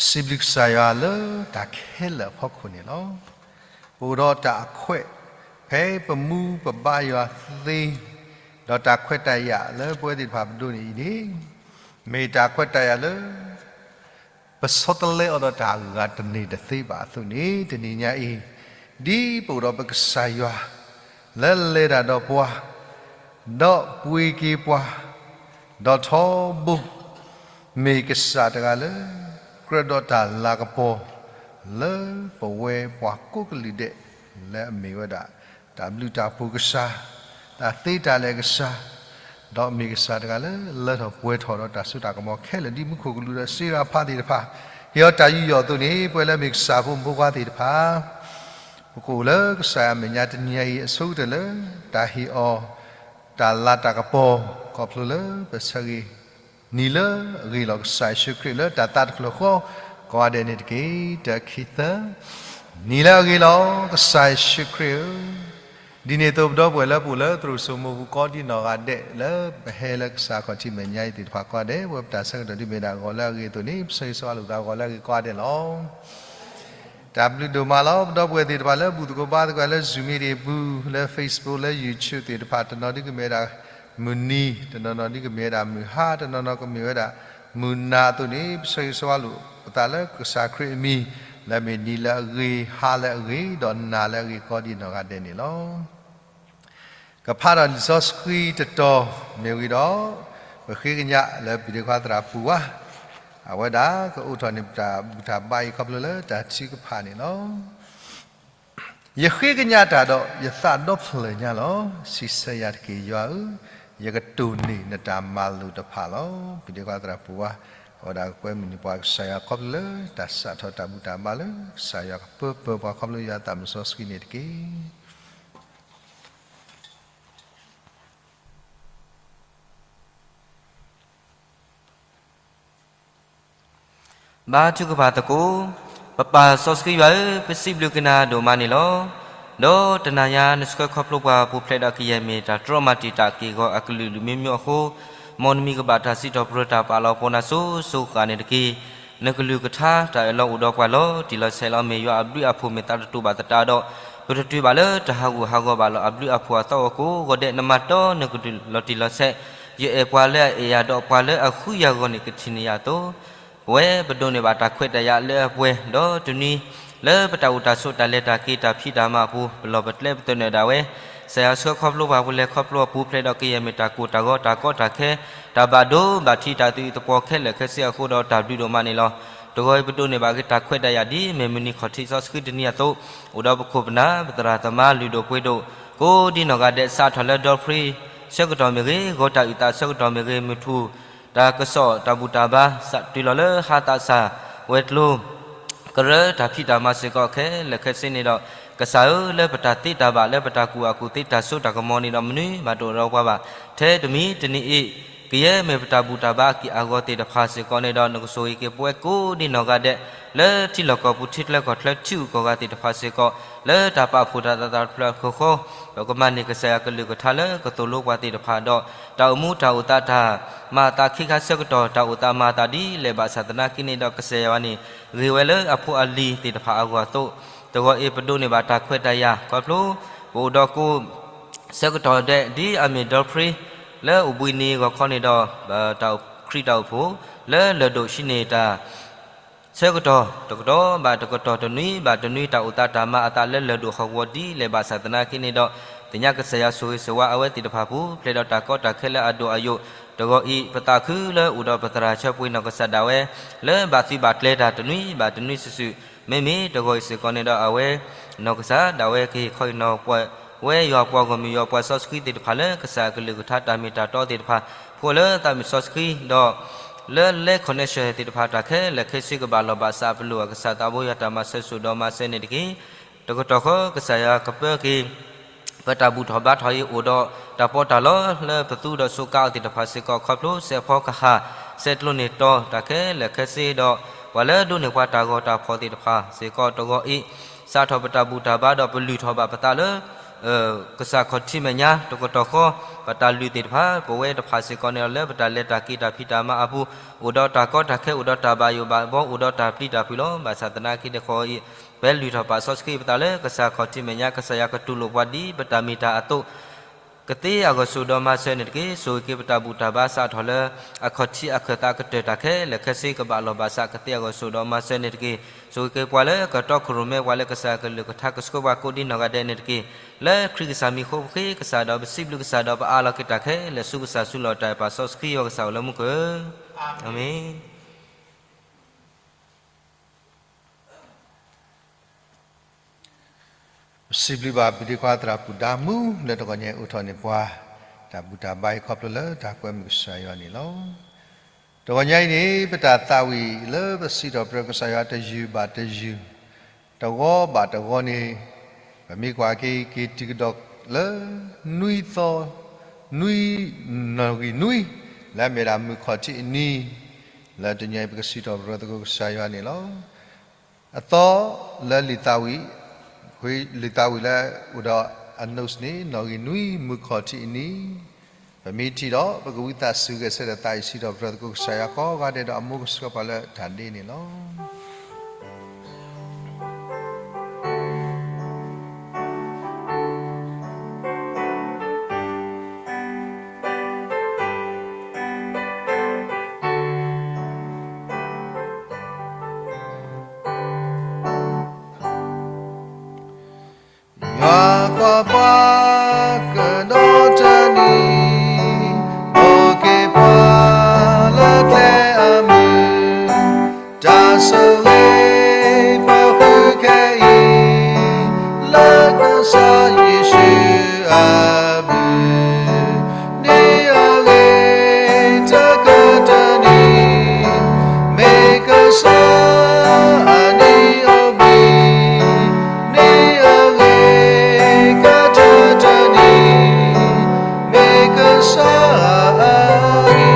စံးဘျုးကစၢ်ယွၤလၢတၢ်ခဲလၢာ်အဖီခိၣ်န့ၣ်လီၤ. ပအိၣ်ဒီးတၢ်အခွဲး ဖဲပမူပဘါယွၤသ့, ဒီးတၢ်ခွဲးတၢ်ယာ်လၢပဝဲသ့ၣ်တဖၣ်ပဒိးန့ၢ်အံၤန့ၣ်, မ့ၢ်တၢ်ခွဲးတၢ်ယာ်လၢ ပဆီတလဲအီၤဒီးတၢ်ဂၤတန့ၢ်တသ့ဘၣ်အသိးန့ၣ်, တနံၤညါအံၤ ဒ်ပအိၣ်ဒီးပကစၢ်ယွၤ လၢလဲၤတၢ်ဒီးပှၤ, ဒီးပှ့ၤက့ၤပှၤ, ဒီးထီဘိ မ့ၢ်ကစၢ်တဂၤလၢ ကြၢးဒီးတၢ်လၤကပီၤ လၢပဝဲပှၤကိးကလုာ်ဒဲး လၢအမ့ၢ်ဝဲဒၣ် တၢ်ဘျုးတၢ်ဖှိၣ်ကစၢ်, တၢ်သ့တၢ်လဲကစၢ်, ဒီးမ့ၢ်ကစၢ်တဂၤလၢလၢထီၣ်ပှဲၤထီၣ်ဒီးတၢ်စိတၢ်ကမီၤခဲလၢာ် ဒ်မူခိၣ်ကလူးဒီးစ့ရၤဖးသ့ၣ်တဖၣ် ဟ့ၣ်အီၤတၢ်ယူးယီၣ်အသိးန့ၣ်, ပဝဲလၢမ့ၢ်ကစၢ်ဖိမုၣ်ဖိခွါသ့ၣ်တဖၣ် ပကအိၣ်လၢကစၢ်ယွၤအမဲာ်ညါတနံၤညါအံၤ အဆိကတၢၢ်လၢ တၢ်ဟ့ၣ်အီၤ တၢ်လၤတၢ်ကပီၤ ခီဖျိလၢပဆၢဂ့ၤ နံၤလၢအဂ့ၤလီၤ. ကစၢ်ယ့ၣ်ၡူးခရံာ်လၢတၢ်သးတဖျၢၣ်ဃီ ကိးဂၤဒဲးန့ၣ်တက့ၢ်. တၢ ခံ သၢ, နံၤလၢအဂ့ၤလီၤ ကစၢ်ယ့ၣ်ၡူးခရံာ်ဧၢ, ဒ်န့ၣ်အသိးပဒီပုၢ်ဝဲၢ်လၢပအိၣ်လၢသရိာ်စိမိပူၤကိးဒ်နီၢ်ဂၤဒဲး လၢပဟဲလၢကစၢ်ခီၣ်ထံးမဲာ်ညါအံၤသ့ၣ်တဖၣ်ကိးဂၤဒဲး, ပဝဲပတၢ်ဆၢကတီၢ်ဒ်မ့ၢ်ဒၣ်ဂီၤလၢအဂ့ၤအသိးန့ၣ်, ပဆၢဂ့ၤဆၢဝါလိာ်သးဂီၤလၢအဂ့ၤကိးဂၤဒဲးလီၤ. တၢ်ဘျုးဒိၣ်မးလီၤ. ပဒီပုၢ်ဝဲၢ်သ့ၣ်တဖၣ်လၢ ဘူၣ်သကိးဘါသကိးလၢ Zoom meeting ပူၤ, လၢ Facebook, လၢ YouTube သ့ၣ်တဖၣ်, တနီၤဒုကမ့ၢ်ဝဲဒၣ် မုၢ်နံၤ, တနီၤနီၤဒုကမ့ၢ်ဝဲဒၣ်မုၢ်ဟါ, တနီၤနီၤကမ့ၢ်ဝဲဒၣ်မုၢ်နၤအသိးန့ၣ်, ပဆၢဂ့ၤဆၢဝါလိာ်ပသးလၢကစၢ်ခရံာ်အမံၤ, လၢအမ့ၢ်နံၤလၢအဂ့ၤ, ဟါလၢအဂ့ၤ, ဒီးနၤလၢအဂ့ၤကိးဒ်နီၢ်ဂၤဒဲးန့ၣ်လီၤ. ကဖးဒီးလံာ်စီဆှံတတီၤမ့ၢ်ဝံၤဒီး, ပဃ့ကညးလၢပဒ့ခွါသရၣ်ပူၤဝါ, အဝဲဒၣ်ကအိးထီၣ်န့ၢ်ပတၢ်ဘူၣ်တၢ်ဘါအံၤခီဖျိလၢတၢ်ထုကဖၣ်န့ၣ်လီၤ. ယဃ့ကညးတၢ်ဒီးယသးဒီဖျၢၣ်ညါလီၤ. စံးဆၢယၤတက့ၢ်, ယွၤဧၢ, ယကတိၢ်န့ၢ်နတၢ်မၤလိာ်တဖၣ်လီၤ. ပဒ့ခွါသရၣ်ပူၤဝါ, အဝဲဒၣ်ကကွဲမုာ်န့ၢ်ပှၤကစၢ်ယွၤခီဖျိလၢတၢ်စးထီၣ်တၢ်ဘူၣ်တၢ်ဘါလၢကစၢ်ယွၤကပၢပၢၤပှၤခီဖျိယွၤအသးမုၢ်စီဆှံန့ၣ်တက့ၢ်. ဘါထုကဖၣ်သကိး. ပပၢ်စီဆှံယွၤဧၢ, ပစံးဘျုးက့ၤနၤဒိၣ်မးန့ၣ်လီၤ. ဒီးတနၤညါနဆှၢခီဖျိပှၤပူၤဖျဲးဒီးကယဲၢ်မ့ၢ်တၢ်တြီမၤတံာ်တာ်က့ၢ်ဂီၤအကလုာ်လုာ်မံမံအဃိ, မ်နမံၤကဘၣ်တၢ်စံးထီၣ်ပတြၢၤတၢ်ပာ်လီၤပှၤနၤစိၤစိၤဃၣ်န့ၣ်တက့ၢ်. နကလုၢ်ကထါတၢ်အၢၣ်လီၤအိၣ်ဒီးပှၤလီၤတံၢ်လီၤဆဲးလီၤ. မ့ၢ်ယွၤအဘျုးအဖှိၣ်မ့ၢ်သးတတူာ်ဘၣ်သတးဒီး, ပတတုၤဘၣ်လၢတၢ်ဟးဂူာ်ဟးဂီၤဘၣ်လီၤ. အဘျုးအဖှိၣ်အသီအီၤကိးဂီၤဒဲး နမၤတီနကလုၢ်လီၤတံၢ်လီၤဆဲး, ယအဲၣ်ပှၤလၢအအဲၣ်ယၤဒီးပှၤလၢအဃုယၤအဂီၢ်န့ၣ် ကထံၣ်န့ၢ်ယၤအသိး, ပဝဲပဒိးန့ၢ်ဘၣ်တၢ်ခွဲးတၢ်ယာ်လၢအပှဲၤ, ဒီးတနွံ လၢပတၢ်အိၣ်တၢ်ဆိးတၢ်လဲၤတၢ်က့ၤတၢ်ဖံးတၢ်မၤအပူၤ ပလီၢ်ပကျဲပသနၢၣ်ဒၣ်ဝဲ, ကစၢ်ယွၤဆှၢခီဖျိပှၤပူၤလဲၤခီဖျိအပူၤဖျဲးဒီးကယဲၢ်မ့ၢ်တၢ်ကိၢ်တၢ်ဂီၤတၢ်ကီတၢ်ခဲ, တၢ်ဘၣ်ဒိဘၣ်ထံးတၢ်သယုၢ်သပှီၤခဲလၢာ်ခဲဆ့အဃိဒီးတၢ်ဘျုးဒိၣ်မးန့ၣ်လီၤ. တဂီၤအံၤပဒိးန့ၢ်ဘၣ်က့ၤတၢ်ခွဲးတၢ်ယာ်ဒ်မ့ၢ်မုၢ်နံၤခီၣ်ထံးစီဆှံတနံၤအသိး, အိၣ်ဒီးပခိၣ်ပနၢ် ပသရၣ်သမါလုၢ်ဒိၣ်ပှ့ၤဒိၣ် ကိးဒ်နီၢ်ဂၤဒဲး စးထီၣ်လၢဒီဖရံ ဆၢကတီၢ်မ့ၢ်ဂ့ၤ, ဂီၤတၢ်အုၣ်သးဆၢကတီၢ်မ့ၢ်ဂ့ၤ, မုၢ်ထူၣ် တၢ်ကစီၣ်တၢ်ဘူၣ်တၢ်ဘါ စးတုၤလီၤလၢဟါသးစၢ်ဝဲၤကျိၤ ကရၢတၢ်ဖံးတၢ်မၤစ့ၢ်ကီးခဲလၢာ်ခဲဆ့န့ၣ်ဒီး, ကစၢ်ဧၢ, လၢပတၢ်သ့တၢ်ဘၣ်လၢပတၢ်ကူၣ်ဘၣ်ကူၣ်သ့တၢ်စိတၢ်ကမီၤန့ၣ်ဒီး မနုၤဘၣ်တအိၣ်ဒီးပှၤဘၣ်. ထဲတမံၤတနံၤအံၤ, ကယဲၢ်မ့ၢ်ပတၢ်ဘူၣ်တၢ်ဘါအက့ၢ်အဂီၤသ့ၣ်တဖၣ်စ့ၢ်ကီးန့ၣ်ဒီး နကဆိၣ်ဂ့ၤက့ၤပဝဲကိးဒ်နီၢ်ဂၤဒဲး လၢထံလီၢ်ကီၢ်ပူၤထံချၢကီၢ်ချၢထံဂုၤကီၢ်ဂၤသ့ၣ်တဖၣ်စ့ၢ်ကီး, လၢတၢ်ပာ်ဖှိၣ်တၢ်သးတဖျၢၣ်ဃီဃီ, ဒီးကမၤန့ၢ်ကစၢ်ယွၤကလုၢ်ကထါလၢကသိၣ်လိပှၤသ့ၣ်တဖၣ်ဒီး တၢ်အိၣ်မူတၢ်အိၣ်သးတၢ်မၤအသးခံခါဆၢကတီၢ် တၢ်အိၣ်သးမၤအသးဒ်လဲၣ်ဘၣ်ဆၣ်သနာ်က့န့ၣ်ဒီး ကစၢ်ယွၤန့ၣ် ဂ့ၤဝဲလၢအဖိအလံၤသ့ၣ်တဖၣ်အဂီၢ်အသိး, တဂီၤအံၤပဒိးန့ၢ်ဘၣ်တၢ်ခွဲးတၢ်ယာ် ခီဖျိ ပအိၣ်ဒီးကိး ဆၢကတီၢ်ဒဲး ဒ်အမ့ၢ်ဒီဖရံ လၢအိၣ်ဘှံးနံၤဂီၤခီန့ၣ်ဒီး တၢ်ခရံာ်တၢ်အိၣ်ဖှိၣ် လၢလၢၢ်ဒိၣ်ဟံးန့ၢ်တၢ် ဆၢကတီၢ် တကတီၢ်ဘၣ်တကတီၢ် တနွံဘၣ်တနွံ တၢ်အိၣ်သးတၢ်မၤအသးလၢလၢၢ်ဒိၣ်ဟီၣ်ကဝီၤဒ်လဲၣ်ဘၣ်ဆၣ်သနာ်က့န့ၣ်ဒီး သ့ၣ်ညါကစၢ်ယွၤဆိၣ်ဂ့ၤဆိၣ်ဝါအဝဲသ့ၣ်တဖၣ်ပူၤ ဖျဲးဒီးတၢ်ကီတၢ်ခဲလၢအဒိၣ်အယိာ် တဂီၤအံၤ ပသးခုလၢအိၣ်ဒီးပသရၣ်ဆၢပှ့ၤနီၢ်ကစၢ်ဒၣ်ဝဲ လၢဘၣ်သုးဘၣ်ကျဲၤတၢ်တနွံဘၣ်တနွံစုာ်စုာ် မ့မ့ၢ်တဂီၤအံၤစ့ၢ်ကီးန့ၣ်ဒီးအဝဲ နီၢ်ကစၢ်ဒၣ်ဝဲကဟ့ၣ်ခီဟ့ၣ်နီၤပှၤ ဝဲယွၤပှၤဂီၢ်မုၢ်ယွၤပှၤစီဆှံသ့ၣ်တဖၣ်လၢကစၢ်အကလုၢ်ကထါတၢ်မ့ၢ်တၢ်တီသ့ၣ်တဖၣ် ဖှိၣ်လၢသးမုၢ်စီဆှံဒီး လၢလဲ connection သ့ၣ်တဖၣ်တၢ်ခဲလၢာ်ခဲဆ့ကဘၣ်လီၤဘၣ်စးပလိာ်အကစၢ်သးဘိယွၤတၢ်မၤစၢၤစိၣ်ဒီးမၤစၢၤန့ၣ်တက့ၢ်. တကတီၢ်ဃီကစၢ်ယွၤကပၢက့ၤ ပတၢ်ဘူၣ်ထီၣ်ဘါထီၣ်အံၤအိၣ်ဒီး တၢ်ပီးတၢ်လီလၢပသူဒီးစူးကါအီၤသ့ၣ်တဖၣ်စ့ၢ်ကီး ခီဖျိစဲးဖီကဟၣ် စဲးကျိၤန့ၢ်တီၤ တၢ်ခဲလၢာ်ခဲဆ့ဒီး ပှၤလၢဒိးန့ၢ်ပှၤတၢ်ဂီၤတၢ်ဖီၣ်သ့ၣ်တဖၣ်စ့ၢ်ကီး တဂီၤအံၤ စးထီၣ်ပတၢ်ဘူၣ်တၢ်ဘါဒီးပလုၢ်ထီၣ်ဘၣ်ပသးလၢ ကစၢ်ခီၣ်ထံးမဲာ်ညါတကတီၢ်ဃီ, ပတၢ်လုၢ်သ့ၣ်တဖၣ် ပဝဲတဖၣ်စ့ၢ်ကီးန့ၣ်ဒီး လၢပတၢ်လဲၤတၢ်က့ၤတၢ်ဖံးတၢ်မၤအပူၤ, အိၣ်ဒီးတၢ်ကီတၢ်ခဲ အိၣ်ဒီးတၢ်ဘၣ်ယိၣ်ဘၣ်ဘီ အိၣ်ဒီးတၢ်ပျံၤတၢ်ဖုးလီၤ. ဘၣ်ဆၣ်သနာ်က့ဒီးဃီအံၤ, ပဟဲလုၢ်ထီၣ်ပာ်စီဆှံပသးလၢကစၢ်ခီၣ်ထံးမဲာ်ညါ ကစၢ်ယွၤကတူၢ်လိာ်ပှၤဒ်ပတၢ်မ့ၢ်တၢ်အသိး ကသ့အဂီၢ်ဆိၣ်ဒီးမၤစၢၤန့ၣ်တက့ၢ်. ဆိၣ်ဂ့ၤက့ၤပတၢ်ဘူၣ်တၢ်ဘါစးထီၣ်လၢ အခီၣ်ထံးအခၢၣ်သးကတၢၢ်တၢ်ခဲလၢာ်ခဲဆ့ကဘၣ်လီၤဘၣ်စး ကသ့အဂီၢ်ဆိၣ်ဒီးမၤစၢၤန့ၣ်တက့ၢ်. ဆိၣ်ဂ့ၤက့ၤပှၤလၢကတီခိၣ်ရိၣ်မဲ ပှၤလၢကစၢ်ကလုၢ်ကထါကဆှၢပှၤကိးဒ်နီၢ်ဂၤဒဲးန့ၣ်တက့ၢ်. လၢခရံာ်ကစၢ်မံၤအဃိ ပဃ့ကစၢ်ဒီးပစံးဘျုးကစၢ်ဒီးပအးလီၤက့ၤတၢ်ခဲလၢာ် ဆူကစၢ်ဆူလီၤတၢ်ပာ်စီဆှံယွၤကစၢ်အိၣ်လၢမူခိၣ်ဧၢ, အၤမ့ၣ်. ပစံးဘျုးဘၣ်ပဒ့ခွါသရၣ်ပူၤဒါမူ လၢတဂီၤညါအံၤအိးထီၣ်န့ၢ်ပှၤ တၢ်ဘူၣ်တၢ်ဘါအံၤ ခီဖျိလၢတၢ်ကွဲမုာ်ကစၢ်ယွၤန့ၣ်လီၤ. တဂီၤညါအံၤန့ၣ် ပတၢ်သးဝံၣ်လၢပစံးထီၣ်ပတြၢၤကစၢ်ယွၤတယုၢ်ဘၣ်တယုၢ်, တဂီၤဘၣ်တဂီၤန့ၣ်, ပမ့ၢ်ကွၢ်က့ၤ က့ၤတုၤကဒီးလၢ နွံသီ, နွံ, နီၣ်ဂံၢ်နွံ, လၢအမ့ၢ်ဒၣ်မုၢ်ခီၣ်ထံးအနံၤ, လၢတနံၤအံၤပကစံးထီၣ်ပတြၢၤသကိးကစၢ်ယွၤန့ၣ်လီၤ. အသီလၢလံာ်သးဝံၣ်, လံာ်သးဝံၣ်လၢအိၣ်ဒီးအ notes န့ၣ် နီၣ်ဂံၢ်နွံ မုၢ်ခီၣ်ထံးအနံၤ, ပမ့ၢ်ထံၣ်ဒီး ပကဝံသးစူၤဂဲၤဆၢထၢၣ်သးအံၤ စံးထီၣ်ပတြၢၤသကိးကစၢ်ယွၤကိးဂၤဒဲးဒီး အမူကဆှၢပှၤလၢတၢ်ဒ့န့ၣ်လီၤ. ယွၤကွၢ်ပှၤကဒီးတနံၤ, အိၣ်က့ၤပှၤလၢကျဲအမုၢ်, တၢ်ဆိၣ်ဂ့ၤပဃုခဲအံၤ, လၢကစၢ်ယ့ၣ်ၡူးအမံၤ, နံၤအဂ့ၤတကတၢၢ်တနံၤ, မ့ၢ်ကစၢ်အနံၤအိၣ်ဘှံး, နံၤအဂ့ၤကတၢၢ်တနံၤ, မ့ၢ်ကစၢ်အနံၤ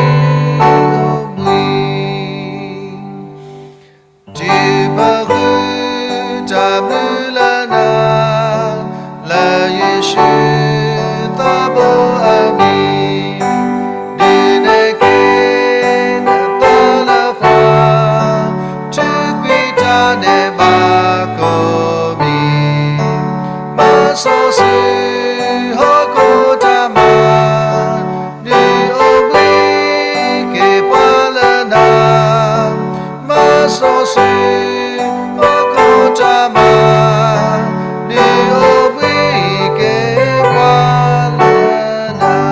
အိၣ်ဘှံး. တုၤပဃုတၢ်ဘျုးလၢနၤ, လၢယ့ၣ်ၡူးသးဘိအမံၤ, ဒုးနဲၣ်က့ၤနသးလၢပှၤ, ထုးကွံာ်တၢ်ဒဲးဘးကိးမံၤ, မၤစီဆှံဟီၣ်ခိၣ်တၢ်မၤ, ဒုးအိၣ်ဘှံးက့ၤပှၤလၢနၤ, မၤစီဆှံဟီၣ်ခိၣ်တၢ်မၤ, ဒုးအိၣ်ဘှံးက့ၤပှၤလၢနၤ.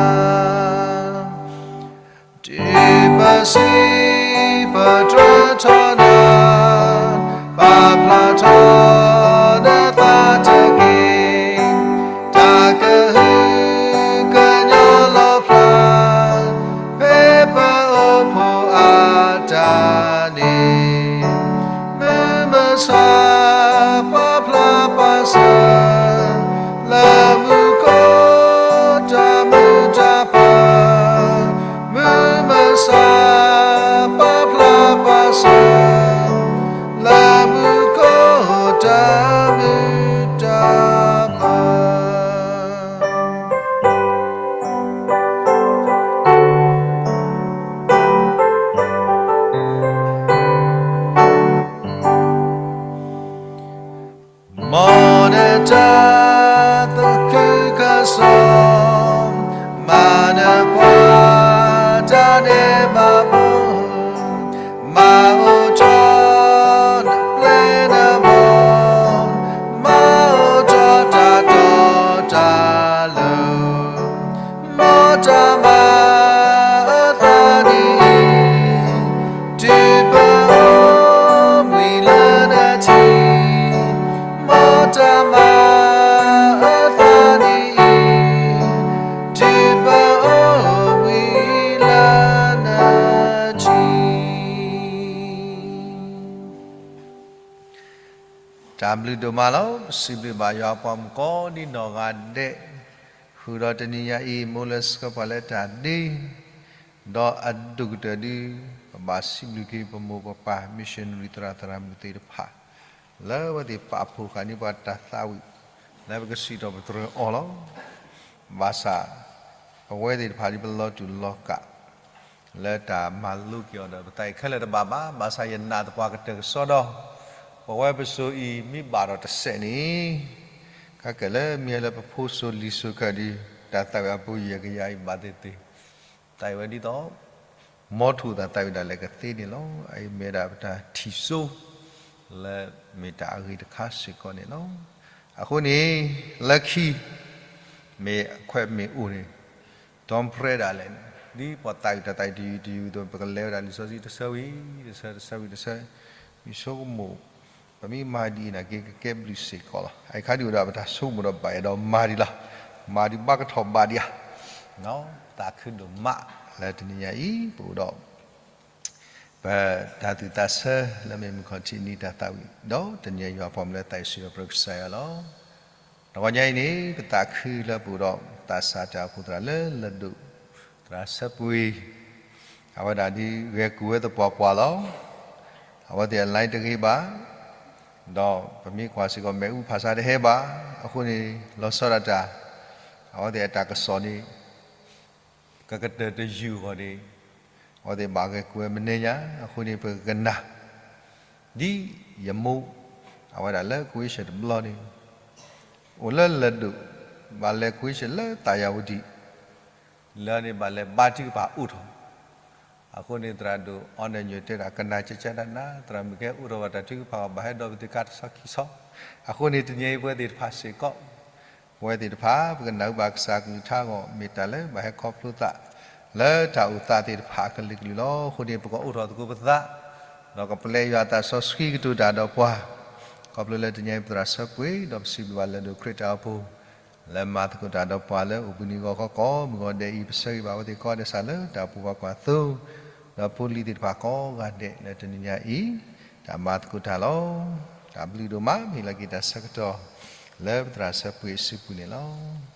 တုၤပစံးပတြၢၤထီၣ်နၤ, ပာ်ဖျါထီၣ်နသးတက့ၢ်, တၢ်ကဟုကညီၤလီၤဖျါ, ဖဲပအိၣ်ဖှိၣ်အတၢ်န့ၣ်, မုၢ်မဆါပာ်ဖျါပာ်စၢၤ, လၢမူခိၣ်တၢ်မုာ်တၢ်ပၢၤ, မုၢ်မဆါပာ်ဖျါပာ်စၢၤ, လၢမူခိၣ်တၢ်မုာ်တၢ်ပၢၤ. မ်နတၢ်သးခုကစီၣ်, မၤနပှၤတၢ်ဒဲးဘးဖိ, မၤအိၣ်ထီၣ်နပျဲၢ်နဘီ, မၤအိၣ်ထီၣ်တၢ်တီတၢ်လိၤ, မ်တၢ်မၤအသးဒ်အံၤ, တုၤပအိၣ်ဘှံးလၢနထံ, မ်တၢ်မၤအသးဒ်အံၤ, တုၤပအိၣ်ဘှံးလၢနထံ. တၢ်ဘျုးဒိၣ်မးလီၤ. ပစံးဘျုးဘၣ်ယွၤပှၤမုၣ်ကိးဒံနီၢ်ဂၤဒဲး, ဃုာ်ဒီးတနံၤညါအံၤ မိၢ်လၢဆှၢပှၤလၢတၢ်ဒ့, ဒီးအဒိၣ်ကတၢၢ်ဒုး ပဘၣ်စံးဘျုးက့ၤပမိၢ်ပပၢ် missionary သရၣ်သရၣ်မုၣ်သ့ၣ်တဖၣ်, လၢအဝဲသ့ၣ်ပာ်ဖှိၣ်ဃာ်န့ၢ်ပှၤတၢ်သးဝံၣ်, လၢပကစံးထီၣ်ပတြၢၤအီၤလီၤ. ဘၣ်ဆၣ် ပဝဲသ့ၣ်တဖၣ်ဒ်ပလီၤတူာ်လီၤကာ် လၢတၢ်မၤလိက့ၤအီၤဒီး ပသးအံၤခဲလၢာ်တဘၣ်ဘၣ်. ဘၣ်ဆၣ်ယနာ်သပှၢ်ကတၢၢ်ကစီဒီး ပဝဲပစိၤအံၤမ့ၢ်ဘၣ်ဒီးတစဲးန့ၣ် ခဲကဲလၢမ့ၢ်လၢပဖိစိၤလံၤစိၤခဲအံၤဒီး တၢ်သးဝံၣ်အပူၤယဲၢ်ကယၤအံၤဘၣ်သ့ၣ်သ့ၣ် သးဝံၣ်ဝဲဒ်သိး မ်ထူၣ်သးသးဝံၣ်ဒၣ်လဲာ်ကသ့န့ၣ်လီၤ. အအံၤမ့ၢ်ဒၣ်ပတၢ်ထံၣ်စိ လၢမ့ၢ်တၢ်အဂ့ၤတခါစ့ၢ်ကီးန့ၣ်လီၤ. အဃိန့ၣ် လၢခံ မ့ၢ်အခွဲးမ့ၢ်အိၣ်န့ၣ် ဒီဖရဲဒၣ်လဲာ်န့ၣ် ဒ်ပှၤသးဝံၣ်တၢ်သးဝံၣ်တယုၢ်တယုၢ်အသိး ပကလဲၤဝဲဒၣ်လံာ်စီဆှံတဆၢဝံၤတဆၢ တဆၢဝံၤတဆၢ မ့ၢ်ဆိကမိၣ် ပမ့ၢ်မၤဒ်အံၤန့ၣ်က့ ကကဲဘျုးစ့ၢ်ကီးလီၤ. အအံၤခါဒ်အိၣ်ဒီးပတၢ်ဆိကမိၣ်ဒီးဘၣ်အဲၣ်ဒိးမၤဒံးလီၤ. မၤဒံးဘၣ်ကထီၣ်ဘၣ်ဒံးဧါ သးခုဒိၣ်မး လၢတနံၤညါအံၤ ပအိၣ်ဒီး ပတၢ်သူၣ်သးဆၢလၢမ့ၢ်မုၢ်ခီၣ်ထံးနံၤတၢ်သးဝံၣ် ဒီးတနံၤညါယွၤပှၤမၢလၢသးအံၤစံးဒီးပတြၢၤကစၢ်ယွၤလီၤ. တဂီၤညါအံၤန့ၣ် ပသးခုလၢပအိၣ်ဒီးသးစၢ်တၢ်အိၣ်ဖှိၣ်သရၣ်လၢလၢၢ်ဒိၣ် သရၣ်ဆၢပှ့ၤ အဝဲဒၣ်ဒ်ဂဲၤကိၢ်ဝဲသပှၢ်ပှၢ်လီၤ. အဝဲသ့ၣ်အ line တဂ့ၤဘၣ် ဒီးပမ့ၢ်ကွၢ်စ့ၢ်ကီး မ့ၣ်အူဖးဆါတဟဲဘၣ်. အဃိန့ၣ် လီၤဆီဒၣ်တၢ် အဝဲသ့ၣ်အတၢ်ကစီၣ်န့ၣ် ကကတၢၢ်တယုၢ်အဂီၢ်န့ၣ် အဝဲသ့ၣ်ဘၣ်ဂဲၤကိၢ်ဝဲမနုၤညါ. အဃိန့ၣ် ပကကနၣ် ဒ်ယမိၢ် အဝဲဒၣ်လၢကွ့ၢ်ရှၢၣ်တဘျီန့ၣ် အိၣ်လၢလၢၢ်ဒိၣ် ဘၣ်လဲၤကွ့ၢ်ရှၢၣ်လၢသးယၤဝတံၣ် လၢန့ၣ်ဘၣ်လဲၤဘါထုကဖၣ်အိၣ်ထီၣ်. အဃိန့ၣ် သရၣ်ဒိၣ်အီနၢၣ်ညိၣ်တဲဒၣ် ကနၣ်ကကနၣ် သရၣ်မုၣ်ကဟဲအိၣ်ထီၣ်ဘၣ်တၢ်ထုကဖၣ်အဂီၢ် ဘၣ်ဟဲဒီးပသ့ၣ်ခါတဆီခံဆီ. အဃိန့ၣ် တနံၤအံၤပဝဲသ့ၣ်တဖၣ်စ့ၢ်ကီး ပဝဲသ့ၣ်တဖၣ် ပကနၢ်ဟူဘၣ်ကစၢ်ကလုၢ်ကထါအဂီၢ် မ့ၢ်တၢ်လၢဘၣ်ဟဲခီဖျိသး လၢတၢ်အိၣ်သးသ့ၣ်တဖၣ်အကလုာ်ကလုာ်လီၤ. အဃိန့ၣ် ပကအိးထီၣ်သကိးပသး ဒီးကပျဲယွၤအသးစီဆှံကတိၤတၢ်ဒီးပှၤ ခီဖျိလၢတနံၤအံၤပသရၣ်ဆၢပှ့ၤ ဒီးပစံးဘျုးဘၣ်လၢဒိၣ်ခရံာ်တၢ်အိၣ်ဖှိၣ် လၢမၤသကိးတၢ်ဒီးပှၤလၢအိၣ်ဘှံးနံၤဂီၤခီကိးမုၢ်ဂီၤဒဲးအံၤ ပဆၢဂ့ၤဘၣ်အဝဲသ့ၣ်ကိးဂၤဒဲးစ့ၢ်လၢတၢ်အိၣ်ဖှိၣ်ပှၤကွၢ်သိ ဒီးဖိလံၤသ့ၣ်တဖၣ်ကိးဂၤဒဲးလၢတနံၤညါအံၤ တၢ်မၤသကိးတၢ်လီၤ. တၢ်ဘျုးဒိၣ်မး မ့ၢ်လၢက့ၤတၢ်ဆၢကတီၢ် လၢပသရၣ်ဆၢပှ့ၤအစုပူၤန့ၣ်လီၤ.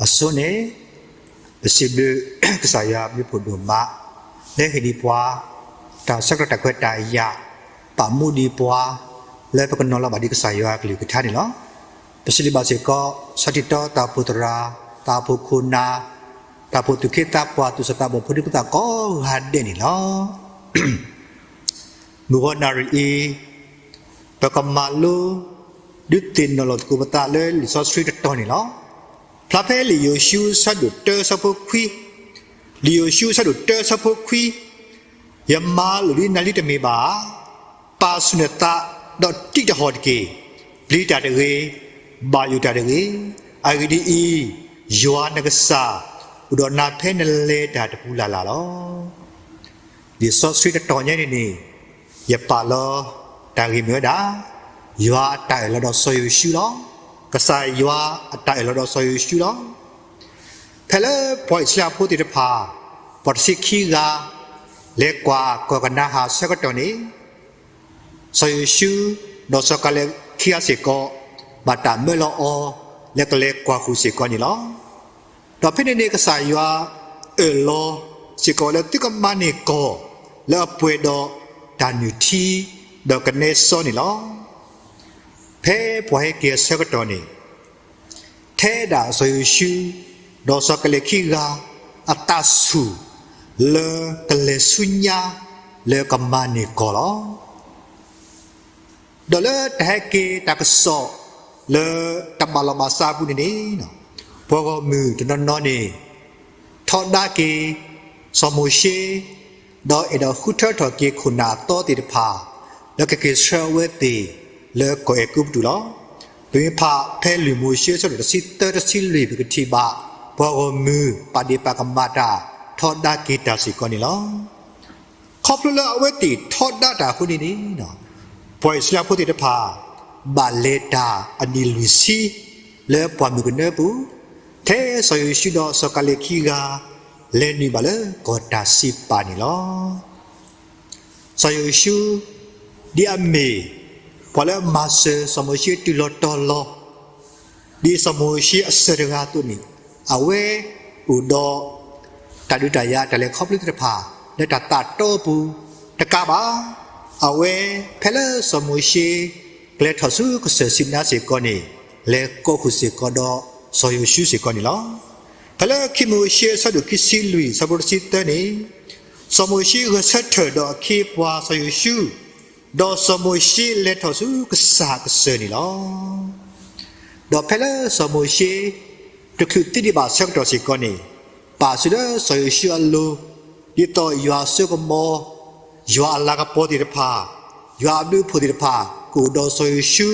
အဆိန့ၣ် ပစံးဘျုးကစၢ်ယွၤဘျုးဖှိၣ်ဒိၣ်မး လၢဟ့ၣ်ဒံးပှၤ တၢ်ဆၢကတီၢ်တၢ်ခွဲးတၢ်ယာ် ပာ်မူဒံးပှၤ လၢပကနီၤလီၤဘၣ်ဒံးကစၢ်ယွၤကလုၢ်ကထါန့ၣ်လီၤ. ပစံးဘျုးဘၣ်စ့ၢ်ကီး ဆီၣ်တံၢ်တီတၢ်အိၣ်ဖှိၣ်သရၣ် တၢ်အိၣ်ဖှိၣ်ခိၣ်နၢ် တၢ်အိၣ်ဖှိၣ်သူၣ်က့သးပှၢ် သူၣ်စၢ်သးဘီၣ်ဖိဒံဖိသၣ်ကိးဂၤဒဲးန့ၣ်လီၤ. မုၢ်ဂီၤနၣ်ရံၣ်အံၤ ပကမၤလိ ဒုးသ့ၣ်နီၣ်လီၤသကိးပသးလၢလံာ်စီဆှံတတီၤန့ၣ်လီၤ. ဖျါဖဲလံာ်ယိၤၡူအဆၢဒိၣ်တၢအဆၢဖိခွံ, လံာ်ယိၤၡူအဆၢဒိၣ်တၢအဆၢဖိခွံ, ယမၤလိာ်ဒ်နၤလံတမ့ၢ်ဘၣ်ဧါ. ပာ်ဆူၣ်နသး ဒီးတံးတဟီၣ်တက့ၢ်. ပျံၤတၢ်တဂ့ၤ, ဘၣ်ယိၣ်တၢ်တဂ့ၤ. အဂ့ၢ်ဒ်အံၤ, ယွၤနကစၢ် အိၣ်ဒီးနၤဖဲနလဲၤတၢ်တပူၤလၢ်လၢ်လီၤ. လံာ်စီဆှံတတီၤညါန့ၣ်န့ၣ် ယပာ်လီၤတၢ်ဂ့ၢ်မ့ၢ်ဝဲဒၣ် ယွၤအတၢ်အၢၣ်လီၤဒီးစီၤယိၤၡူလီၤ. ကစၢ်ယွၤအတၢ်အၢၣ်လီၤဒီးစီၤယိၤၡူလီၤ. ဖဲလၢပှၤအံၣ်စရ့လးဖိသ့ၣ်တဖၣ် ပှၤတဆံခံဂၤ လဲၤကွၢ်ကီၢ်ကနၤအၣ်အဆၢကတီၢ်န့ၣ် စီၤယိၤၡူ ဒီးစီၤကၤလ့းခံဂၤစ့ၢ်ကီး ဘၣ်တၢ်မၢလီၤအီၤ လၢကလဲၤကွၢ်ဃုာ်စ့ၢ်ကီးန့ၣ်လီၤ. ဒီးဖဲန့ၣ်န့ၣ် ကစၢ်ယွၤအၢၣ်လီၤစ့ၢ်ကီးလၢသုကမၤန့ၢ်ကီၢ် လၢအပှဲၤဒီးတၢ်နုၢ်ထံ ဒီးကနဲစီန့ၣ်လီၤ. ဖဲပှၤဟဲက့ၤအဆၢကတီၢ်န့ၣ် ထဲဒၣ်စီၤယိၤၡူ ဒီးစီၤကၤလ့းခံဂၤ အသးဆူၣ် လၢကလဲၤဆူညါ လၢကမၤန့ၢ်ကီၢ်လီၤ. ဒီးလၢတၢ်ဟဲက့ၤတၢ်ကစီၣ် လၢတၢ်ဘၣ်လီၢ်ဘၣ်စးအပူၤန့ၣ်န့ၣ် ပှၤဂီၢ်မုၢ်တနီၤနီၤန့ၣ် ထီဒါက့ၤ စီၤမိၤၡ့ ဒီးအဲၣ်ဒိးဃုထၢထီၣ်က့ၤခိၣ်နၢ်အသီသ့ၣ်တဖၣ် လၢကက့ၤဆှၢအဝဲသ့ၣ် လၢကီၢ်အဲၤကူပတူးလီၤ. ပမ့ၢ်ဖးဖဲလွံၢ်မိၤၡ့ အဆၢဒိၣ်တဆံသၢ တဆံလွံၢ် ပကထံၣ်ဘၣ် ပှၤဂီၢ်မုၢ်ပာ်ဒ့ၣ်ပာ်ကမၣ်တၢ် ထီဒါက့ၤတၢ်စ့ၢ်ကီးန့ၣ်လီၤ. ခီဖျိလၢအဝဲသ့ၣ်ထီဒါတၢ်အဃိန့ၣ်န့ၣ်, ပှၤအံၣ်စရ့လးဖိသ့ၣ်တဖၣ် ဘၣ်လဲၤတၢ်အနံၣ်လွံၢ်ဆံ လၢပှၢ်မုၢ်ကနၢပူၤ, ထဲစီၤယိၤၡူဒီးစီၤကၤလ့းခံဂၤ လဲၤနုာ်ဘၣ်လၢကီၢ်တၢ်စံးပာ်န့ၣ်လီၤ. စီၤယိၤၡူ ဒ်အမ့ၢ် ပှၤလၢအမၤစၢၤစီၤမိၤၡ့တုၤလီၤတီၤလီၤ, ဒ်စီၤမိၤၡ့အစၢၤတဂၤအသိးန့ၣ်, အဝဲအိၣ်ဒီး တၢ်ဒုးတၢ်ယၤတၢ်လဲၤခီဖျိသ့ၣ်တဖၣ် လၢတၢ်သးတီအပူၤတကးဘၣ်, အဝဲဖဲလၢစီၤမိၤၡ့ ကလဲၤထီၣ်ဆူကစၢၢ်စံနါစ့ၢ်ကီးန့ၣ်, လဲၤကိးဃုာ်စ့ၢ်ကီးဒီးစီၤယိၤၡူစ့ၢ်ကီးန့ၣ်လီၤ. ဖဲလၢခံမိၤၡ့အဆၢဒိၣ်ခံဆံလွံၢ် အဆၢဖိတဆံသၢန့ၣ်, စီၤမိၤၡ့ဂဲၤဆၢထၢၣ်ဒီးအခ့အပှၤစီၤယိၤၡူ, ဒီးစီၤမိၤၡ့လဲၤထီၣ်ဆူကစၢ်ကစၢၢ်န့ၣ်လီၤ. ဒီးဖဲလၢစီၤမိၤၡ့ တချုးသံဒံးဘၣ်ဆၢကတီၢ်စ့ၢ်ကီးန့ၣ်, ပာ်ဆူၣ်လၢစီၤယိၤၡူအလိၤ, ဒ်သိးယွၤအစိကမီၤ, ယွၤအလၤကပီၤသ့ၣ်တဖၣ်, ယွၤအဘျုးအဖှိၣ်သ့ၣ်တဖၣ် ကအိၣ်ဒီးစီၤယိၤၡူ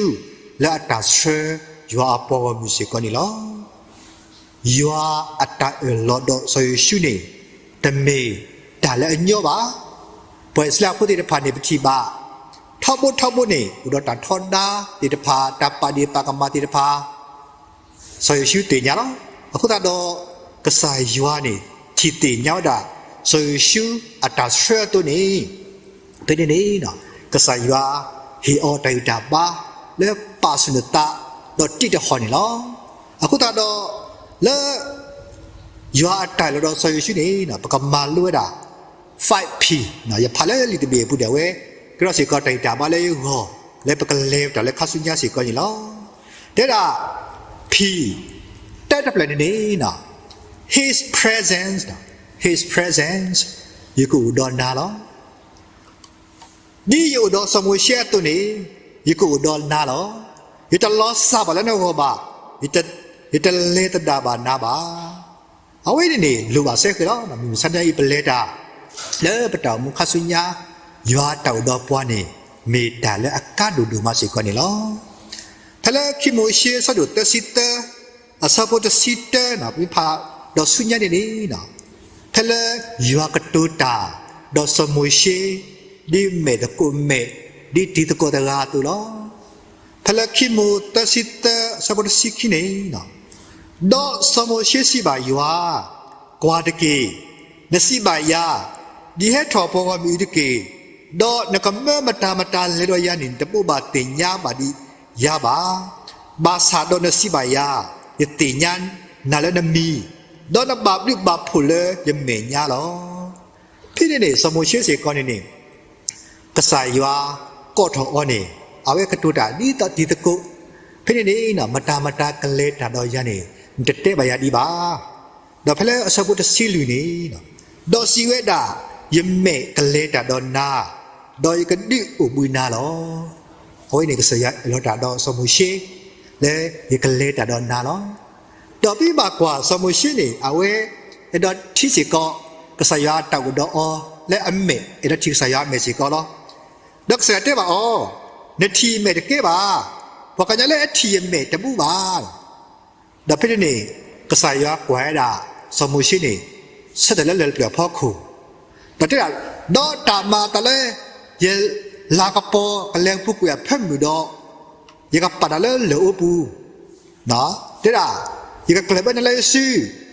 လၢအတၢ်ဆှၢယွၤအပှၤဂီၢ်မုၢ်စ့ၢ်ကီးန့ၣ်လီၤ. ယွၤအတၢ်အၢၣ်လီၤဒီးစီၤယိၤၡူန့ၣ် တမ့ၢ်တၢ်လၢအညီဘၣ်. ပှၤအံၣ်စရ့လးဖိသ့ၣ်တဖၣ်န့ၣ် ပထံၣ်ဘၣ် ထီဘိထီဘိန့ၣ် အိၣ်ဒီးတၢ်ထီဒါသ့ၣ်တဖၣ်, တၢ်ပာ်ဒ့ၣ်ပာ်ကမၣ်သ့ၣ်တဖၣ် စီၤယိၤၡူသ့ၣ်ညါလီၤ. အဃိသတးဒီး ကစၢ်ယွၤန့ၣ် ထံၣ်သ့ၣ်ညါဝဲဒၣ် စီၤယိၤၡူအတၢ်ဆှၢအသိးန့ၣ်, ဖဲန့ၣ်န့ၣ် ကစၢ်ယွၤဟ့ၣ်အီၤတၢ်ဂံၢ်တၢ်ဘါလၢပာ်ဆူၣ်နသး ဒီးတံၢ်တဟီၣ်န့ၣ်လီၤ. အဃိသတးဒီး လၢ ယွၤအတၢ်အၢၣ်လီၤဒီးစီၤယိၤၡူန့ၣ် ပကမၤလိဝဲဒၣ် five P, ယဖးလၢလံာ်တဘ့ၣ်အပူၤဒၣ်ဝဲ, ကဲထီၣ်စ့ၢ်ကီးတၢ်ဂံၢ်တၢ်ဘါလၢယဂီၢ် လၢပကလဲၤတၢ်လၢခါဆူညါစ့ၢ်ကီးန့ၣ်လီၤ. တဲဒၣ် P, တၢတဖျၢၣ်န့ၣ်န့ၣ် His presence, His presence, ယကအိၣ်ဒီးနၤလီၤ. ဒ်ယအိၣ်ဒီးစီၤမိၤၡ့အသိးန့ၣ် ယကအိၣ်ဒီးနၤလီၤ. ယတလီၤစၢ်ဘၣ်လၢနဂီၢ်ဘၣ်, ယတလဲၤသဒၣ်ဘၣ်နၤဘၣ်. အဝဲန့ၣ်န့ၣ် လိၣ်ဘၣ်စဲဃဲၤလီၤ. မုၢ်မဆါတနံၤအံၤ ပလဲၤတၢ်လၢပတၢ်အိၣ်မူခါဆူညါ, ယွၤအတၢ်အိၣ်ဒီးပှၤန့ၣ် မ့ၢ်တၢ်လၢအကါဒိၣ်ဒိၣ်မးစ့ၢ်ကီးန့ၣ်လီၤ. ဖဲလၢခံမိၤၡ့အဆၢဒိၣ်သၢဆံသၢ အဆၢဖိတဆံတၢန့ၣ် ပမ့ၢ်ဖးဒီးဆူညါန့ၣ်န့ၣ်, ဖဲလၢယွၤကတိၤတၢ်ဒီးစီၤမိၤၡ့ ဒ်မဲာ်သကိးမဲာ်, ဒ်တံၤသကိးတဂၤအသိးလီၤ. ဖဲလၢခံမိၤသၢဆံသၢ အဆၢဖိတဆံခံန့ၣ်, ဒီးစီၤမိၤၡ့စံးဘၣ်ယွၤ, ကွၢ်တက့ၢ်, နစံးဘၣ်ယၤ, ဒ်ဟဲထီၣ်ပှၤဂီၢ်မုၢ်အံၤတက့ၢ်, ဒီးနကမၢမတၤမတၤလဲၤဒီးယၤန့ၣ် နတဘိးဘၣ်သ့ၣ်ညါဘၣ်ဒံးယၤဘၣ်. ဘၣ်ဆၣ်ဒီးနစံးဘၣ်ယၤ, ယသ့ၣ်ညါနၤလၢနမံၤ, ဒီးနဘၣ်ဘျုးဘၣ်ဖှိၣ်လၢယမဲာ်ညါလီၤ. ဖဲန့ၣ်န့ၣ် စီၤမိၤၡ့စ့ၢ်ကီးန့ၣ်န့ၣ် ကစၢ်ယွၤကိးထီၣ်အီၤန့ၣ် အဝဲကတိၤတၢ်ဒ်သိးတံၤသကိး, ဖဲန့ၣ်န့ၣ် မတၤမတၤကလဲၤတၢ်ဒီးယၤန့ၣ် နတတဲဘၣ်ယၤဒံးဘၣ်. ဒီးဖဲလၢအဆၢဖိတဆံလွံၢ်န့ၣ်, ဒီးစံးဝဲဒၣ်, ယမဲာ်ကလဲၤတၢ်ဒီးနၤ, ဒီးယကဒုးအိၣ်ဘှံးနၤလီၤ. အဝဲန့ၣ် ကစၢ်ယွၤအၢၣ်လီၤတၢ်ဒီးစီၤမိၤၡ့ လၢယကလဲၤတၢ်ဒီးနၤလီၤ. ဒီးပမ့ၢ်ဘၣ်ကွၢ်စီၤမိၤၡ့န့ၣ် အဝဲအဲၣ်ဒိးထံၣ်စ့ၢ်ကီး ကစၢ်ယွၤအတၢ်အိၣ်ဒီးအီၤ လၢအမဲာ်, အဲၣ်ဒိးထံၣ်ကစၢ်ယွၤအမဲာ်စ့ၢ်ကီးလီၤ. ဒီးကစၢ်ယွၤတဲဘၣ်အီၤ, နထံၣ်ယမဲာ်တကဲဘၣ်. ပှၤကညီလၢအထံၣ်ယမဲာ်တဘူးဘၣ်. ဒီးဖဲန့ၣ်န့ၣ် ကစၢ်ယွၤကွၢ်ဝဲဒၣ် စီၤမိၤၡ့န့ၣ် ဆၢထၢၣ်လၢလၢၢ်တဖျၢၣ်အဖီခိၣ်, ဒီးတဲဒၣ်, ဒီးတၢ်မၤအသးလၢ ယလၤကပီၤကလဲၤပူၤကွံာ်အဖၢမုၢ်ဒီး ယကပာ်နၤလၢလၢၢ်အိပူၤ, တဲဒၣ်, ယကကျၢၢ်ဘၢနၤလၢယစု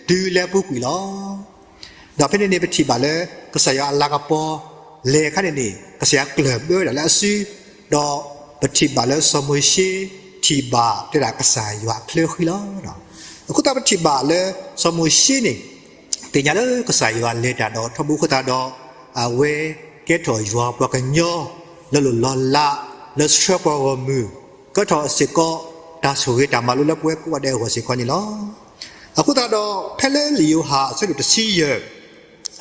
တုၤလဲၤပူၤကွံာ်လီၤ. ဒီးဖဲန့ၣ်န့ၣ် ပထံၣ်ဘၣ်လၢ ကစၢ်ယွၤအလၤကပီၤ လဲၤအခါန့ၣ်န့ၣ် ကစၢ်ယွၤကျၢၢ်ဘၢဝဲဒၣ်လၢအစု, ဒီးပထံၣ်ဘၣ်လၢစီၤမိၤၡ့ ထံၣ်ဘၣ်တဲဒၣ်ကစၢ်ယွၤအချၢဃံလီၤ. အဃိသတးပထံၣ်ဘၣ်လၢ စီၤမိၤၡ့န့ၣ် သ့ၣ်ညါလၢကစၢ်ယွၤလဲၤတၢ်ဒီးထီဘိအဃိသတးဒီး အဝဲကဲထီၣ်ယွၤပှၤကညီ လၢလိၣ်လီၤလး လၢဆှၢပှၤဂီၢ်မုၢ် ကဲထီၣ်စ့ၢ်ကီး တၢ်ဆိၣ်ဂ့ၤတၢ်မၤလိလၢပဝဲကိးဂၤဒဲးအဂီၢ်စ့ၢ်ကီးန့ၣ်လီၤ. အဃိသတးဒီး ဖဲလၢလံာ်ယိၤဟၣ်အဆၢဒိၣ်တဆံယဲၢ်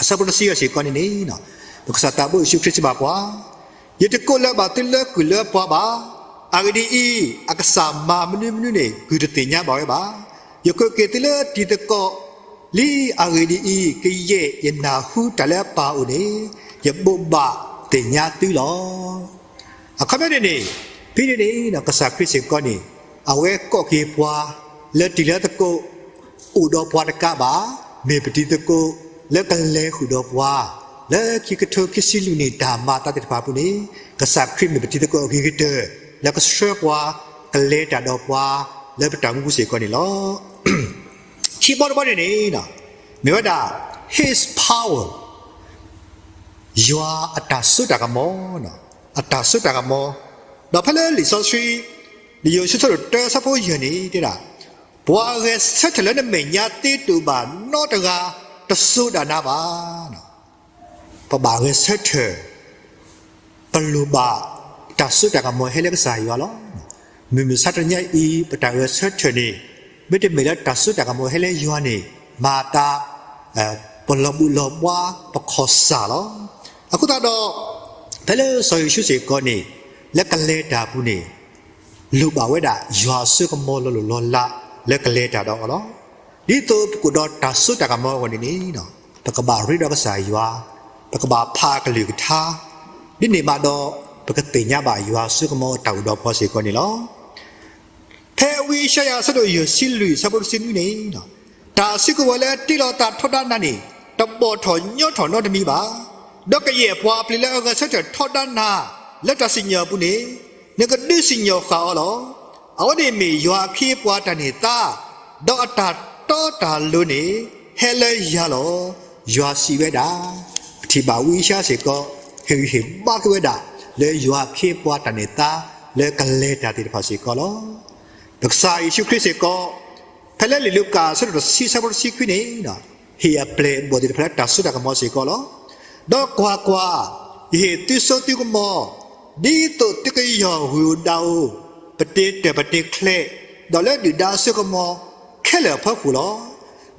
အဆၢဖိတဆံယဲၢ်စ့ၢ်ကီးန့ၣ်န့ၣ်, ပကစၢ်သးဘိယ့ၣ်ၡူးခရံာ်စံးဘၣ်ပှၤ, ယတကိးလၢၤဘၣ်သုလၢကုၢ်လၢပှၤဘၣ်. အဂ့ၢ်ဒ်အံၤ, အကစၢ်မၤမနုၤမနုၤန့ၣ် ကုၢ်တသ့ၣ်ညါဘၣ်ဝဲဘၣ်. ယကွဲးက့ၤသုလၢတံၤသကိးလံ. အဂ့ၢ်ဒ်အံၤ, ကယဲၢ်ယနၢ်ဟူတၢ်လၢအပၢ်အအိၣ်န့ၣ် ယဘိးဘၣ်သ့ၣ်ညါသုလီၤ. အခီပညီန့ၣ်န့ၣ်, ဖဲန့ၣ်န့ၣ် ကစၢ်ခရံာ်စ့ၢ်ကီးန့ၣ် အဝဲကိးက့ၤပှၤလၢတံၤလၢသကိး, အိၣ်ဒီးပှၤတကးဘၣ်, မ့ၢ်ပတံၤသကိးလၢကလဲၤဃုာ်ဒီးပှၤ, လၢခံကထိခံဆံလွံၢ်နံၣ်တၢ်မၤအသးသ့ၣ်တဖၣ်အပူၤန့ၣ်, ကစၢ်ခရံာ်မ့ၢ်ပတံၤသကိးအဂ့ၤကတၢၢ် လၢကဆှၢပှၤ ကလဲၤတၢ်ဒီးပှၤ လၢပတၢ်အိၣ်မူပူၤစ့ၢ်ကီးန့ၣ်လီၤ. ခံဘီတဘီန့ၣ်န့ၣ် မ့ၢ်ဝဲဒၣ် His power, ယွၤအတၢ်စိတၢ်ကမီၤ, အတၢ်စိတၢ်ကမီၤ, ဒီးဖဲလၢလံာ်စီဆှံ လံာ်ယိၤၡူအဆၢဒိၣ်တၢအဆၢဖိယဲၢ်န့ၣ်တဲဒၣ်, ပှၤအဂဲၤဆၢထၢၣ်လၢနမဲာ်ညါသ့တအိၣ်ဘၣ်နီတဂၤ တစိၤဒၣ်နၤဘၣ်. ပဘၣ်ဂဲၤဆၢထၢၣ် ပလိၣ်ဘၣ်တၢ်စိတၢ်ကမီၤဟဲလၢကစၢ်ယွၤလီၤ. မုၢ်မဆါတနံၤညါအံၤ ပတၢ်ဂဲၤဆၢထၢၣ်န့ၣ် မ့တမ့ၢ်လၢတၢ်စိတၢ်ကမီၤဟဲလၢယွၤန့ၣ် မၤသး ပလီၤဘူၣ်လီၤဘှါ ပခီၣ်စၢ်လီၤ. အဃိသတးဒီး ဖဲလၢစီၤယိၤၡူစ့ၢ်ကီးန့ၣ် လၢကလဲၤတၢ်အပူၤန့ၣ် လိၣ်ဘၣ်ဝဲဒၣ်ယွၤအစိကမီၤလီၤလိၢ်လီၤလး လၢကလဲၤတၢ်ဒီးအီၤလီၤ. ဒ်သိးပကအိၣ်ဒီးတၢ်စိတၢ်ကမီၤအဂီၢ်န့ၣ်န့ၣ် ပကဘၣ်ရ့ဒီးကစၢ်ယွၤ, ပကဘၣ်ဖးအကလုၢ်ကထါ, ဒ်န့ၣ်ဘၣ်ဒီး ပကသ့ၣ်ညါဘၣ်ယွၤအစိကမီၤအတၢ်အိၣ်ဒီးပှၤစ့ၢ်ကီးန့ၣ်လီၤ. ဖဲဝံယၡါယၤအဆၢဒိၣ်ယဲၢ်ဆံလွံၢ်အဆၢဖိတဆံနွံန့ၣ်, တၢ်စုကဝဲၤလၢအတ့လီၤအသးထီဒါနၤန့ၣ် တဘီၣ်ထီၣ်ညီထီၣ်နီတမံၤဘၣ်. ဒီးကယဲၢ်ပှၤအပျ့ၤလၢအဂဲၤဆၢထၢၣ်ထီဒါနၤ လၢတၢ်စံၣ်ညီၣ်အပူၤန့ၣ်, နကဒုးစံၣ်ညီၣ်ဃာ်အီၤလီၤ. အဝဲန့ၣ်မ့ၢ်ယွၤအခ့အပှၤတၢ်န့ၢ်သါ, ဒီးအတၢ်တီတၢ်လိၤန့ၣ် ဟဲလၢယၤလီၤ. ယွၤစံးဝဲဒၣ်, ပထံၣ်ဘၣ်ဝံယၡါယၤစ့ၢ်ကီး ဟ့ၣ်ဂံၢ်ဟ့ၣ်ဘါက့ၤဝဲဒၣ် လၢယွၤအခ့အပှၤတၢ်န့ၢ်သါ လၢကလဲၤတၢ်သ့ၣ်တဖၣ်စ့ၢ်ကီးလီၤ. ပကစၢ်ယ့ၣ်ၡူးခရံာ်စ့ၢ်ကီး ဖဲလၢလံာ်လူၤကၣ်အဆၢဒိၣ်တဆံအဆၢဖိတဆံခွံန့ၣ်, ဟ့ၣ်အပျဲၢ်အဘီၣ်သ့ၣ်တဖၣ်လၢတၢ်စိတၢ်ကမီၤစ့ၢ်ကီးလီၤ. ဒီးကွၢ်ကွၢ်, ယဟ့ၣ်သုစိသုကမီၤ, ဒ်သိးသုကယီၢ်ဝ့ၢ်ဧိၤဒၣ်ဧိၤ, ပတ့တၢၢ်ပတ့ချဲး, ဒီးလၢဒုၣ်ဒါအစိကမီၤခဲလၢာ်အဖီခိၣ်လီၤ.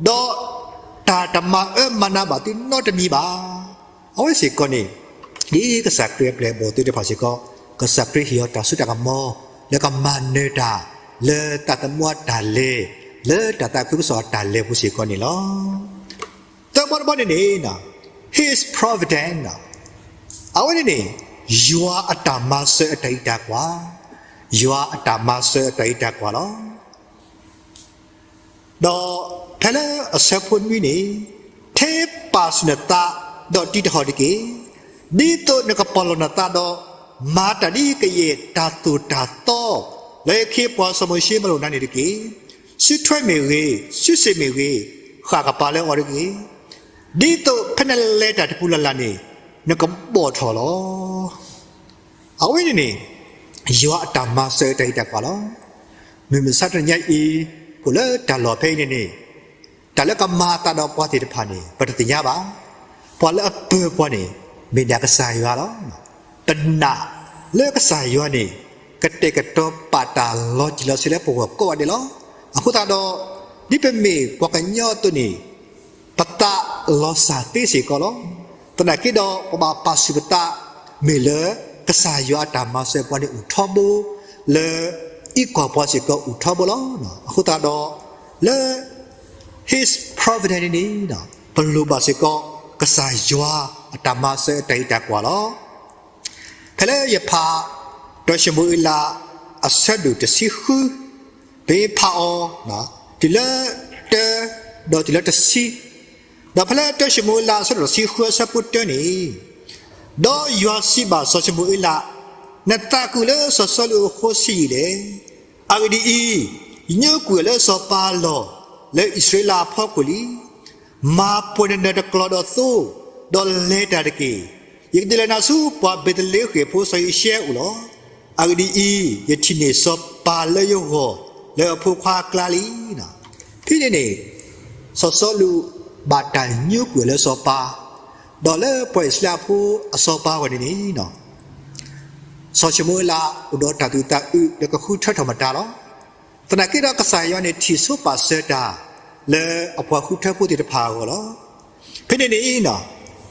ဒီးတၢ်တမၤအၢမၤနးဘၣ်သုနီတမံၤဘၣ်. အဝဲစ့ၢ်ကီးန့ၣ် ဒ်ကစၢ်ခရံာ်အပျဲၢ်အဘီၣ်သ့ၣ်တဖၣ်စ့ၢ်ကီး, ကစၢ်ခရံာ်ဟ့ၣ်အီၤတၢ်စိတၢ်ကမီၤ လၢကမၤနၢၤတၢ် လၢသးသမူအတၢ်လဲၤ, လၢတၢ်သးခုကစီၣ်အတၢ်လဲၤပူၤစ့ၢ်ကီးန့ၣ်လီၤ. သၢဘီတဘီန့ၣ်န့ၣ်, His providence, အဝဲန့ၣ်န့ၣ် ယွၤအတၢ်မၤစၢၤအတၢ်အံးတၢ်ကွၢ်, ယွၤအတၢ်မၤစၢၤအတၢ်အံးတၢ်ကွၢ်လီၤ. ဒီးဖဲလၢအဆၢဖိနွံန့ၣ်, ထဲပာ်ဆူၣ်နသး, ဒီးတံးတဟီၣ်တက့ၢ်. ဒ်သိးနကပီၢ်လီၤနသးဒီး, မၤတၢ်ဒ်ကယဲၢ်တၢ်သိၣ်တၢ်သီ, လၢယခ့ပှၤစီၤမိၤၡ့မၢလိာ်နၤန့ၣ်တက့ၢ်. စုထွဲမ့ၢ်ဂ့ၤ, စုစ့ၣ်မ့ၢ်ဂ့ၤ, ဃၣ်ကပၤလၢအီၤတက့ၢ်. ဒ်သိးဖဲနလဲၤတၢ်တပူၤလၢ်လၢ်န့ၣ်, နကဘီၣ်ထီၣ်လီၤ. အဝဲန့ၣ်န့ၣ်, ယွၤအတၢ်မၤစၢၤအတၢ်အံးတၢ်ကွၢ်လီၤ. မုၢ်မဆါတနံၤညါအံၤ, အိၣ်လၢတၢ်လီၢ်ဖဲအံၤန့ၣ်န့ၣ်, တၢ်လၢကမၤအသးဒီးပှၤသ့ၣ်တဖၣ်န့ၣ် ပတသ့ၣ်ညါဘၣ်. ပှၤလၢအပၢၤပှၤန့ၣ် မ့ၢ်ဒၣ်ကစၢ်ယွၤလီၤ. ပနာ်လၢကစၢ်ယွၤန့ၣ် ကတဲာ်ကတီၤပာ်တၢ်လီၤတံၢ်လီၤဆဲးလၢပဂီၢ်ကိးဂၤဒဲးလီၤ. အဃိသတးဒီး, ဒ်ပမ့ၢ်ပှၤကညီအသိးန့ၣ်, ပသးလီၤစၢ်သ့စ့ၢ်ကီးလီၤ. သနာ်က့ဒီး ပဘၣ်ပာ်ဆူၣ်ပသး, မ့ၢ်လၢကစၢ်ယွၤအတၢ်မၤစၢၤပှၤန့ၣ်အိၣ်ထီဘိ, လၢအံးကွၢ်ပှၤစ့ၢ်ကီးအိၣ်ထီဘိလီၤ. အဃိသတးဒီး, လၢ His providence န့ၣ်န့ၣ်, ပလိၣ်ဘၣ်စ့ၢ်ကီး ကစၢ်ယွၤအတၢ်မၤစၢၤအတၢ်အံးတၢ်ကွၢ်လီၤ. ဖဲလၢယဖး တၢၡမူၤအ့လး အဆၢဒိၣ်တဆံဃု, ပဖးအီၤ တုၤလၢ တၢ, ဒီးတုၤလၢတဆံ, ဒီးဖဲလၢတၢၡမူၤအ့လး အဆၢဒိၣ်တဆံဃု အဆၢဖိတၢန့ၣ်, ဒီးယွၤစံးဘၣ်စီၤၡမူၤအ့လး, နသးကွံာ်လၢစီၤစီလူးအဃိဆံးယံာ်လဲၣ်. အဂ့ၢ်ဒ်အံၤ, ယညိကွံာ်အီၤလၢစီၤပၤအလီၢ် လၢအံၣ်စရ့လးအဖီခိၣ်လံ. မၤပှဲၤနနၢၤတကျီဒီးသိ, ဒီးလဲၤတၢ်တက့ၢ်. ယကဒုးလဲၤနၤဆူပှၤဘ့းလ့ဟ့မ်ဖိစီၤယံၡဲအအိၣ်လီၤ. အဂ့ၢ်ဒ်အံၤ, ယထံၣ်န့ၢ်စီၤပၤလၢယဂီၢ်လၢအဖိခွါအကျါလံ. ဖဲန့ၣ်န့ၣ်, စီၤစီလူးဘၣ်တၢ်ညိကွံာ်အီၤလၢစီၤပၤ, ဒီးလၢပှၤအံၣ်စရ့လးဖိအစီၤပၤအဂီၢ်န့ၣ်န့ၣ် စီၤၡမူၤအ့လး အိၣ်ဒီးတၢ်သူၣ်အုးသးအုး ဒီးကဃုထၢထီၣ်မတၤလီၤ. သနာ်က့ဒီးကစၢ်ယွၤန့ၣ်ထံၣ်ဆိပာ်စၢၤတၢ် လၢအပှၤဃုထၢဖိသ့ၣ်တဖၣ်အဂီၢ်လီၤ. ဖဲန့ၣ်န့ၣ်,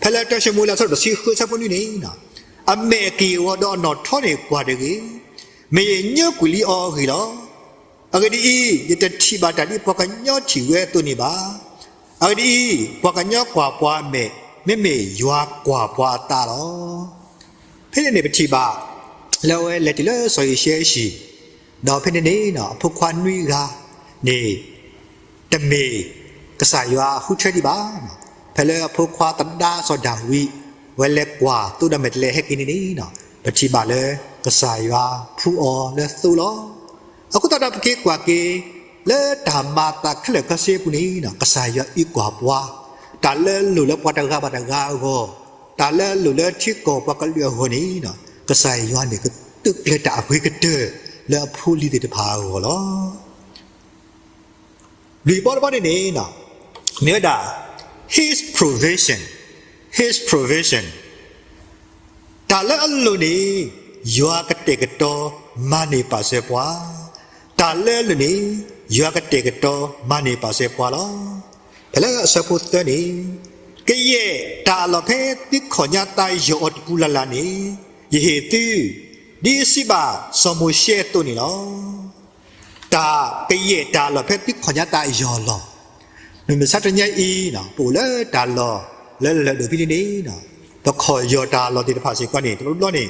ဖဲလၢတၢၡမူၤအ့လး အဆၢဒိၣ်တဆံဃု အဆၢဖိနွံန့ၣ်, အမဲာ်အက့ၢ်အဂီၤဒီးအနီၣ်ထီန့ၣ်ကွၢ်တဂ့ၤ. မ့ၢ်ယညိကွံာ်လံအီၤအဂ့ၢ်လီၤ. အဂ့ၢ်ဒ်အံၤ, ယတထံၣ်ဘၣ်တၢ်ဒ်ပှၤကညီထံၣ်ဝဲအသိးန့ၣ်ဘၣ်. အဂ့ၢ်ဒ်အံၤ, ပှၤကညီကွၢ်ပှၤအမဲာ်, မ့မ့ၢ်ယွၤကွၢ်ပှၤအသးလီၤ. ဖဲန့ၣ်န့ၣ်ပထံၣ်ဘၣ် လၢအဝဲလဲၤတုၤလၢစီၤယံၡဲအဟံၣ်, ဒီးဖဲန့ၣ်န့ၣ် အဖိခွါနွံဂၤန့ၣ် တမ့ၢ်ကစၢ်ယွၤအဃုထၢဒံးဘၣ်. ဖဲလၢအဖိခွါသဒါစီၤဒၤဝံး ပဝဲလဲၤကွၢ်သိဒီးမဲာ်တဲးလဲးဟဲက့ၤန့ၣ်န့ၣ်, ပထံၣ်ဘၣ်လၢကစၢ်ယွၤဖှူအီၤလၢသိလီၤ. အဃိသတးဒီးပက့ၤကွၢ်က့ၤ လၢတၢ်မၤအသးခဲလၢာ်ခဲဆ့အပူၤန့ၣ်, ကစၢ်ယွၤအံးကွၢ်ပှၤ, တၢ်လၢအလိၣ်လၢပှၤတဂၤဘၣ်တဂၤအဂီၢ်, တၢ်လၢအလိၣ်လၢထံကီၢ်ပှၤကလုာ်အဂီၢ်န့ၣ်, ကစၢ်ယွၤန့ၣ်ကသုးကျဲၤတၢ်အဂ့ၤကတၢၢ်လၢအဖိအလံၤသ့ၣ်တဖၣ်အဂီၢ်လီၤ. လွံၢ်ဘီတဘီန့ၣ်န့ၣ်, မ့ၢ်ဝဲဒၣ် his provision, his provision, တၢ်လၢအလိၣ်န့ၣ် ယွၤကတဲာ်ကတီၤမၤန့ၢ်ပာ်စၢၤပှၤ, တၢ်လၢအလိၣ်န့ၣ် ယွၤကတဲာ်ကတီၤမၤန့ၢ်ပာ်စၢၤပှၤလီၤ. ဖဲလၢအဆၢဖိသၢန့ၣ်, ကယဲၢ်တၢ်အလီၢ်ဖဲသုခီၣ်ညါသးယီၤအီၤတပူၤလၢ်လၢ်န့ၣ်, ယဟ့ၣ်သု, ဒ်စံးဘၣ်စီၤမိၤၡ့အသိးန့ၣ်လီၤ. တၢ်ကယဲၢ်တၢ်အလီၢ်ဖဲသုခီၣ်ညါသးယီၤအလီၢ်, မုၢ်မဆါတနံၤအံၤ, ပအိၣ်လၢတၢ်လီၢ်လၢလၢၢ်ဒိၣ်ဖဲန့ၣ်န့ၣ်, ပခီၣ်ယီၤတၢ်လီၢ်သ့ၣ်တဖၣ်စ့ၢ်ကီးန့ၣ် တဘျီဘျီ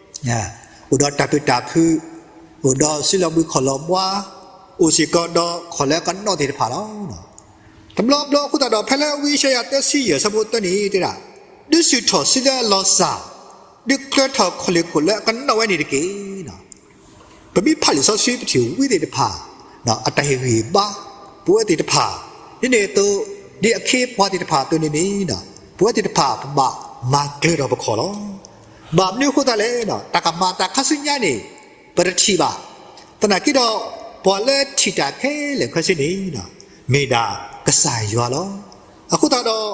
န့ၣ် အိၣ်ဒီးတၢ်ပၢတၢ်ဖုး, အိၣ်ဒီးစုလီၤဘှံးခီၣ်လီၤဘှါ, အိၣ်စ့ၢ်ကီးဒီးခီၣ်လၢကနီၣ်သ့ၣ်တဖၣ်လီၤ. တဘျီဘျီအဃိသတးဒီး ဖဲလၢဝံယၡါယၤသၢဆံယဲၢ်ဆၢဖိသၢန့ၣ်တဲဒၣ်, ဒုးဆူၣ်ထီၣ်စုလၢအလီၤစၢ်, ဒုးကျၢၤထီၣ်ခီၣ်လ့ၢ်ခိၣ်လၢအကနီၣ်ဝဲန့ၣ်တက့ၢ်. ပမ့ၢ်ဖးလံာ်စီဆှံပထံၣ်ဝံသ့ၣ်တဖၣ်, အတၢ်ဟ့ၣ်ဂံၢ်ဟ့ၣ်ဘါ, ပဝဲသ့ၣ်တဖၣ်, ဒ်န့ၣ်အသိး, ဒ်အခ့အပှၤသ့ၣ်တဖၣ်အသိးန့ၣ်န့ၣ်, ပဝဲသ့ၣ်တဖၣ်ပဘၣ်မၤကျၢၤထီၣ်ပခီၣ်လီၤ. ဘၣ်မနုၤအဃိသတးလဲၣ်, တၢ်ကမၤအသးခါဆူညါန့ၣ်, ပတထံၣ်ဘၣ်, သနာ်က့ဒီး, ပှၤလၢထံၣ်တၢ်ခဲလၢာ်ခဲဆ့န့ၣ်, မ့ၢ်ဒၣ်ကစၢ်ယွၤလီၤ. အဃိသတးဒီး,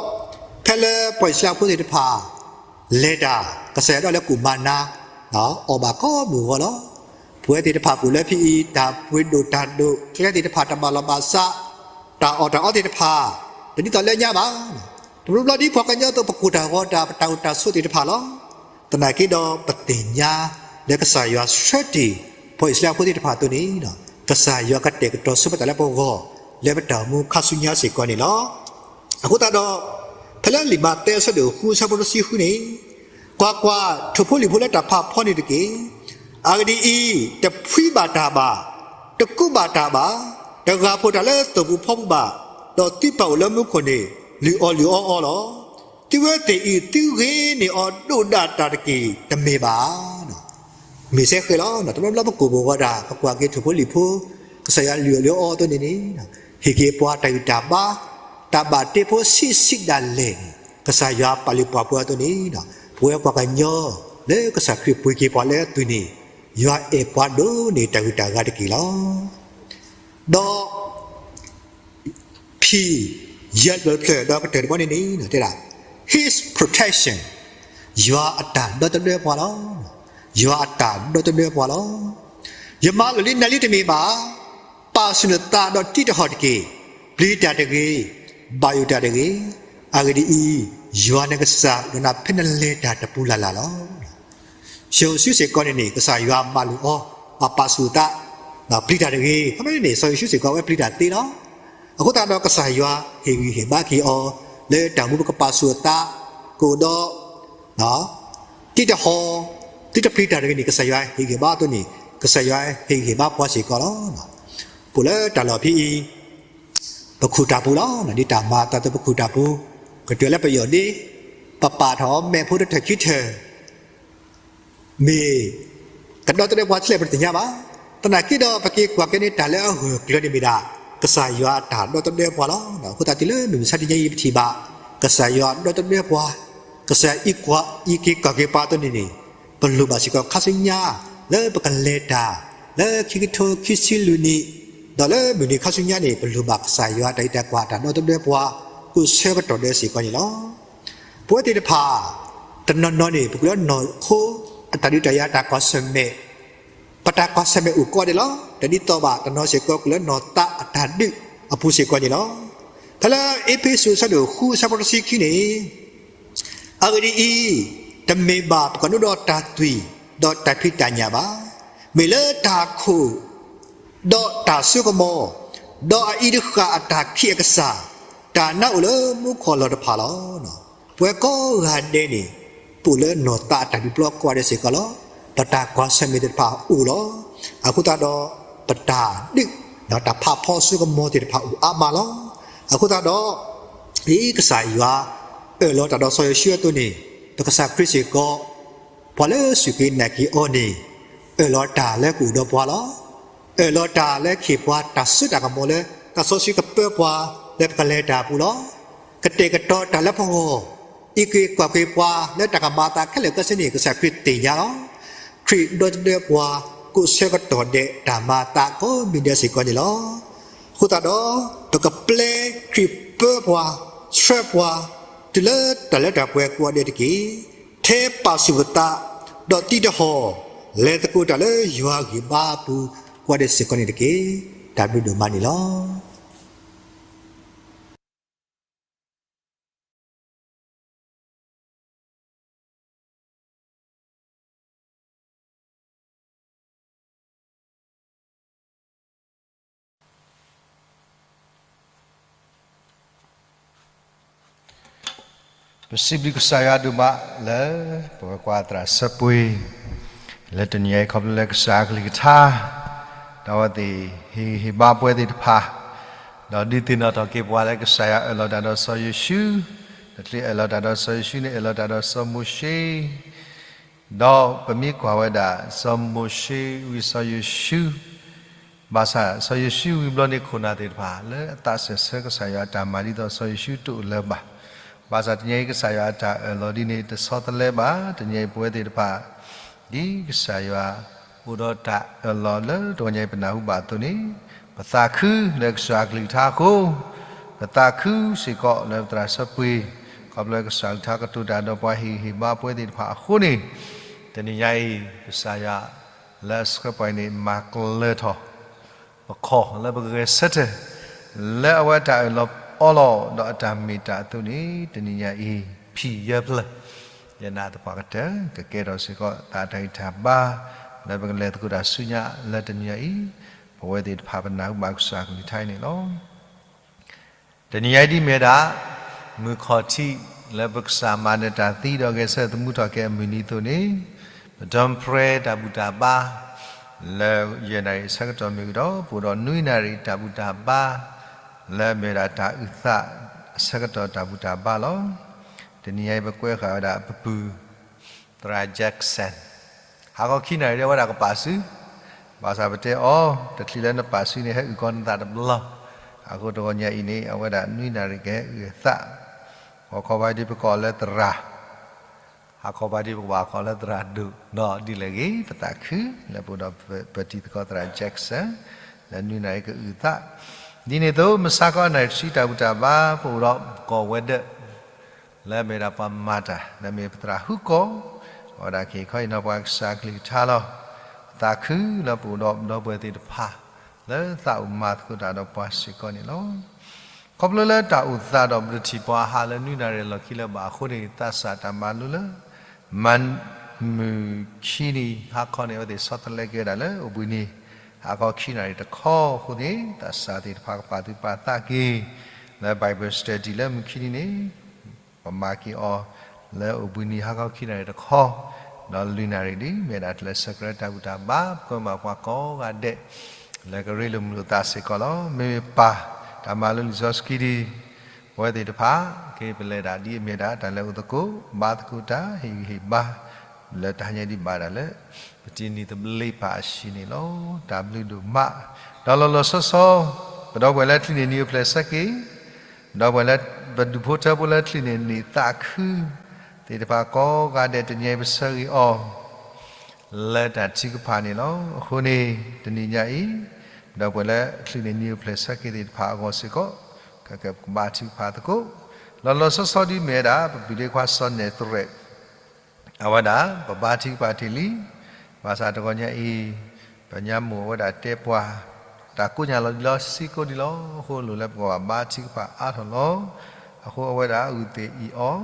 ဖဲလၢပှၤအံၣ်စရ့လးဖိသ့ၣ်တဖၣ် လဲၤတၢ်, ကစၢ်ယွၤဒၣ်လၢကူၣ်မၤနၤ, အီၣ်ဘၣ်ကိးမုၢ်ဂီၤလီၤ. ပဝဲသ့ၣ်တဖၣ်ပအိၣ်လၢဖဲအံၤ တၢ်ပှ့ၤဒိၣ်တၢ်ဒိၣ် ကျဲသ့ၣ်တဖၣ်တဘၣ်လီၤဘၣ်စး, တၢ်အီၣ်တၢ်အီသ့ၣ်တဖၣ်, တဒ်သိးလၢညါဘၣ်. တဘျီဘျီဒ်ပှၤကညီအသိး ပကိၢ်တၢ်ဂီၤတၢ် ပတၢ်အိၣ်တၢ်ဆိးသ့ၣ်တဖၣ်လီၤ. သနာ်က့ဒီးပသ့ၣ်ညါလၢကစၢ်ယွၤဆှၢတ့ၢ် ပှၤအံၣ်စရ့လးဖိသ့ၣ်တဖၣ်အသိးန့ၣ်, ကစၢ်ယွၤကတဲာ်ကတီၤဆၢပတၢ်လၢပဂီၢ်, လၢပတၢ်အိၣ်မူခါဆူညါစ့ၢ်ကီးန့ၣ်လီၤ. အဃိသတးဒီး, ဖဲလၢလံာ်မးသဲအဆၢဒိၣ်ဃုအဆၢဖိတဆံဃုန့ၣ်, ကွၢ်ကွၢ်, ထိၣ်ဖိလံၣ်ဖိလၢတၢ်ဖးဖီန့ၣ်တက့ၢ်. အဂ့ၢ်ဒ်အံၤ, တဖှံဘၣ်တၢ်ဘၣ်, တကူးဘၣ်တၢ်ဘၣ်, တဂၢ်ဖိးတၢ်လၢသိၣ်ပူၤဖီပူၤဘၣ်, ဒီးသုပၢ်အိၣ်လၢမူခိၣ်န့ၣ် လုၢ်အီၣ်လုၢ်အီအီလီၤ. သုဝဲသ့ၣ်အံၤ သုဂ့ၤန့ၢ်အီၤဒိၣ်ဒၣ်တၢ်တက့ၢ် တမ့ၢ်ဘၣ်. မ့ၢ်စ့ၢ်ကီးလီၤ. တဘျီဘျီပကိၢ်ဘၣ်ဂီၤတၢ် ပကွၢ်က့ၤထိၣ်ဖိလံၣ်ဖိ, ကစၢ်ယွၤလုၢ်အီၣ်လုၢ်အီအီအသိးန့ၣ်န့ၣ်, ဟ့ၣ်က့ၤပှၤတၢ်ဂံၢ်တၢ်ဘါ, တၢ်ဘၣ်တ့ဖိဆံးဆံးဒၣ်လဲာ်န့ၣ်, ကစၢ်ယွၤပာ်လုၢ်ပာ်ပှ့ၤအသိးန့ၣ်, ပဝဲပှၤကညီလၢကစၢ်ခရံာ်ပှ့ၤက့ၤပှၤလၢအသွံၣ်န့ၣ်, ယွၤအဲၣ်ပှၤဒိၣ်န့ၢ်တၢ်ဂံၢ်တၢ်ဘါတက့ၢ်လီၤ. ဒီး ဖံ, ယဲၢ်တဖျၢၣ်ဒီးကတၢၢ်တဘီန့ၣ်န့ၣ် တဲဒၣ်, His protection, ယွၤအတၢ်ဒီသဒၢပှၤလီၤ. ယွၤအတၢ်ဒီသဒၢပှၤလီၤ. ယမၤလိာ်လံနၤလံတမ့ၢ်ဘၣ်, ပာ်ဆူၣ်နသးဒီးတံးတဟီၣ်တက့ၢ်. ပျံၤတၢ်တဂ့ၤ, ဘၣ်ယိၣ်တၢ်တဂ့ၤ, အဂ့ၢ်ဒ်အံၤ, ယွၤနကစၢ်အိၣ်ဒီးနၤဖဲနလဲၤတၢ်တပူၤလၢ်လၢ်လီၤ. စီၤယိၤၡူစ့ၢ်ကီးန့ၣ်န့ၣ် ကစၢ်ယွၤမၤလိာ်အီၤ, ပာ်ဆူၣ်အသး, ပျံၤတၢ်တဂ့ၤ, ခီမ့ၢ်န့ၣ် စီၤယိၤၡူစ့ၢ်ကီးအဝဲပျံၤတၢ်သ့လီၤ. အဃိသတးဒီးကစၢ်ယွၤဟ့ၣ်ဂံၢ်ဟ့ၣ်ဘါက့ၤအီၤ, လၢတၢ်မူပကပာ်ဆူၣ်အသး, ကအိၣ်ဒီး, တံးတဟီၣ်, သုတပျံၤတၢ်တဂ့ၤန့ၣ် ကစၢ်ယွၤဟ့ၣ်ဂံၢ်ဟ့ၣ်ဘါအသိးန့ၣ်, ကစၢ်ယွၤဟ့ၣ်ဂံၢ်ဟ့ၣ်ဘါပှၤစ့ၢ်ကီးလီၤ. ပအိၣ်လၢတၢ်လီၢ်ဖဲအံၤ, ပခူၣ်တၢ်ပူၤလီၤ. ဒ်တၢ်မၤအသးအသိးပခူၣ်တၢ်ပူၤ, ကတုၤလၢပယီၢ်ဒ့, ပပာ်ထီၣ်အီၤမဲာ်ဖိတထၢၣ်ခံထၢၣ် မ့ၢ်ကဒီသဒၢပှၤထဲလဲၣ်ပတသ့ၣ်ညါဘၣ်. သနာ်က့ဒီးပက့ၤကွၢ်က့ၤန့ၣ် တၢ်လၢအဂၢၢ်ကျၢၤန့ၣ်မ့ၢ်ဒၣ် ကစၢ်ယွၤအတၢ်ဒီသဒၢပှၤလီၤ. အဃိသတးတုၤလၢမုၢ်မဆါတနံၤအံၤပထံၣ်ဘၣ် ကစၢ်ယွၤဒီသဒၢပှၤ, ကစၢ်ယွၤအံးကွၢ်အံးက့ၤကီၢ်က့ၤပှၤအသိးန့ၣ်န့ၣ်, ပလိၣ်ဘၣ်စ့ၢ်ကီးခါဆူညါ လၢပကလဲၤတၢ် လၢခံကထိခံဆံလွံၢ်နံၣ်, ဒီးလၢမုၢ်နံၤခါဆူညါန့ၣ် ပလိၣ်ဘၣ်ကစၢ်ယွၤတၢ်ဂံၢ်တၢ်ဘါ တၢ်ဒီသဒၢပှၤ ကိးဆၢကတီၢ်ဒဲးစ့ၢ်ကီးန့ၣ်လီၤ. ပဝဲသ့ၣ်တဖၣ် တနီၤနီၤန့ၣ် ပကအိၣ်လၢနီၢ်ခိ အတၢ်ဒုးတၢ်ယၤတၢ်ကွၢ်ဆၢၣ်မဲာ်, ပတၢ်ကွၢ်ဆၢၣ်မဲာ်အိၣ်ကိးဂၤဒဲးလီၤ. တဒ်သိးဘၣ် တနီၤစ့ၢ်ကီးကအိၣ်လၢနီၢ်သးအတၢ်ဒုးအပူၤစ့ၢ်ကီးန့ၣ်လီၤ. ဖဲလၢအ့းဖ့းစူးအဆၢဒိၣ်ဃုအဆၢဖိတဆံခံန့ၣ်, အဂ့ၢ်ဒ်အံၤ, တမ့ၢ်ဘၣ်ပကဒိးန့ၢ်ဒီးတၢ်သွံၣ် ဒီးတၢ်ဖံးတၢ်ညၣ်ဘၣ်. မ့ၢ်လၢတၢ်ခိၣ် ဒီးတၢ်စိကမီၤ, ဒီးအအံၤတဃၣ်အတၢ်ခံးအကစၢ်, တၢ်နါအိၣ်လၢမူခိၣ်လီၢ်တဖၣ်လီၤ. ပဝဲကိးဂၤဒဲးန့ၣ်, ပအိၣ်လၢနီၢ်သးအတၢ်ဒုးပျီကိးဂၤဒဲးစ့ၢ်ကီးလီၤ. ပတၢ်ကွၢ်ဆၢၣ်မဲာ်သ့ၣ်တဖၣ်အိၣ်လီၤ. အဃိသတးဒီး, ပတၢ်ဒုး, တၢ်ဖးဖီစိကမီၤသ့ၣ်တဖၣ်အိၣ်အါမးလီၤ. အဃိသတးဒီး, ဒ်ကစၢ်ယွၤအၢၣ်လီၤတၢ်ဒီးစီၤယိၤၡူအသိးန့ၣ်, ဒီးကစၢ်ခရံာ်စ့ၢ်ကီး, ပှၤလၢစူၢ်က့ၤနာ်က့ၤအီၤန့ၣ်, အၢၣ်လီၤတၢ်လၢကအိၣ်ဒီးပှၤလီၤ. အၢၣ်လီၤတၢ်လၢကဟ့ၣ်ပှၤတၢ်စိတၢ်ကမီၤလၢ သးစီဆှံကပၢပှၤလၢပကလဲၤတၢ်အပူၤလီၤ. ကတဲာ်ကတီၤတၢ်လၢပဂီၢ်, အံးက့ၤကွၢ်က့ၤပှၤလၢတၢ်ကမၤအသးခဲလၢာ်ခဲဆ့န့ၣ် ကစၢ်ခရံာ်သ့ၣ်ညါလီၤ. ခရံာ်ဒီသဒၢပှၤ, ကိးဆၢကတီၢ်ဒဲးတၢ်မၤအသးကိးမံၤဒဲးစ့ၢ်ကီးန့ၣ်လီၤ. အဃိသတးဒီး, ပကပျဲခရံာ်ပၢပှၤ, ဆှၢပှၤ, တုၤလၢတၢ်လၢတၢ်ပှဲၤကိးဂၤဒဲးတက့ၢ်. ထဲပာ်ဆူၣ်ပသး, ဒီးသံတဟီၣ်, လဲၤသကိးတၢ်လၢယွၤဂံၢ်ဘါအပူၤကိးဂၤဒဲးစ့ၢ်ကီးန့ၣ်တက့ၢ်. တၢ်ဘျုးဒိၣ်မးန့ၣ်လီၤ. ပစံးဘျုးကစၢ်ယွၤဒိၣ်မးလၢ ပဝဲကွၢ်သရၣ်စၢပှ့ၤ လၢတနံၤအံၤခီဖျိလၢကစၢ်အကလုၢ်ကထါ ဒီးအဝဲသ့ၣ်ဟ့ၣ်ဂံၢ်ဟ့ၣ်ဘါပဝဲသ့ၣ်တဖၣ်, ဒီးဒုးသ့ၣ်နီၣ်ထီၣ်က့ၤပှၤလၢကစၢ်ယွၤအၢၣ်လီၤတၢ်ဒီးစီၤယိၤၡူ, တချုးအၢၣ်လီၤတၢ်ဒီးစီၤယိၤၡူန့ၣ် အၢၣ်လီၤတၢ်ဒီးစီၤမိၤၡ့ ဒီးပမ့ၢ်ကွၢ်ဝဲဒၣ် စီၤမိၤၡ့ဝံၤစီၤယိၤၡူ, ဘၣ်ဆၣ်စီၤယိၤၡူဝံၤဘျီန့ၣ် ခိၣ်နၢ်သ့ၣ်တဖၣ် လၢအသးစၢၢ်ဆၢကစၢ်ယွၤအတၢ်မၤဒ်သိးစီၤယိၤၡူတအိၣ်လၢၤဘၣ်. ဘၣ်ဆၣ်တနံၤအံၤကစၢ်ယွၤအတၢ်အၢၣ်လီၤဒ်န့ၣ် တဆီတလဲဘၣ်. တနံၤအံၤပဝဲသ့ၣ်တဖၣ် ဒ်ကစၢ်ယွၤအိၣ်ဒီးတၢ်အၢၣ်လီၤလၢတဂီၤညါအံၤပနၢ်ဟူဘၣ်အသိးန့ၣ်, ပသးခုလၢကစၢ်အကလုၢ်ကထါအဃိ, ပသးခုစ့ၢ်ကီးလၢပသရၣ်စၢပှ့ၤ, ခီဖျိကစၢ်အကလုၢ်ကထါကတိၤတၢ်ဒီးပှၤဟ့ၣ်ဂံၢ်ဟ့ၣ်ဘါပဝဲသ့ၣ်တဖၣ်အဃိန့ၣ်, တနံၤညါအံၤ ကစၢ်ယွၤလၢအဆှၢပှၤအံၤန့ၣ် မၤကျၢၤထီၣ် ပခီၣ်လၢပဂဲၤဆၢထၢၣ် လၢအဝဲတၢ်အၢၣ်လီၤအီလီၤဒီးအတၢ်မ့ၢ်တၢ်အသိးန့ၣ် တနံၤညါအံၤ ဖံၣ်ယဲၢ်ဖျၢၣ် ယနာ်သပှၢ်ကတၢၢ် ကကဲထီၣ်စ့ၢ်ကီးသးတၢ်ဂံၢ်တၢ်ဘါ လၢပကလဲၤသကိးတၢ်ဆူညါလၢတနံၤညါအံၤ, ပဝဲသ့ၣ်တဖၣ်ပနၢ်ဟူဘၣ်ကစၢ်အကလုၢ်ကထါအံၤန့ၣ်လီၤ. တနံၤညါအံၤဒ်မ့ၢ်ဝဲဒၣ် မုၢ်ခီၣ်ထံးလၢပကစၢ်မၤနၢၤတၢ်သံဒီးဂဲၤဆၢထၢၣ်သမူထီၣ်က့ၤအမုၢ်နံၤအသိးန့ၣ်, ပတၢ်ပြၢတၢ်ဘူၣ်တၢ်ဘါ လၢယဲၢ်နၣ်ရံၣ်အဆၢကတီၢ်မ့ၢ်ဂ့ၤဒီး ပအိၣ်ဒီးနွံနၣ်ရံၣ်တၢ်ဘူၣ်တၢ်ဘါ လၢအမ့ၢ်ဝဲဒၣ်တၢ်အုၣ်သးအဆၢကတီၢ်တၢ်ဘူၣ်တၢ်ဘါလီၤ. တနံၤညါအံၤပကွဲဃာ်ဝဲဒၣ်ပပုၢ် သရၣ် Jackson ဟါခီခံနၣ်ရံၣ်ဒ်ဝဲဒၣ်ကပာ်စု, ဘၣ်ဆၣ်ပတဲအီၤ တချုးလၢနပာ်စုန့ၣ် ဟဲအုၣ်ကီၤနသးတဘျီ, အဃိတဂီၤညါအံၤန့ၣ် အဝဲဒၣ်နွံနၣ်ရံၣ်ကဟဲအုၣ်အသး, ပှၤခီပၤဒ်ပကိးလၢသရၣ်, ဟါခီပၤဒ်ပကဘၣ်ကိးလၢသရၣ်ဒိၣ် ဒီးဒ်လဲၣ်ဂ့ၤ ပသးခုလၢပအိၣ်ဒီးပတံၤသကိးသရၣ် Jackson လၢနွံနၣ်ရံၣ်ကအုၣ်အသး, ဒ်န့ၣ်အသိး မုၢ်ဆါခီနၣ်ရံၣ်တဆံတၢ်ဘူၣ်တၢ်ဘါ ပအိၣ်ဒီးပကိးဝဲဒၣ် လၢအမ့ၢ်ဒၣ်ပှၤမၤတၢ် လၢအမ့ၢ်ပသရၣ်ဟူကီၢ်, အဝဲဒၣ်ကဟ့ၣ်ခီဟ့ၣ်နီၤပှၤကစၢ်အကလုၢ်ကထါလီၤ. ပသးခုလၢပအိၣ်ဒီးပဒီပုၢ်ဝဲၢ်သ့ၣ်တဖၣ် လၢသးအိၣ်မၤသကိးတၢ်ဒီးပှၤစ့ၢ်ကီးန့ၣ်လီၤ. ခီဖျိလၢတၢ်အိၣ်သးဒီးပတထံၣ်ပှၤအဟးလၢနွံနၣ်ရံၣ်အလီၢ်ခံလၢၤဘၣ်အဃိန့ၣ် သးစၢ်တၢ်မၤလိလၢ မုၢ်ခံနံၤဟါခီန့ၣ် အဝဲသ့ၣ်ဆီတလဲက့ၤဝဲဒၣ်လၢအိၣ်ဘှံးနံၤ ဟါခီခံနၣ်ရံၣ်တခီအဃိန့ၣ် သးစၢ်သ့ၣ်တဖၣ်ကပာ်သူၣ်ပာ်သးက့ၤ လၢ Bible study လၢမုၢ်ခံနံၤန့ၣ် ပမၤက့ၤအီၤ လၢအိၣ်ဘှံးနံၤဟါခီခံနၣ်ရံၣ်တခီ ဒီးလွံၢ်နၣ်ရံၣ်ဒ်မ့ၢ်ဒၣ်တၢ်လၢဆဲးကျၢတၢ်ဘူၣ်တၢ်ဘါ ပကွဲမုာ်ပှၤကိးဂၤဒဲး လၢကရ့လိာ်မုာ်လိာ်သးစ့ၢ်ကီးလီၤ. မ့မ့ၢ်ပၢ်တၢ်မၤလိလံာ်စီဆှံဒ် ပဝဲသ့ၣ်တဖၣ် က့ၤပလဲၤဒၣ်ဒ်အမ့ၢ်ဒၣ်တၢ်လဲၤအိၣ်သကိး ဘါသကိးတၢ် ဟ့ၣ်ဂံၢ်ဟ့ၣ်ဘါ လၢတၢ်ဟဲညါဒ်ဘၣ်ဒၣ်လၢ ပတံၤနံၤသဘျ့ဖးအဟံၣ်န့ၣ်လီၤ. တၢ်ဘျုးဒိၣ်မး ဒီးလီၤလီၤဆီဆီ ပဒီပုၢ်ဝဲၢ်လၢချုးန့ၢ်နံၤအိၣ်ဖျဲၣ်ဆၢက့ၤ ဒီပုၢ်ဝဲၢ်လၢ ပဒူၣ်ဖိထၢဖိလၢချုးန့ၢ်နံၤသးခု သ့ၣ်တဖၣ်ကိးဂၤဒဲးတနံၤအံၤပဆၢဂ့ၤအီၤ လၢတၢ်ထုကဖၣ်န့ၣ်လီၤ. အဃိန့ၣ် တနံၤညါအံၤ ဒီပုၢ်ဝဲၢ်လၢချုးန့ၢ်နံၤအိၣ်ဖျဲၣ်ဆၢက့ၤသ့ၣ်တဖၣ်အဂီၢ်စ့ၢ်ကီး ကကဘါထုကဖၣ်သကိး လီၤလီၤဆီဆီဒ်မ့ၢ်ဝဲဒၣ် ပပုၢ်ဒ့ခွါစီၤနဲၣ်သရဲး အဝဲဒၣ် ပဘါထုကဖၣ်တ့ၢ်လံ. ဘၣ်ဆၣ်တဂီၤညါအံၤ ပညါမိၢ်အဝဲဒၣ်တဲပှၤ တၢ်ကိးညါလီၤဒ်လီၤ စ့ကိးဒ်လီၤ အဃိလိၣ်လၢပကဘၣ်ဘါထုကဖၣ်အါထီၣ်လီၤ. အဃိအဝဲဒၣ်ဂုာ်သ့ၣ်အံၤအီၤ ဒီးဂုာ်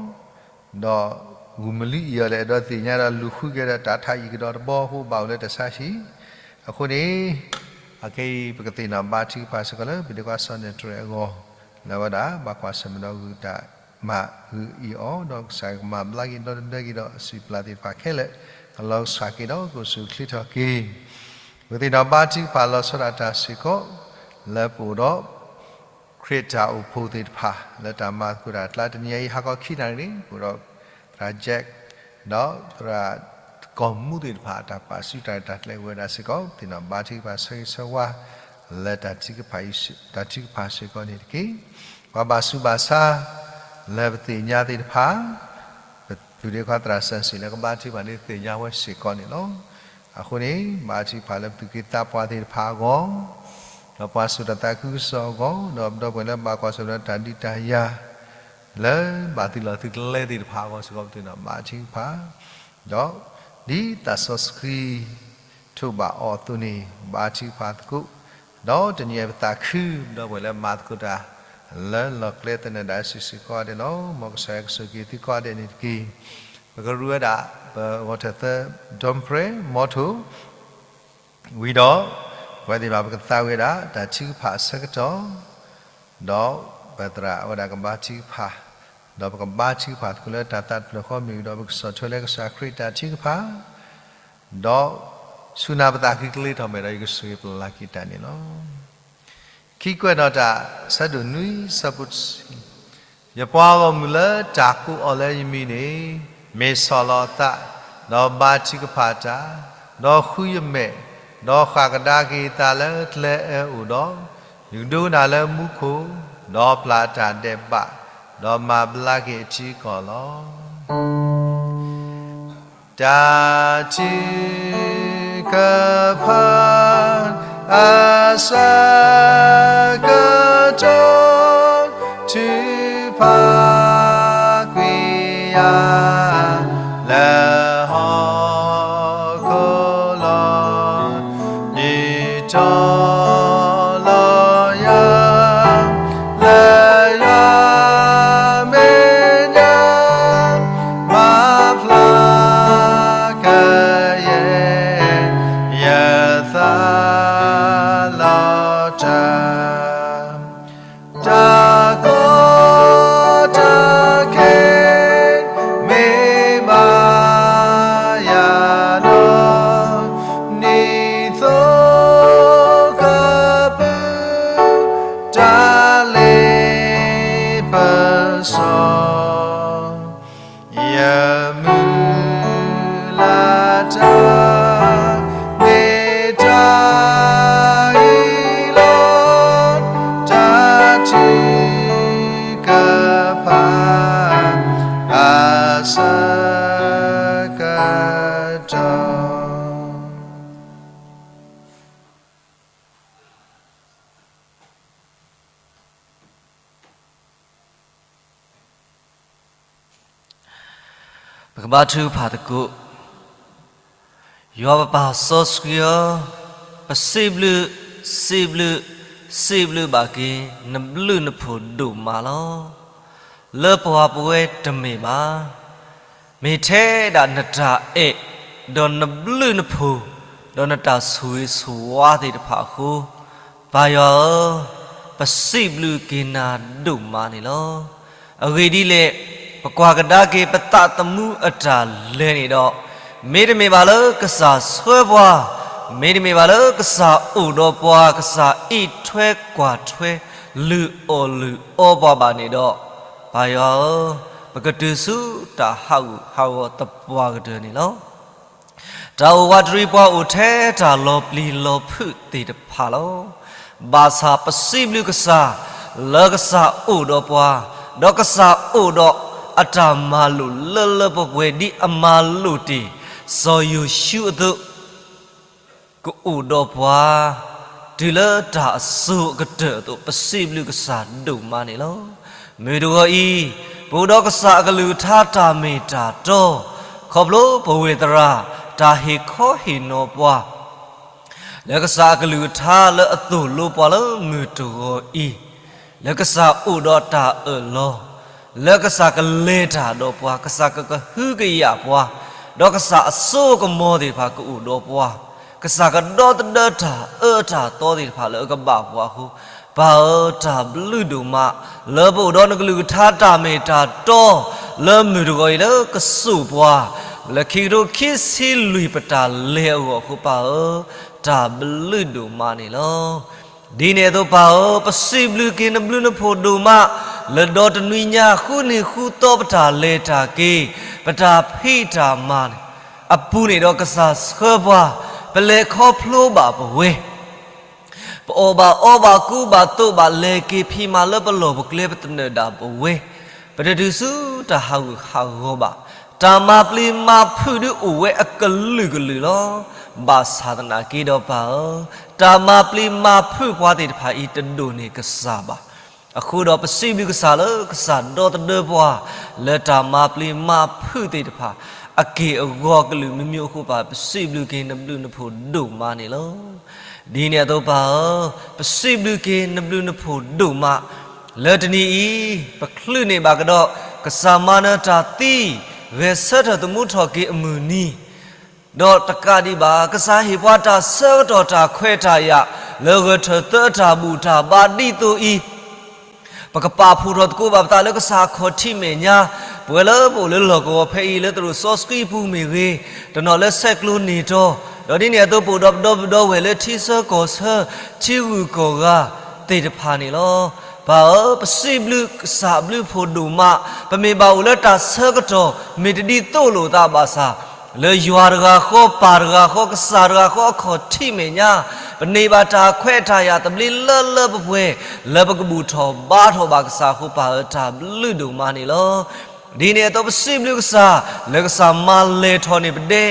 မလံအံၤအီၤလၢအဲၣ်ဒိးသ့ၣ်ညါဒီးလူၤဃုက့ၤဒီးတၢ်ထးအံၤကဒီးတဘီအဃိဘၣ်အိၣ်လၢတၢ်ဆါဟံၣ်. အဃိန့ၣ် အခဲအံၤပကသ့ၣ်နီၣ်ဘါထုကဖၣ်စ့ၢ်ကီးလၢ ပုၢ်ဒ့ခွါစီၤနဲၣ်သရဲးအဂီၢ် လၢအဝဲဒၣ်ဘၣ်ကွၢ်ဆၢၣ်မဲာ်ဒီးဂုာ်တၢ်မၤဂုာ်အံၤအီၤ ဒီးကစၢ်ကမၤဘျါက့ၤဒီတဒၢက့ၤဒီးအစုၣ်ပျၢ်သ့ၣ်တဖၣ်ခဲလၢာ် ကလီၤကဆှၣ်က့ၤဒီးကအိၣ်ဆူၣ်အိၣ်ချ့ထီၣ်က့ၤ ပကသ့ၣ်နီၣ်ဘါထုကဖၣ်လီၤဆီဒၣ်တၢ်စ့ၢ်ကီး လၢပအိၣ်ဒီး ခရံာ်တၢ်အိၣ်ဖှိၣ်သ့ၣ်တဖၣ် လၢတၢ်မၤသကိးတၢ်အကျါ တနံၤအံၤဟါခီခံနၣ်ရံၣ်န့ၣ် ပအိၣ်ဒီးသရၣ် Jackson ဒီးသရၣ်ကိာ်မူသ့ၣ်တဖၣ် တၢ်ပာ်စုတၢ်ရဲၣ်တၢ်ကျဲၤဝဲဒၣ်စ့ၢ်ကီး ပသ့ၣ်နီၣ်ဘါထုကဖၣ်ဆၢဂ့ၤဆၢဝါ လၢတၢ်ထုကဖၣ်အံၤ တၢ်ထုကဖၣ်စ့ၢ်ကီးန့ၣ်တက့ၢ်. ပှၤဘၣ်ဆူးဘၣ်ဆါ လၢပသ့ၣ်ညါသ့ၣ်တဖၣ် ပပုၢ်ဒ့ခွါသရၣ်စၢၣ်စံၣ်လၢကဘါထုကဖၣ်န့ၣ် သ့ၣ်ညါဝဲစ့ၢ်ကီးန့ၣ်လီၤ. အဃိန့ၣ် ဘါထုကဖၣ်လၢပသူၣ်က့သးပှၢ်သ့ၣ်တဖၣ်အဂီၢ်, ဒီးပှၤစိာ်တၢ်သးခုကစီၣ်အဂီၢ်, ဒီးပဒီပုၢ်ဝဲၢ်လၢဘၣ်ကွၢ်ဆၢၣ်မဲာ်ဒီးတၢ်ဒုးတၢ်ယၤ လၢဘၣ်သုးလီၢ်သုးကျဲသ့ၣ်တဖၣ်အဂီၢ်စ့ၢ်ကီး ပသ့ၣ်နီၣ်ဘါထုကဖၣ်, ဒီးဒ်သးစီဆှံ ထိးဘၣ်အီၤအသိးန့ၣ် ဘါထုကဖၣ်သကိး, ဒီးတနံၤအံၤပသးခု ပဒီပုၢ်ဝဲၢ်လၢမၤသကိးတၢ် လၢလီၢ်ကျဲသနၢၣ်ဒၣ်စုာ်စုာ်ကိးဂၤဒဲးလီၤ. မ်ကစၢ်ယွၤကဆိၣ်ဂ့ၤသုကိးဂၤဒဲးန့ၣ်တက့ၢ်. ပကရူးဝဲဒၣ် ပဂီၢ်ထၢၣ်သၢ ဒီမုၢ်ပြဲ မီထိၣ် ဝံၤဒီး ပဝဲသ့ၣ်တဖၣ်ပကသးဝံၣ်ဝဲဒၣ် တၢ်ထုကဖၣ်အဆၢကတီၢ်, ဒီးပသရၣ်ဝဲဒၣ်ကဘါထုကဖၣ်, ဒီးပကဘါထုကဖၣ်သကိးလၢတၢ်သးတဖျၢၣ်ဃီမ့ၢ်ဂ့ၤ ဒီးပကဆီၣ်ထွဲလၢကစၢ်ခရံာ်တၢ်ထုကဖၣ်, ဒီးဆူနၤပသးခုကလ့ထီၣ်မဲာ်ဒီး ယကဆိၣ်ဂ့ၤပလၢ်က့ၤတၢ်န့ၣ်လီၤ. ခံကွဲးနီၣ်တၢ် ဆၢဒိၣ်နွံ ဆၢဖိတဆံ ယပှၤဂီၢ်မုၢ်လၢတၢ်ကိးအီၤလၢယမံၤန့ၣ် မ့ၢ်ဆီၣ်လီၤအသး, ဒီးဘါထုကဖၣ်တၢ်, ဒီးဃုယမဲာ်, ဒီးဃၣ်ကဒါက့ၤအသးလၢကျဲအၢအိၣ်ဒီး, ယကဒိကနၣ်လၢမူခိၣ်, ဒီးပျၢ်အတၢ်ဒဲးဘး, ဒီးမၤဘျါက့ၤအထံအကီၢ်လီၤ. တၢ်ထုကဖၣ်အဆၢကတီၢ် ထုကဖၣ်ကွံာ်ယၤ လၢဟီၣ်ခိၣ်လီၤ. ဒ်တီလီၤယၤ လၢယွၤမဲာ်ညါ မၤဖျါကယဲၢ် ယသးလီၤတၢ် တၢ်ကီတၢ်ခဲ မ့ၢ်ဘၣ်ယၤဒီး နံၣ်သိကပုၢ် တၢ်လ့ပစီ ယမုၢ်လၢ်တၢ် မ့ၢ်တၢ်ဂ့ၤလီၤ. တၢ်ထုကဖၣ်အဆၢကတီၢ် ပကဘါထုကဖၣ်သကိး. ယွၤပပၢ်စီဆှံဧၢ, ပစံးဘျုး, စံးဘျုး, စံးဘျုးဘၣ်က့ၤ နဘျုးနဖှိၣ်ဒိၣ်မးလီၤ. လၢပှၤပဝဲတမ့ၢ်ဘၣ်. မ့ၢ်ထဲဒၣ်နတၢ်အဲၣ်, ဒီးနဘျုးနဖှိၣ်, ဒီးနတၢ်ဆိၣ်ဂ့ၤဆိၣ်ဝါသ့ၣ်တဖၣ်အဃိ, ပၢ်ယွၤဧၢ, ပစံးဘျုးက့ၤနၤဒိၣ်မးန့ၣ်လီၤ. အဂ့ၢ်ဒ်လဲၣ်, ပကွၢ်ကဒါက့ၤပသးသမူအတၢ်လဲၤန့ၣ်ဒီး, မ့တမ့ၢ်ဘၣ်လၢကစၢ်ဆှၢပှၤ, မ့တမ့ၢ်ဘၣ်လၢကစၢ်အိၣ်ဒီးပှၤ, ကစၢ်အံးထွဲကွၢ်ထွဲ လုၢ်အီၣ်လုၢ်အီပှၤဘၣ်န့ၣ်ဒီး, ပၢ်ယွၤဧၢ, ပကတုၤဆူတၢ်ဟးဂူာ်ဟးဂီၤသပှၢ်ကတၢၢ်န့ၣ်လီၤ. တၢ်အိၣ်ဝးတရံးပှၤအိၣ်ထဲတၢ်လီၤပျံၤလီၤဖုးသ့ၣ်တဖၣ်လီၤ. ဘၣ်ဆၣ်ပစံးဘျုးကစၢ်, လၢကစၢ်အိၣ်ဒီးပှၤ, ဒီးကစၢ်အိၣ်ဒီးအတၢ်မၤလိာ်လၢလၢပှဲၤပှဲၤဒ်အမၤလိာ်တ့ၢ် စီၤယိၤၡူအသိး ကအိၣ်ဒီးပှၤ တုၤလၢတၢ်အစိၤအကတၢၢ်အသိး ပစံးဘျုးကစၢ်ဒိၣ်မးန့ၣ်လီၤ. မုၢ်တဂီၤအံၤ, ပအိၣ်ဒီးကစၢ်အကလုၢ်ကထါတၢ်မ့ၢ်တၢ်တီ, ခီဖျိပဝဲၢ်သရၣ် တၢ်ဟ့ၣ်ခီဟ့ၣ်နီၤပှၤ လၢကစၢ်အကလုၢ်ကထါလၢအသိၣ်လိပှၤလၢမုၢ်တဂီၤအံၤ, လၢကစၢ်အိၣ်ဒီးတၢ်အၢၣ်လီၤ, လၢကစၢ်ကလဲၤတၢ်ဒီးပှၤ, ကစၢ်ကကဟုကယာ်ပှၤ, ဒီးကစၢ်အစိအကမီၤသ့ၣ်တဖၣ်ကအိၣ်ဒီးပှၤ, ကစၢ်ကဒီသဒၢတၢ်အၢတၢ်သီသ့ၣ်တဖၣ်လၢအကဘၣ်ပှၤအဃိ, ပၢ်ဧၢ, တၢ်ဘျုးဒိၣ်မး, လၢပအိၣ်ဒီးနကလုၢ်ကထါတၢ်မ့ၢ်တၢ်တီ, လၢမုၢ်တဂီၤအံၤလၢကစိာ်ပှၤ, လၢခံကထိခံဆံလွံၢ်ပတၢ်လဲၤအဂီၢ်အဃိ ပၢ်ဧၢ, တၢ်ဘျုးဒိၣ်မးန့ၣ်လီၤ. ဒ်န့ၣ်အသိးပၢ်ဧၢ, ပစံးဘျုးက့ၤနဘျုးနဖှိၣ်ဒိၣ်မး လၢဒီတနွံညါဃုနံၤဃုသီပတၢ်လဲၤတၢ်က့ၤ, ပတၢ်ဖံးတၢ်မၤန့ၣ် အပူၤန့ၣ်ဒီးကစၢ်ဆှၢပှၤ, ပလဲၤခီဖျိဘၣ်ပဝဲ ပအီၣ်ဘၣ်အီဘၣ်ကူဘၣ်သိးဘၣ်လဲၤက့ၤဖံးမၤလၢပလီၢ်ပကျဲပသနၢၣ်ဒၣ်ပဝဲ, ပတတုၤဆူတၢ်ဟးဂူာ်ဟးဂီၤဘၣ်, တၢ်မၤပျံၤမၤဖုးဒုးအိၣ်ဝဲအကလုာ်ကလုာ်လီၤ. ဘၣ်ဆၣ်သနာ်က့ဒီးပၢ်ဧၢ, တၢ်မၤပျံၤမၤဖုးပှၤသ့ၣ်တဖၣ်အံၤတဒိၣ်န့ၢ်ကစၢ်ဘၣ်. အဃိဒီးပစံးဘျုးကစၢ်လၢကစၢ်ဒီသဒၢပှၤ လၢတၢ်မၤပျံၤမၤဖုးသ့ၣ်တဖၣ် အက့ၢ်အဂီၤကလုာ်မံၤမံၤအဃိပၢ် ပစံးဘျုးက့ၤနဘျုးနဖှိၣ်ဒိၣ်မးန့ၣ်လီၤ. ဒ်န့ၣ်အသိးပၢ်ဧၢ, ပစံးဘျုးက့ၤနဘျုးနဖှိၣ်ဒိၣ်မး, လၢတနံၤအံၤ ပချုးန့ၢ်ဘၣ်ကဒီး ကစၢ်မၤနၢၤတၢ်သံ ဂဲၤဆၢထၢၣ်သမူထီၣ်က့ၤအမုၢ်နံၤ ဒီးတကးဒံးဘၣ် ကစၢ်ဟ့ၣ်ပှၤတၢ်ဆၢကတီၢ်တၢ်ခွဲးတၢ်ယာ် လၢဂၢၢ်ထၢၣ်သၢအတၢ်ဘူၣ်တၢ်ဘါဒ်သိးအံၤ, ပကပာ်ဖှိၣ်ထီၣ်သကိးဘၣ်ပသးလၢကစၢ်အခီၣ်ထံးမဲာ်ညါ, ပဝဲလၢပအိၣ်လၢလီၢ်ကဝီၤဖဲအံၤ လၢသရိာ်စီဆှံပူၤမ့ၢ်ဂ့ၤ, တနီၤလၢဆဲးကျိးန့ၢ်တီၤ, ဒီးဒ်န့ၣ်အသိး ပအိၣ်ဒီးပဒီပုၢ်ဒီဝဲၢ်လၢထံဆၢကီၢ်ဆၢ, ထံဂုၤကီၢ်ဂၤသ့ၣ်တဖၣ်န့ၣ်လီၤ. ပၢ်ဧၢ, ပစံးဘျုးကစၢ်အဘျုးအဖှိၣ်ဒိၣ်မး, ပမ့ၢ်ဘၣ်အိၣ်လၢတၢ်ဆၢကတီၢ် မ့ၢ်တဒ်သိးလိာ်သးဘၣ်ဆၣ်, လၢယွၤတဂၤဃီ, ပၢ်တဂၤဃီ, ကစၢ်တဂၤဃီအခီၣ်ထံးမဲာ်ညါ, ပန့ၢ်ဘၣ်တၢ်ခွဲးတၢ်ယာ်သဘျ့လၢလၢပှဲၤပှဲၤ, လၢပကဘူၣ်ထီၣ်ဘါထီၣ်ဘၣ်ကစၢ်အဃိ ပၢ်ဧၢ, တၢ်ဘျုးဒိၣ်မးန့ၣ်လီၤ. ဒ်န့ၣ်အသိး ပစံးဘျုးကစၢ် လၢကစၢ်မၤလဲၢ်ထီၣ်န့ၢ်ပဒဲ,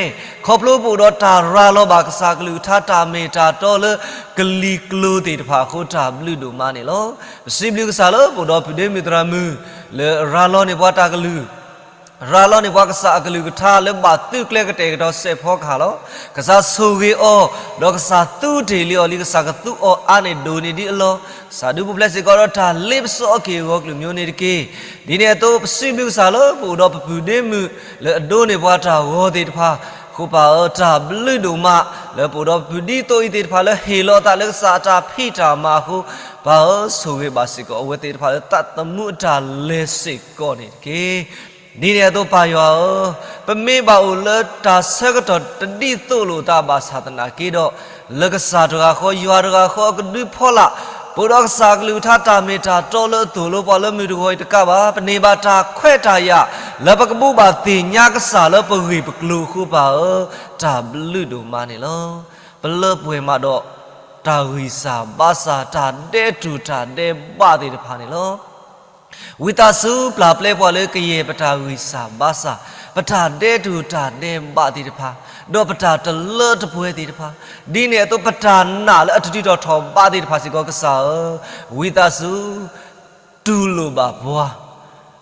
ခီဖျိပအိၣ်ဒီးတၢ်ရၤလီၤဘၣ်ကစၢ်အကလုၢ်ကထါတၢ်မ့ၢ်တၢ်တီလၢကလံၤကျိၤသ့ၣ်တဖၣ်အဃိ တၢ်ဘျုးဒိၣ်မးန့ၣ်လီၤ. ပစံးဘျုးကစၢ်လၢပအိၣ်ဒီးဖုဒ့မုၣ်သရၣ်မုၣ် လၢအရၤလီၤန့ၢ်ပှၤတၢ်ကလုၢ် ရၤလီၤန့ၢ်ပှၤကစၢ်အကလုၢ်ကထါလၢဘၣ်သုးကျဲကတဲာ်ကတီၤစဲးဖီကဟၣ်လီၤ. ကစၢ်ဆိၣ်ဂ့ၤအီၤ, ဒီးကစၢ်သူတ့ၢ်လံအီၤလံ, ကစၢ်ကသူအီၤအါန့ၢ်ဒိၣ်န့ၢ်ဒ်အလီၢ်, ကစၢ်ဒုးပူၤဖျဲးစ့ၢ်ကီးဒီးတၢ်လ့ပစီအက့ၢ်အဂီၤကလုာ်မံၤန့ၣ်တက့ၢ်. ဒ်န့ၣ်အသိး ပစံးဘျုးကစၢ်လၢပအိၣ်ဒီးပဖုဒ့မုၣ် လၢအဒိးန့ၢ်ပှၤတၢ်ဂီၤသ့ၣ်တဖၣ်, အဃိပၢ်ဧၢ, တၢ်ဘျုးဒိၣ်မး, လၢပအိၣ်ဒီးပဖုဒ်သိးအံၤသ့ၣ်တဖၣ်လၢဟ့ၣ်လီၤသးလၢကစၢ်အတၢ်ဖံးတၢ်မၤအဃိ, ပၢ်ဧၢ, ဆိၣ်ဂ့ၤဘၣ်စ့ၢ်ကီးအဝဲသ့ၣ်တဖၣ်လၢသးသမူအတၢ်လဲၤစ့ၢ်ကီးန့ၣ်တက့ၢ်. ဒ်န့ၣ်အသိးပၢ်ယွၤဧၢ, ပမ့ၢ်ဘၣ်အိၣ်လၢတၢ်ဆၢကတီၢ်တဒ်သိးလိာ်သးဘၣ်ဆၣ်သနာ်က့ဒီး, လၢကစၢ်တဂၤဃီ ယွၤတဂၤဃီအကဒုဖီလာ်, ပအိၣ်ဒီးကစၢ်အကလုၢ်ကထါတၢ်မ့ၢ်တၢ်တီလၢအသိၣ်လိပှၤလၢမုၢ်တဂီၤအံၤတကးဘၣ်, ပန့ၢ်ဘၣ်တၢ်ခွဲးတၢ်ယာ် လၢပကဘူၣ်ဘၣ်သ့ၣ်ညါကစၢ်လၢပဂ့ၢ်ပကျိၤအဃိပၢ်ဧၢ, တၢ်ဘျုးဒိၣ်မးန့ၣ်လီၤ. ပလၢပှဲၤမးဒီး တၢ်ဂံၢ်စၢ်ဘါစၢ် တၢ်ဒဲးတူၢ်တၢ်ဒဲးဘးသ့ၣ်တဖၣ်န့ၣ်လီၤ. ဝံသးစူၤပျၢ်ပျဲပှၤလၢကယဲၢ်ပတၢ်ဂံၢ်စၢ်ဘါစၢ်, ပတၢ်ဒဲးတူၢ်တၢ်ဒဲးဘးသ့ၣ်တဖၣ်, ဒီးပတၢ်တလၢတပှဲၤသ့ၣ်တဖၣ်, ဒ်န့ၣ်အသိးပတၢ်နာ်လၢအတတုၤထီၣ်ထီၣ်ဘးသ့ၣ်တဖၣ်စ့ၢ်ကီးကစၢ်ဧၢ, ဝံသးစူၤ တူၢ်လိာ်ဘၣ်ပှၤ,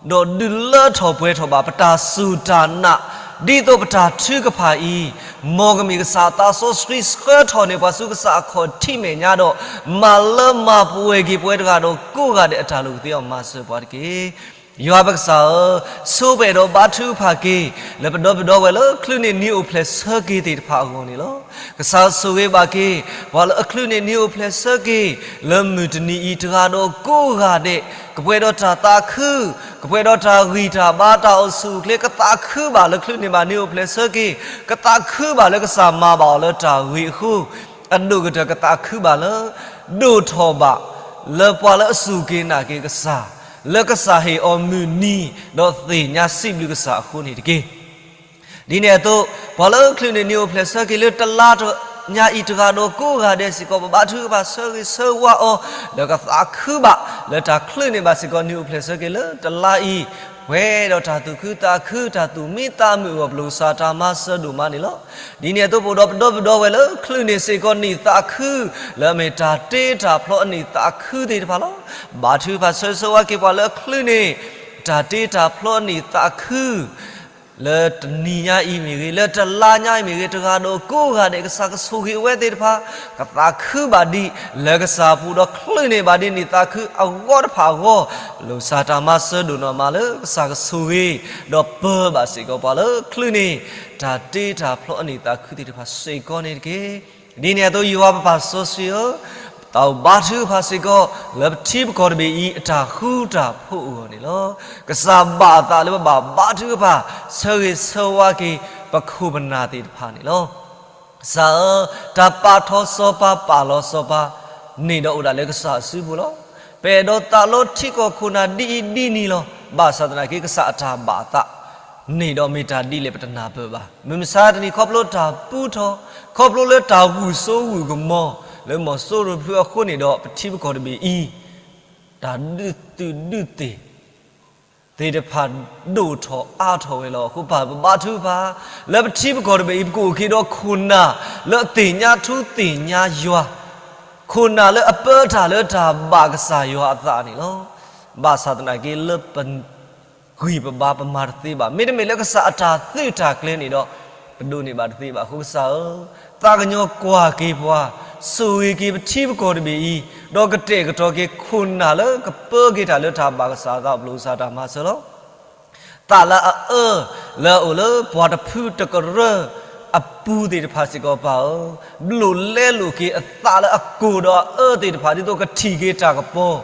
ဒီးဒုးလၢထီၣ်ပှဲၤထီၣ်ဘၣ်ပတၢ်စူၢ်တၢ်နာ်, ဒ်သိးပတၢ်ထုကဖၣ်အံၤ, မ်ကမ့ၢ်ကစၢ်အသးစီဆှံဆှၢထီၣ်န့ၢ်ပှၤဆူကစၢ်အခီၣ်ထံးမဲာ်ညါဒီး, မၤလၢမၤပှဲၤက့ၤပဝဲတဂၤဒီးကိးဂၤဒဲးအတၢ်လိာ်ကသ့အီၤမၤစၢၤပှၤတက့ၢ်. ယွၤပကစၢ်ဧၢ, ဆိပအဲၣ်ဒိးဘါထုကဖၣ်က့ၤ လၢပဒီပုၢ်ဒီဝဲၢ်လၢအချုးန့ၢ်နံၤအိၣ်ဖျဲၣ်ဆၢက့ၤသ့ၣ်တဖၣ်အဂီၢ်န့ၣ်လီၤ. ကစၢ်ဆိၣ်ဂ့ၤဘၣ်က့ၤ ပှၤလၢအချုးန့ၢ်နံၤအိၣ်ဖျဲၣ်ဆၢက့ၤ လၢမုၢ်တနံၤအံၤတဂၤဒီးကိးဂၤဒဲး, ကပှဲၤဒီးတၢ်သးခု, ကပှဲၤဒီးတၢ်ဂံၢ်တၢ်ဘါတၢ်အိၣ်ဆူၣ်အိၣ်ချ့ ကသးခုဘၣ်လၢချုးန့ၢ်ဘၣ်နံၤအိၣ်ဖျဲၣ်ဆၢက့ၤ, ကသးခုဘၣ်လၢကစၢ်မၤဘၣ်အီၤလၢတၢ်ဂ့ၤအဃိ, အဒိၣ်ကတၢၢ်ကသးခုဘၣ်လၢ ဒိၣ်ထီၣ်ဘၣ် လၢပှၤလၢအစူၢ်က့ၤနာ်က့ၤကစၢ်, လၢကစၢ်ဟ့ၣ်အီၤမုၢ်နံၤ ဒီးသ့ၣ်ညါစံးဘျုးကစၢ်အဃိန့ၣ်တက့ၢ်. ဒ်န့ၣ်အသိး, ပှၤလၢချုးန့ၢ်နံၤအိၣ်ဖျဲၣ်ဆၢက့ၤလၢတလါညါအံၤတဂၤဒီးကိးဂၤဒဲးစ့ၢ်ကီး ပဘါထုကဖၣ်ဆၢဂ့ၤဆၢဝါအီၤ, ဒီးကသးခုဘၣ်လၢတၢ်ချုးန့ၢ်ဘၣ်စ့ၢ်ကီးနံၤအိၣ်ဖျဲၣ်ဆၢက့ၤလၢတလါအံၤ, ပှဲၤဒီးတၢ်သူၣ်ခုသးခု တၢ်သူၣ်မံသးမုာ်အဂီၢ် ပလိာ်ကစၢ်တၢ်မၤစၢၤဒိၣ်မးန့ၣ်လီၤ. ဒ်န့ၣ်အသိး ပအိၣ်ဒီးပဒီပုၢ်ဒီဝဲၢ်လၢချုးန့ၢ်စ့ၢ်ကီးနံၣ်သးခု, လၢအမ့ၢ်တၢ်တ့တၢ်ဖျီအနံၣ်သးခုသ့ၣ်တဖၣ်လီၤ. ဘါထုကဖၣ်ဆၢဂ့ၤဆၢဝါက့ၤပှၤလၢအချုးန့ၢ် တၢ်တ့တၢ်ဖျီအနံၣ်သးခု လၢတနံၤညါအံၤမ့ၢ်ဂ့ၤ, လၢတလါညါအံၤမ့ၢ်ဂ့ၤ, တဂၤဒီးကိးဂၤဒဲး ကစၢ်ကဆိၣ်ဂ့ၤအဝဲသ့ၣ်တဖၣ်, ကသးခုဘၣ်ဒံးလၢကစၢ်အပူၤဒီးချုးန့ၢ်ဘၣ်ဒံးနံၣ်သးခုအဂီၢ်တဖၣ်အဂီၢ်, လိာ်ကစၢ်တၢ်မၤစၢၤဒိၣ်နီၢ်မးလၢကစၢ်ကဆိၣ်ဂ့ၤ, ဒီးပၢၤဘၣ်စ့ၢ်ကီးပှၤလၢချုးန့ၢ် တၢ်တ့တၢ်ဖျီအနံၣ်သးခုသ့ၣ်တဖၣ်စ့ၢ်ကီးန့ၣ်တက့ၢ်. ဒ်န့ၣ်အသိး ယွၤပပၢ်စီဆှံဧၢ, သးအိၣ်ဘါထုကဖၣ်စ့ၢ်ကီး လၢပထံပကီၢ်တဘ့ၣ်အံၤ အတၢ်ဃူတၢ်ဖိးအဂီၢ်န့ၣ်လီၤ. ကစၢ်ဘၣ်အသးလၢပဘၣ်ဘါထုကဖၣ် ဆၢဂ့ၤဆၢဝါက့ၤ ပခိၣ်ပနၢ်သ့ၣ်တဖၣ်န့ၣ်လီၤ. ကစၢ်ဧၢ, တၢ်ပာ်ထီၣ်စီၤပၤ ပာ်လီၤစီၤပၤန့ၣ်ဒီးအိၣ်ဒၣ်လၢကစၢ်အစုပူၤလီၤ. ပအဲၣ်ဒိးသးလီထံကီၢ်ခိၣ်နၢ်ဒ်အံၤဒ်နံၤလီၤ. ဘၣ်ဆၣ်သနာ်က့ ကစၢ်အတၢ်ဘၣ်သးန့ၣ်ဒီးမ့ၢ်တၢ်ဒ်လဲၣ်ပတနၢ်ပၢၢ်ဘၣ်. မုၢ်မဆါတနံၤခီဖျိတၢ်ပူထီၣ်, ခီဖျိလၢတၢ်ဂုၢ်စိဂုၢ်ကမီၤ လၢမီၤစိရိၤတဖုအဃိန့ၣ်ဒီး ပထံပကီၢ်တဘ့ၣ်အံၤ တၢ်ဒုးသုးဒုးသ့ၣ် သ့ၣ်တဖၣ်ဒိၣ်ထီၣ်အါထီၣ်ဝဲလီၤ. အဃိပၢ်ပဘါထုကဖၣ် လၢပထံပကီၢ်တဘ့ၣ်အံၤ ပကအိၣ်က့ၤဒီးခိၣ်နၢ်လၢအသ့ၣ်ညါထူသ့ၣ်ညါယွၤ, ခိၣ်နၢ်လၢအပၢတၢ်လၢတၢ်ဘၣ်ကစၢ်ယွၤအသးန့ၣ်လီၤ. ဘၣ်ဆၣ်သနာ်က့လၢပ ဂံၢ်ပဘါပမၤတသ့ဘၣ်. မ့တမ့ၢ်လၢကစၢ်အတၢ်သုးတၢ်ကျဲၤန့ၣ်ဒီး ပဒိးန့ၢ်ဘၣ်တသ့ဘၣ်. အဃိကစၢ်ဧၢ, သးကညီၤကွၢ်က့ၤပှၤ, ဆိၣ်ဂ့ၤက့ၤပထံပကီၢ်တဘ့ၣ်အံၤ, ဒီးကတဲာ်ကတီၤက့ၤခိၣ်နၢ်လၢကပၢက့ၤတၢ်လၢတၢ်ဘၣ်ကစၢ်အသး ပလိာ်ကစၢ်တၢ်မၤစၢၤလီၤ. သးလၢအအၢ လၢအအိၣ်လၢပှၤတဖုတကရၢအပူၤသ့ၣ်တဖၣ်စ့ၢ်ကီးပၢ်ဧၢ, ဘျိးလဲလိာ်က့ၤအသးလၢအကိၢ်ဒီးအအၢသ့ၣ်တဖၣ် ဒ်သိးကထံၣ်က့ၤတၢ်ကပီၤ,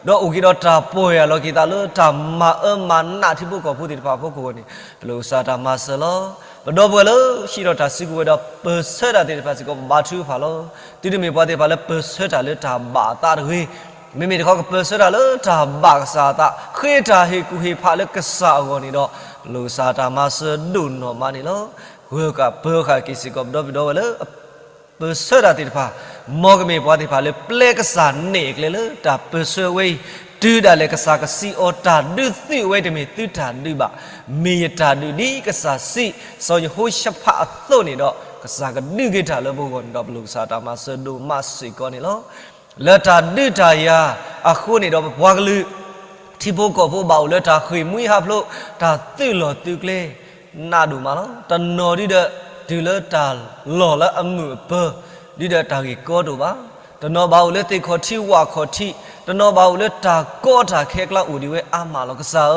ဒီးအိၣ်က့ၤဒီးတၢ်ပီၢ်ယၢ်လီၤက့ၤသးလၢတၢ်မၤအၢမၤနးထံဖိကီၢ်ဖိသ့ၣ်တဖၣ်အဖီခိၣ်န့ၣ် ပလိာ်ကစၢ်တၢ်မၤစၢၤလီၤ. ပဒီပုၢ်ဝဲၢ်လၢဟံးထီၣ်တၢ်စုကဝဲၤဒီး ပၢၢ်ဆၢတၢ်သ့ၣ်တဖၣ်စ့ၢ်ကီး ပဘါထုကဖၣ်လီၤ. တုၤတမ့ၢ်ပှၤသ့ၣ်တဖၣ်လၢပၢၢ်ဆၢတၢ်လၢတၢ်ဘၣ်အသးတဂ့ၤ, မ့မ့ၢ်တခီကပၢၢ်ဆၢတၢ်လၢတၢ်ဘၣ်ကစၢ်အသး, ဃ့တၢ်ဟ့ၣ်ကူၣ်ဟ့ၣ်ဖးလၢကစၢ်အဂီၢ်န့ၣ်ဒီး ပလိာ်ကစၢ်တၢ်မၤစၢၤဒိၣ်နီၢ်မးန့ၣ်လီၤ. ဂၢၤဃာ်ပၢဃာ်က့ၤစ့ၢ်ကီး ပဒီပုၢ်ဝဲၢ်လၢ ပၢၢ်ဆၢတၢ်သ့ၣ်တဖၣ်, မ်ကမ့ၢ်ပှၤသ့ၣ်တဖၣ်လၢပျဲကစၢ်နဲၣ်ကျဲလၢတၢ်ပၢၢ်ဆၢဝဲအံၤ, တုၤဒၣ်လဲာ်ကစၢ်ကစံးအီၤ တၢ်ဒုးသုးဝဲတမ့ၢ်သုတၢ်ဒုးဘၣ်, မ့ၢ်ယတၢ်ဒုးဒ်ကစၢ်စံးစီၤယဟိၤၡဖးအသိးန့ၣ်ဒီး ကစၢ်ကဒုးက့ၤတၢ်လၢပဂီၢ်န့ၣ်ဒီး ပလိာ်ကစၢ်တၢ်မၤစၢၤဒိၣ်မးစ့ၢ်ကီးန့ၣ်လီၤ. လၢတၢ်ဒုးတၢ်ယၤအဃိန့ၣ်ဒီး ပပှၤကလုာ် ထံဖိကီၢ်ဖိဘၣ်အိၣ်လၢတၢ်ဃ့ၢ်မှံဟးဖျိး, တၢ်သုးလီၢ်သုးကျဲ နးဒိၣ်မးလီၤ. တနီၤဒ်ဒီး တုၤလၢတၢ်လီၢ်လၢအမုာ်အပၢၤ, ဒ်ဒီးတၢ်ဂ့ၢ်ကီတအိၣ်ဘၣ်. တနီၤဘၣ်အိၣ်လၢသ့ၣ်ခီၣ်ထံးဝၣ်ခီၣ်ထံး, တနီၤဘၣ်အိၣ်လၢတၢ်ကီတၢ်ခဲအကျါအိၣ်ဒံးဝဲအါမးလီၤ. ကစၢ်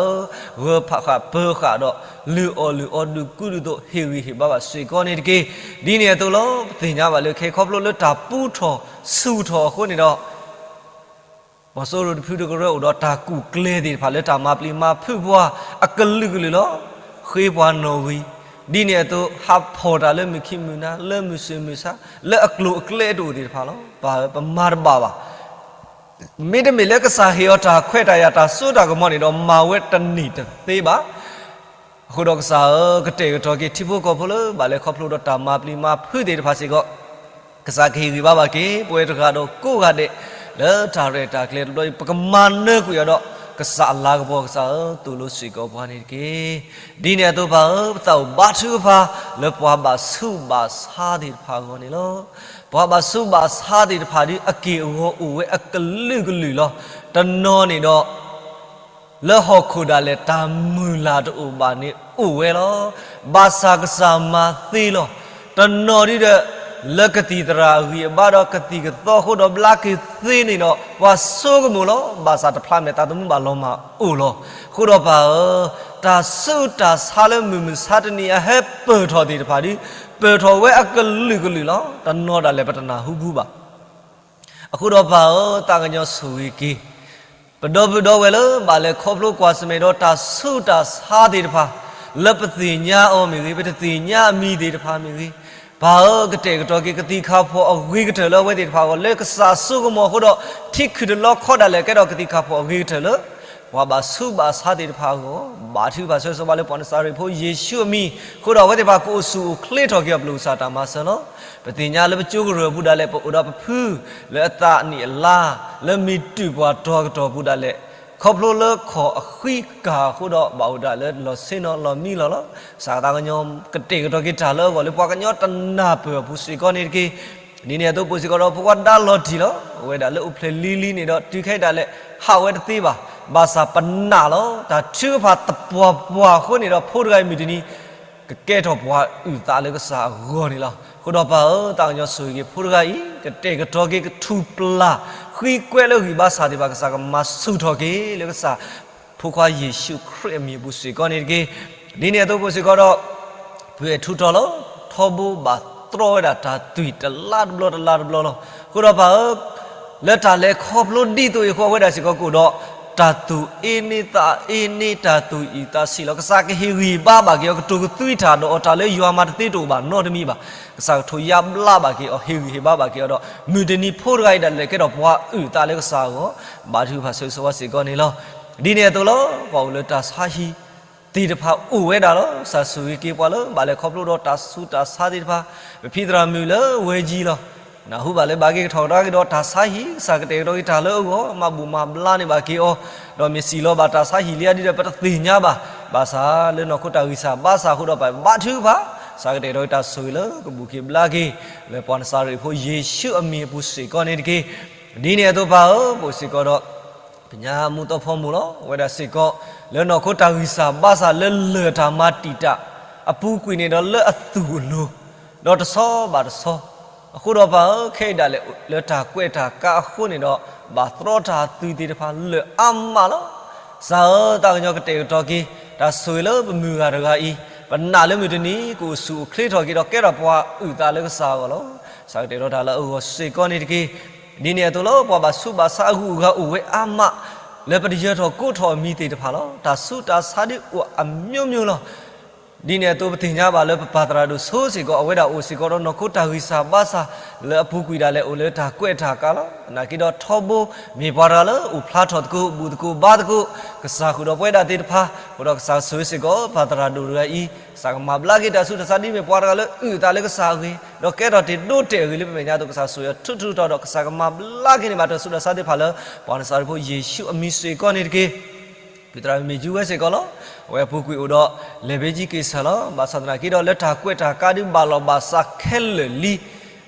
ဧၢ, ဂၢၤဖးဃာ်ပၢဃာ်ဒီး လုၢ်အီၣ်လုၢ်အီဒုးကူဒုးသိး ဟ့ၣ်ဂံၢ်ဟ့ၣ်ဘါဘၣ်စ့ၢ်ကီးန့ၣ်တက့ၢ်. ဒ်န့ၣ်အသိးလီၤ. ပသ့ၣ်ညါဘၣ်လၢခဲခီဖျိလၢတၢ်ပူထီၣ်ဆူၣ်ထီၣ်အဃိန့ၣ်ဒီး မီၤစိရိၤတဖုတကရၢအိၣ်ဒီးတၢ်ကူၣ်ကျဲၤသ့ၣ်တဖၣ်လၢတၢ်မၤပျံၤမၤဖုးပှၤအကလုာ်ကလုာ်လီၤ. ဃ့ပှၤနီၣ်ဂံၢ်, ဒ်န့ၣ်အသိး ဟးဖီၣ်တၢ်လၢမုၢ်ခံမုၢ်နၤ လၢမုၢ်ဆ့ၣ်မုၢ်ဆါ လၢအကျိၤအကျဲတအိၣ်သ့ၣ်တဖၣ်လီၤ. ပၢ်ဧၢ, ပမၤတဘၣ်ဘၣ်. မ့တမ့ၢ်လၢကစၢ်ဟ့ၣ်အီၤတၢ်ခွဲးတၢ်ယာ်တၢ်စိတၢ်ကမီၤန့ၣ်ဒီး မၤဝဲတန့ၢ်တသ့ဘၣ်. အဃိဒီးကစၢ်ဧၢ, ကတဲာ်ကတီၤက့ၤထံဖိကီၢ်ဖိလၢ ဘၣ်လဲၤခီဖျိဒီးတၢ်မၤပျံၤမၤဖုးသ့ၣ်တဖၣ်စ့ၢ်ကီး, ကစၢ်ကဟ့ၣ်ဂံၢ်ဘါဘၣ်က့ၤ ပဝဲတဂၤဒီးကိးဂၤဒဲး လၢတၢ်ရဲၣ်တၢ်ကျဲၤတဘျီအံၤ ပကမၤနၢၤကွံာ်အီၤဒီး ကစၢ်အလၤကပီၤကစၢ်ဧၢ, သိၣ်လိစ့ၢ်ကီးပှၤန့ၣ်တက့ၢ်. ဒ်န့ၣ်အသိးပၢ်ဧၢ, ပသးအိၣ်ဘါထုကဖၣ် လၢပှၤဘၣ်ဆူးဘၣ်ဆါသ့ၣ်တဖၣ်အဂီၢ်န့ၣ်လီၤ. ပှၤဘၣ်ဆူးဘၣ်ဆါသ့ၣ်တဖၣ်ဒ်အက့ၢ်အဂီၤအိၣ်ဝဲအကလုာ်ကလုာ်လီၤ. တနီၤန့ၣ်ဒီး လၢဟီၣ်ခိၣ်ဒၣ်လဲာ်တၢ်မုၢ်လၢ်တအိၣ်ဘၣ်န့ၣ်အိၣ်ဝဲလီၤ. ဘၣ်ဆၣ်ကစၢ်မၤသ့လီၤ. တနီၤဒ်ဒီး လၢကသံၣ်သရၣ်အဂံၢ်အဘါဒီးကသံၣ်ကသီအဃိဒီးဘျါက့ၤသ့န့ၣ်ဒီး ပှၤဆိကမိၣ်လီၤ. ဘၣ်ဆၣ်တဖျါမဲာ်သးသမူဘၣ်လီၤမၢ်အိၣ်လီၤ. အဃိဒီးပၢ်ဧၢ, တၢ်ဆူးတၢ်ဆါလၢမုၢ်မဆါတနံၤအဟဲပၢၢ်ထီၣ်သ့ၣ်တဖၣ်ဒ် ပၢၢ်ထီၣ်ဝဲအကလုာ်ကလုာ်လီၤ. တနီၤဒၣ်လဲာ်ပတနၢ်ဟူဘူးဘၣ်. အဃိဒီးပၢ်ဧၢ, သးကညီၤဆိၣ်ဂ့ၤက့ၤ ပဒီပုၢ်ဒီဝဲၢ်လၢ ဘၣ်လဲၤခီဖျိကွၢ်ဆၢၣ်မဲာ်ဒီးတၢ်ဆူးတၢ်ဆါသ့ၣ်တဖၣ်, လၢပသ့ၣ်ညါအီၤမ့ၢ်ဂ့ၤ, ပတသ့ၣ်ညါအမံၤသ့ၣ်တဖၣ်မ့ၢ်ဂ့ၤ, ပၢ်ဧၢ, ကတဲာ်ကတီၤက့ၤကသံၣ်ခါဖီၣ်အဂ့ၤကတၢၢ်လၢအဝဲသ့ၣ်တဖၣ်အဂီၢ်, လၢကစၢ်ဆိကမိၣ်အဃိဒီး ထံခုၣ်တလီခီဒၣ်လဲာ်ကဲထီၣ်ကသံၣ်ခါဖီၣ်အဂ့ၤကတၢၢ်လၢ ပှၤဘၣ်ဆူးဘၣ်ဆါသ့ၣ်တဖၣ်အဂီၢ်, ဘါထုကဖၣ်ဆၢဂ့ၤဆၢဝါလၢပှၤနစၤရ့းဖိယ့ၣ်ၡူးအမံၤ, အဃိဒီးအဝဲသ့ၣ်တဖၣ်ကအိၣ်ဆူၣ်အိၣ်ချ့ထီၣ်က့ၤအီၤ ပလိာ်ကစၢ်တၢ်မၤစၢၤလီၤ. ပသ့ၣ်ညါလၢပကၠိကရၢၢ်ပူၤဒၣ်လဲာ် ပအိၣ်ဒီးပဖု လၢအသးနံၣ်အလါ လၢမ့ၢ်တုၤပှၤတီၤကတီၤပူၤဒၣ်လဲာ်, ခီဖျိလၢခီၣ်အဃံကၢ်အဃိဒီး ဘၣ်အိၣ်ဒၣ်လၢလီၢ်ဆ့နီၤလီၢ်မံလီၤလီၤ. ကစၢ်သးကညီၤ ကတဲာ်ကတီၤက့ၤတၢ်လၢအဂီၢ် လၢပှၤကညီတနၢ်ပၢၢ်အပူၤစ့ၢ်ကီးန့ၣ်တက့ၢ်. ဒ်န့ၣ်အသိး ပအိၣ်စ့ၢ်ကီးဒီးဖိခွါဒါလီၤတံၢ်လီၤ. အဝဲဒၣ်လၢအိၣ်ဖျဲၣ်လံၤလံၤန့ၣ်ဒီး တုၤခဲအံၤဒၣ်လဲာ် ဟးဝဲတသ့ဘၣ်. ဘၣ်ဆၣ်ပနာ်လီၤ. တၢ်ထုကဖၣ်သပှၢ်ပှၢ်အဃိန့ၣ်ဒီး ဖိတဂၤအံၤမုၢ်တနံၤ ကကဲထီၣ်ပှၤအုၣ်သးလၢကစၢ်အဂီၢ်န့ၣ်လီၤ. အဃိဒီးပၢ်ဧၢ, သးကညီၤဆိၣ်ဂ့ၤက့ၤဖိတဂၤအံၤ, ကတဲာ်ကတီၤက့ၤကထူၣ်ပျၢ် ဃံကွဲးလၢဂံၢ်ဘါစၢ်သ့ၣ်တဖၣ် ကစၢ်ကမၤဆူၣ်ထီၣ်က့ၤလၢကစၢ် ဖိခွါယ့ၣ်ၡူးခရံာ်အမံၤအပူၤစ့ၢ်ကီးန့ၣ်တက့ၢ်. ဒ်န့ၣ်အသိး ပအိၣ်စ့ၢ်ကီးဒီး ပှဲၤထူးထီၣ်လီၤ. ထီဘိဘၣ်တြီဝဲဒၣ်တၢ်သွံၣ်တလါတဘျီတလါတဘျီလီၤ. အဃိဒီးပၢ်ဧၢ, လၢတၢ်လဲၤခီဖျိဒ်သိးအံၤအဃိ အဝဲဒၣ်စ့ၢ်ကီးကအိၣ်ဒီး တၢ်သူၣ်အ့န့သးအ့န့ တၢ်သူၣ်အံၣ်သးဆံးလီၤ. ကစၢ်ကဟ့ၣ်ဂံၢ်ဘါဘၣ်က့ၤအီၤ, ကတိၤကသွံတၢ်ဒီးအီၤ, တၢ်လၢယွၤမၤတသ့တအိၣ်ဘၣ်နီတမံၤဘၣ်. ကစၢ်ကထိးယါဘျါဘၣ်က့ၤအီၤ, ဟ့ၣ်ဂံၢ်ဟ့ၣ်ဘါဘၣ်က့ၤအီၤဒီး မုၢ်တနံၤဖိတဂၤအံၤဒၣ်လဲာ်ကဲထီၣ်ပှၤအုၣ်သးလၢကစၢ်အဂီၢ်, ဘါထုကဖၣ်ဆၢဂ့ၤဆၢဝါစ့ၢ်ကီးန့ၣ်လီၤ. ဒ်န့ၣ်အသိးလီၤ, ပှၤအိၣ်လၢတၢ်ဆါဟံၣ်သ့ၣ်တဖၣ်အိၣ်ဝဲဒၣ်လီၤ. ကစၢ်ဆိၣ်ဂ့ၤက့ၤပှၤလၢဘၣ်လဲၤခီဖျိဒီးတၢ်ဆူးတၢ်ဆါသ့ၣ်တဖၣ်, ပဖံသရၣ်မုၣ်လၢဝဲကၠံလီၤ. နၢ်ဟူဘၣ်လၢဘၣ်က့ၤကထီၣ်ကဒါက့ၤဒီးတၢ်ဆါဟံၣ်, ကစၢ်ကတဲာ်ကတီၤက့ၤတၢ်လၢအဂီၢ်, မၤဘူၣ်မၤဘျါန့ၢ်ဘၣ်က့ၤအီၤ, ဒီးမ့ၢ်စံၣ်လီၤဘၣ်တၢ်ဆါဟံၣ်လံဧါဒ်ဒီး ပတသ့ၣ်ညါဘၣ်. ဘၣ်ဆၣ်လၢနီၢ်ခိတၢ်ဂံၢ်စၢ်ဘါစၢ်အဃိဒီး ပဘါထုကဖၣ်, ကစၢ်ကတဲာ်ကတီၤက့ၤတၢ်ဆိၣ်ဂ့ၤလၢကဘူၣ်က့ၤဘျါက့ၤ လၢပှၤနစၤရ့းဖိယ့ၣ်ၡူးအမံၤအပူၤစ့ၢ်ကီးန့ၣ်တက့ၢ်. ဒ်န့ၣ်အသိးပၢ်ဧၢ, ပအိၣ်စ့ၢ်ကီးဒီး ပညါမူသီဖီမုၢ်လီၤ. အဝဲဒၣ်စ့ၢ်ကီး လၢနီၢ်ခိတၢ်ဂံၢ်စၢ်ဘါစၢ်လၢလၢၢ်တၢ်မၤတံာ်တာ်အပူၤကွံာ်န့ၣ်ဒီး လၢအသူၣ်အလိၤ ဒီးတဆီဘၣ်တဆီ, အဃိဒီးပၢ်ဧၢ, ခဲအံၤဒၣ်လဲာ်လၢတၢ်ကွဲးတၢ်ကါအဃိန့ၣ်ဒီး ဘၣ်သရီတၢ်အသူးသ့ၣ်တဖၣ်လၢာ်အါမးလီၤ. ကစၢ်ဧၢ, သးကညီၤကတဲာ်ကတီၤက့ၤ တၢ်ဆိၣ်ဂ့ၤလၢပမုၢ်ဂၤတဂၤအံၤ, ပနာ်လၢမုၢ်တနံၤ ကအိၣ်ဆူၣ်အိၣ်ချ့ထီၣ်က့ၤဒီး ကဲထီၣ်ပှၤအုၣ်သးလၢကစၢ်အဂီၢ်လီၤ. ကစၢ်ကတဲာ်ကတီၤတၢ်လၢအဂီၢ်စ့ၢ်ကီးန့ၣ်တက့ၢ်. ဒ်န့ၣ်အသိးလီၤ, ပှၤဘၣ်ဆူးဘၣ်ဆါအဂုၤအဂၤအိၣ်ဝဲအါမး, လၢပတယၢၤထီၣ်ကိးထီၣ်အမံၤသ့ၣ်တဖၣ်လီၤ. တၢ်ဆူးတၢ်ဆါဒ်အိၣ်အမျိုးမျိုးလီၤ. ဒ်န့ၣ်အသိးပသ့ၣ်ညါဘၣ်လၢပပၢ်သရၣ်ဒိၣ်ဆိစ့ၢ်ကီး အဝဲဒၣ်အိၣ်စ့ၢ်ကီးဒီးနီၢ်ခိတၢ်ဂံၢ်စၢ်ဘါစၢ်လၢအပူၤကွံာ်ဒၣ်လဲာ်အိၣ်လၢတၢ်ကွဲးတၢ်ကါလီၤ. သနာ်က့ဒီးထီဘိ မ့ၢ်ပှၤတဂၤလၢအိၣ်ဖျါထီၣ်သကိး ဘူၣ်သကိးဘါသကိး ကစၢ်ဃုာ်ဒီးပဝဲဒၣ်သ့ၣ်တဖၣ်, အဃိဒီးကစၢ်ဆိၣ်ဂ့ၤစ့ၢ်ကီး ပၢ်သရၣ်ဒိၣ်တဂၤအံၤ, ကစၢ်ကမၤဘျါက့ၤတၢ်ဆူးတၢ်ဆါဒ်မ့ၢ်ပှၤတဂၤလၢအုၣ်အသးလၢကစၢ်အဂ့ၢ်, ဒီးကဲထီၣ်တ့ၢ်ဒိတ့ၢ်အဂ့ၤလၢပမဲာ်ညါအသိး ကစၢ်ဆိၣ်ဂ့ၤအီၤထူထူတီၤတီၤ ကစၢ်ကမၤဘျါက့ၤန့ၢ်ဘၣ်တၢ်ဆူးတၢ်ဆါသ့ၣ်တဖၣ်လၢ ပှၤနစၤရ့းဖိယ့ၣ်ၡူးအမံၤစ့ၢ်ကီးန့ၣ်တက့ၢ်. ဖံသရၣ်မုၣ်မ့ၢ်ကၠူဝဲစ့ၢ်ကီးလီၤ. အဝဲအပူၤကွံာ်အိၣ်ဒီး လဲၤဘ့ကၠံက့ၤဆၢလီၤ. ဘၣ်ဆၣ်သနာ်က့ဒီး လၢတၢ်ကွဲးတၢ်ကါဒုးဘၣ်လီၤဘၣ်စးခဲလၢာ်လံ.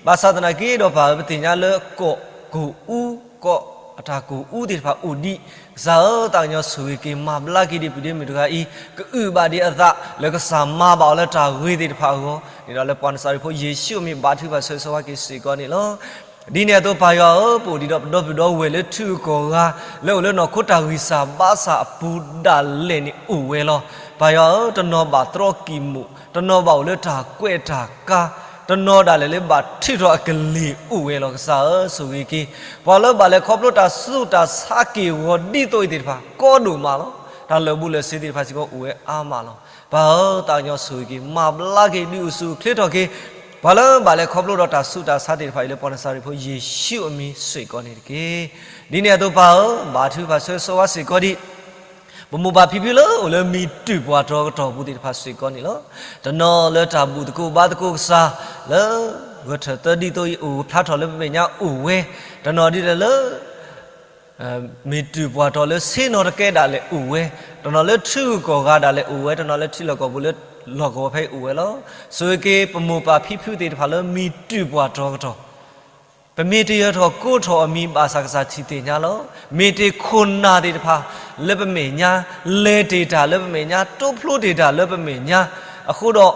ဘၣ်ဆၣ်သနာ်က့ဒီးပၢ်ဧၢ, ပသ့ၣ်ညါလၢကီၢ်ကိၣ်အူ, ကီၢ်အတၢ်ကိၣ်အူသ့ၣ်တဖၣ်အိၣ်ဒံး, ကစၢ်ဧၢ, သးကညီၤဆိၣ်ဂ့ၤက့ၤမၤဘျါက့ၤဒံးပုၢ်ဒ့မုၣ်တဂၤအံၤ, ကအုၣ်ဘၣ်ဒံးအသးလၢကစၢ်မၤဘၣ်အီၤလၢတၢ်ဂ့ၤသ့ၣ်တဖၣ်အဂီၢ်န့ၣ်ဒီး လၢပှၤနစၤရ့းဖိယ့ၣ်ၡူးအမံၤ ဘါထုကဖၣ်ဆၢဂ့ၤဆၢဝါက့ၤစ့ၢ်ကီးန့ၣ်လီၤ. ဒ်န့ၣ်အသိးပၢ်ယွၤဧၢ, ပအိၣ်ဒံးဒီးပဒီပုၢ်ဒီဝဲၢ်လၢထံဂုၤကီၢ်ဂၤ လၢအိၣ်လၢနီၢ်ခိတၢ်ဂံၢ်စၢ်ဘါစၢ်အပူၤဒၣ်လဲာ်န့ၣ်အိၣ်ဝဲလီၤ. ပၢ်ယွၤဧၢ, တနီၤဘၣ်သရီကံၢ်မူး, တနီၤဘၣ်အိၣ်လၢတၢ်ကွဲးတၢ်ကါ, တနီၤဒၣ်လဲာ်လၢဘၣ်ထုးထီၣ်အကလံၤအိၣ်ဝဲလီၤ. ကစၢ်ဧၢ, ဆိၣ်ဂ့ၤက့ၤ ပှၤလၢဘၣ်လဲၤခီဖျိတၢ်ဆူးတၢ်ဆါက့ၢ်ဂီၤဒ်သိးအံၤသ့ၣ်တဖၣ် ကီဒိၣ်မးလီၤ. တၢ်လၢာ်ဘူၣ်လၢာ်စ့ၤသ့ၣ်တဖၣ်စ့ၢ်ကီးအိၣ်ဝဲအါမးလီၤ. ပၢ်ဧၢ, သးကညီၤဆိၣ်ဂ့ၤက့ၤ မၤဘျါက့ၤဒုးအိၣ်ဆူၣ်အိၣ်ချ့ထီၣ်က့ၤ ပှၤလၢဘၣ်လဲၤခီဖျိဒီးတၢ်ဆူးတၢ်ဆါသ့ၣ်တဖၣ်အံၤလၢပှၤနစၤရ့းဖိယ့ၣ်ၡူးအမံၤစ့ၢ်ကီးန့ၣ်တက့ၢ်. ဒ်န့ၣ်အသိးပၢ်ဧၢ, ဘါထုကဖၣ်ဆၢဂ့ၤဆၢဝါစ့ၢ်ကီးဒံး ပမိၢ်ပၢ်ဖံဖုလၢအိၣ်လၢမံၤတုၤပှၤတီၤကတီၢ်ပူၤသ့ၣ်တဖၣ်စ့ၢ်ကီးန့ၣ်လီၤ. တနီၤလၢတၢ်ဘူၣ်သကိးဘါသကိးကစၢ်လၢ ဂဲၤထၢၣ်သၢဒ်သိးအံၤအိၣ်ဖျါထီၣ်လၢပမဲာ်ညါအိၣ်ဝဲ, တနီၤဒ်လဲၣ်လၢ မ့ၢ်တုၤပှၤတီၤလၢဆ့ၣ်နီၤတကဲဒၣ်လဲာ်အိၣ်ဝဲ, တနီၤလၢထံဂုၤကီၢ်ဂၤဒၣ်လဲာ်အိၣ်ဝဲ, တနီၤလၢထံလီၢ်ကီၢ်ပူၤလၢလီၢ်ကဝီၤဖဲအံၤအိၣ်ဝဲလီၤ. ဆိၣ်ဂ့ၤက့ၤပမိၢ်ပၢ်ဖံဖုသ့ၣ်တဖၣ်လၢမံၤတုၤပှၤတီၤကတီၢ် ပမ့ၢ်တယၢၤထီၣ်ကိးထီၣ်အမံၤဘၣ်ဆၣ်ကစၢ်ထံၣ်သ့ၣ်ညါလီၤ. မ့ၢ်တ့ၢ်ခိၣ်နၢ်သ့ၣ်တဖၣ်လၢပမဲာ်ညါ, လဲၤတ့ၢ်တၢ်လၢပမဲာ်ညါ, တိဖျိတ့ၢ်တၢ်လၢပမဲာ်ညါ, အဃိဒီး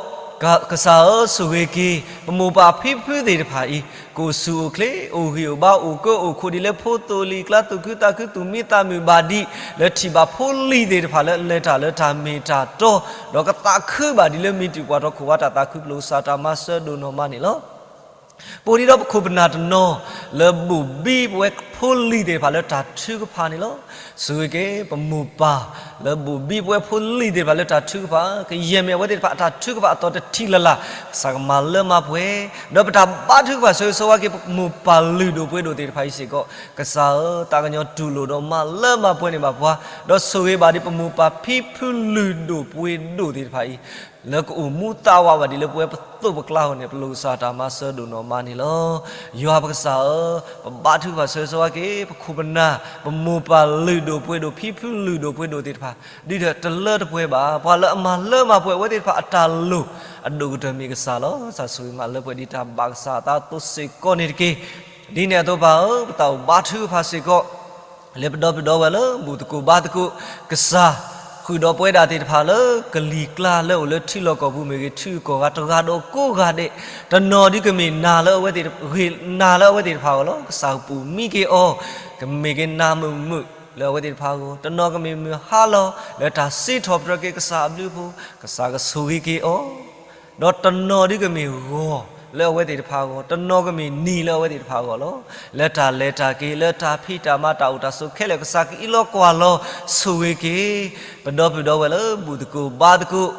ကစၢ်ဧၢဆိၣ်ဂ့ၤက့ၤ ပမိၢ်ပၢ်ဖံဖုသ့ၣ်တဖၣ်အံၤ ကအိၣ်ဆူၣ်အိၣ်ချ့ အိၣ်ဂံၢ်အိၣ်ဘါ အိၣ်ကၢအိၣ်ခိးဒ်လၢဖိသိၣ်လံၤကျါ သူၣ်ခုသးခု သူၣ်မံသးမုာ်ဘၣ်ဒံး လၢထံၣ်ဘၣ်ဖိလံၤသ့ၣ်တဖၣ်လၢလဲၤတၢ်လၢတၢ်မ့ၢ်တၢ်တီ, ဒီးကသးခုဘၣ်ဒ်လၢမံၤတံာ်ပှၤတီၤခိၣ်ဝါတၢ်သးခု ပလိာ်ကစၢ်တၢ်မၤစၢၤဒိၣ်နီၢ်မးန့ၣ်လီၤ. ပအိၣ်ဒံးဒီးပခိၣ်ပနၢ်တနီၤ လၢဘိၣ်ဘံပဝဲဖိလံၤသ့ၣ်တဖၣ်လၢတၢ်ထုကဖၣ်န့ၣ်လီၤ. ဆိၣ်ဂ့ၤက့ၤပမိၢ်ပၢ် လၢဘိၣ်ဘံပဝဲဖိလံၤသ့ၣ်တဖၣ်လၢတၢ်ထုကဖၣ်, ကယဲၢ်မ့ၢ်အဝဲသ့ၣ်တဖၣ်အတၢ်ထုကဖၣ်အသီတထံၣ်လၢ်လၢ်, ကစၢ်ကမၤလၢမၤပှဲၤ, ဒီးပတၢ်ဘါထုကဖၣ်ဆၢဂ့ၤဆၢဝါက့ၤ ပမိၢ်ပၢ်လုၢ်ဒိၣ်ပှ့ၤဒိၣ်သ့ၣ်တဖၣ်အံၤစ့ၢ်ကီး, ကစၢ်ဧၢ သးကညီၤတူၢ်လိာ်ဒီးမၤလၢမၤပှဲၤန့ၢ်ဘၣ်ပှၤ, ဒီးဆိၣ်ဂ့ၤဘၣ်ဒ်ပမိၢ်ပၢ်ဖံဖုလုၢ်ဒိၣ်ပှ့ၤဒိၣ်သ့ၣ်တဖၣ်အံၤ လၢကအိၣ်မူသးဝးဘၣ်ဒ်လၢပဝဲပသိးပကျါအဂီၢ်န့ၣ် ပလိာ်ကစၢ်တၢ်မၤစၢၤဒိၣ်နီၢ်မးန့ၣ်လီၤ. ယွၤပကစၢ်ဧၢ, ပဘါထုကဖၣ်ဆၢဂ့ၤဆၢဝါက့ၤ ပခိၣ်ပနၢ် ပမိၢ်ပၢ်လုၢ်ဒိၣ်ပှ့ၤဒိၣ် ဖံဖုလုၢ်ဒိၣ်ပှ့ၤဒိၣ်သ့ၣ်တဖၣ်, ဒ်ဒီးတလၢတပှဲၤဘၣ် ပှၤလၢအမၤလၢမၤပှဲၤအဝဲသ့ၣ်တဖၣ်အတၢ်လိၣ် အဒိၣ်ကတၢၢ်မ့ၢ်ကစၢ်လီၤ. ကစၢ်ဆိၣ်ဂ့ၤမၤလၢပှဲၤဒ်တၢ်ဘၣ်ကစၢ်အသးအသိးစ့ၢ်ကီးန့ၣ်တက့ၢ်. ဒ်န့ၣ်အသိးပၢ်ဧၢ, ပသးအိၣ်ဘါထုကဖၣ်စ့ၢ်ကီး လၢပဒီပုၢ်ဒီဝဲၢ်လၢ ဘူၣ်သကိးဘါသကိး ကစၢ် ဃုာ်ဒီးပဝဲဒၣ်သ့ၣ်တဖၣ်လၢ ကလံၤကျါလၢအိၣ်လၢထံလီၢ်ကီၢ်ပူၤမ့ၢ်ဂ့ၤ ထံဂုၤကီၢ်ဂၤတဂၤဒီးကိးဂၤဒဲး, တနီၤဒ်ကမ့ၢ်နၤလၢအဝဲသ့ၣ် ဂ့ၤနၤလၢအဝဲသ့ၣ်တဖၣ်အဂီၢ်လီၤ. ကစၢ်ကပူၤမံက့ၤအီၤ, ကမ့ၢ်က့ၤနၤမုာ်မုာ်လၢအဝဲသ့ၣ်တဖၣ်အဂီၢ်, တနီၤကမ့ၢ်မုာ်ဟါလီၤ လၢတၢ်စံးထီၣ်ပတြၢၤက့ၤကစၢ်အဘျုးအဖှိၣ်, ကစၢ်ကဆိၣ်ဂ့ၤက့ၤအီၤ ဒီးတနီၤဒ်ကမ့ၢ်ဂီၤ လၢအဝဲသ့ၣ်တဖၣ်အဂီၢ်, တနီၤကမ့ၢ်နံၤလၢအဝဲသ့ၣ်တဖၣ်အဂီၢ်လီၤ. လၢတၢ်လဲၤတၢ်က့ၤ, လၢတၢ်ဖံးတၢ်မၤတၢ်အိၣ်တၢ်ဆိးခဲလၢာ် ကစၢ်ကအံးလီၤကွၢ်လီၤဆိၣ်ဂ့ၤက့ၤ ပဒီပုၢ်ဒီဝဲၢ်လၢဘူၣ်သကိးဘါသကိး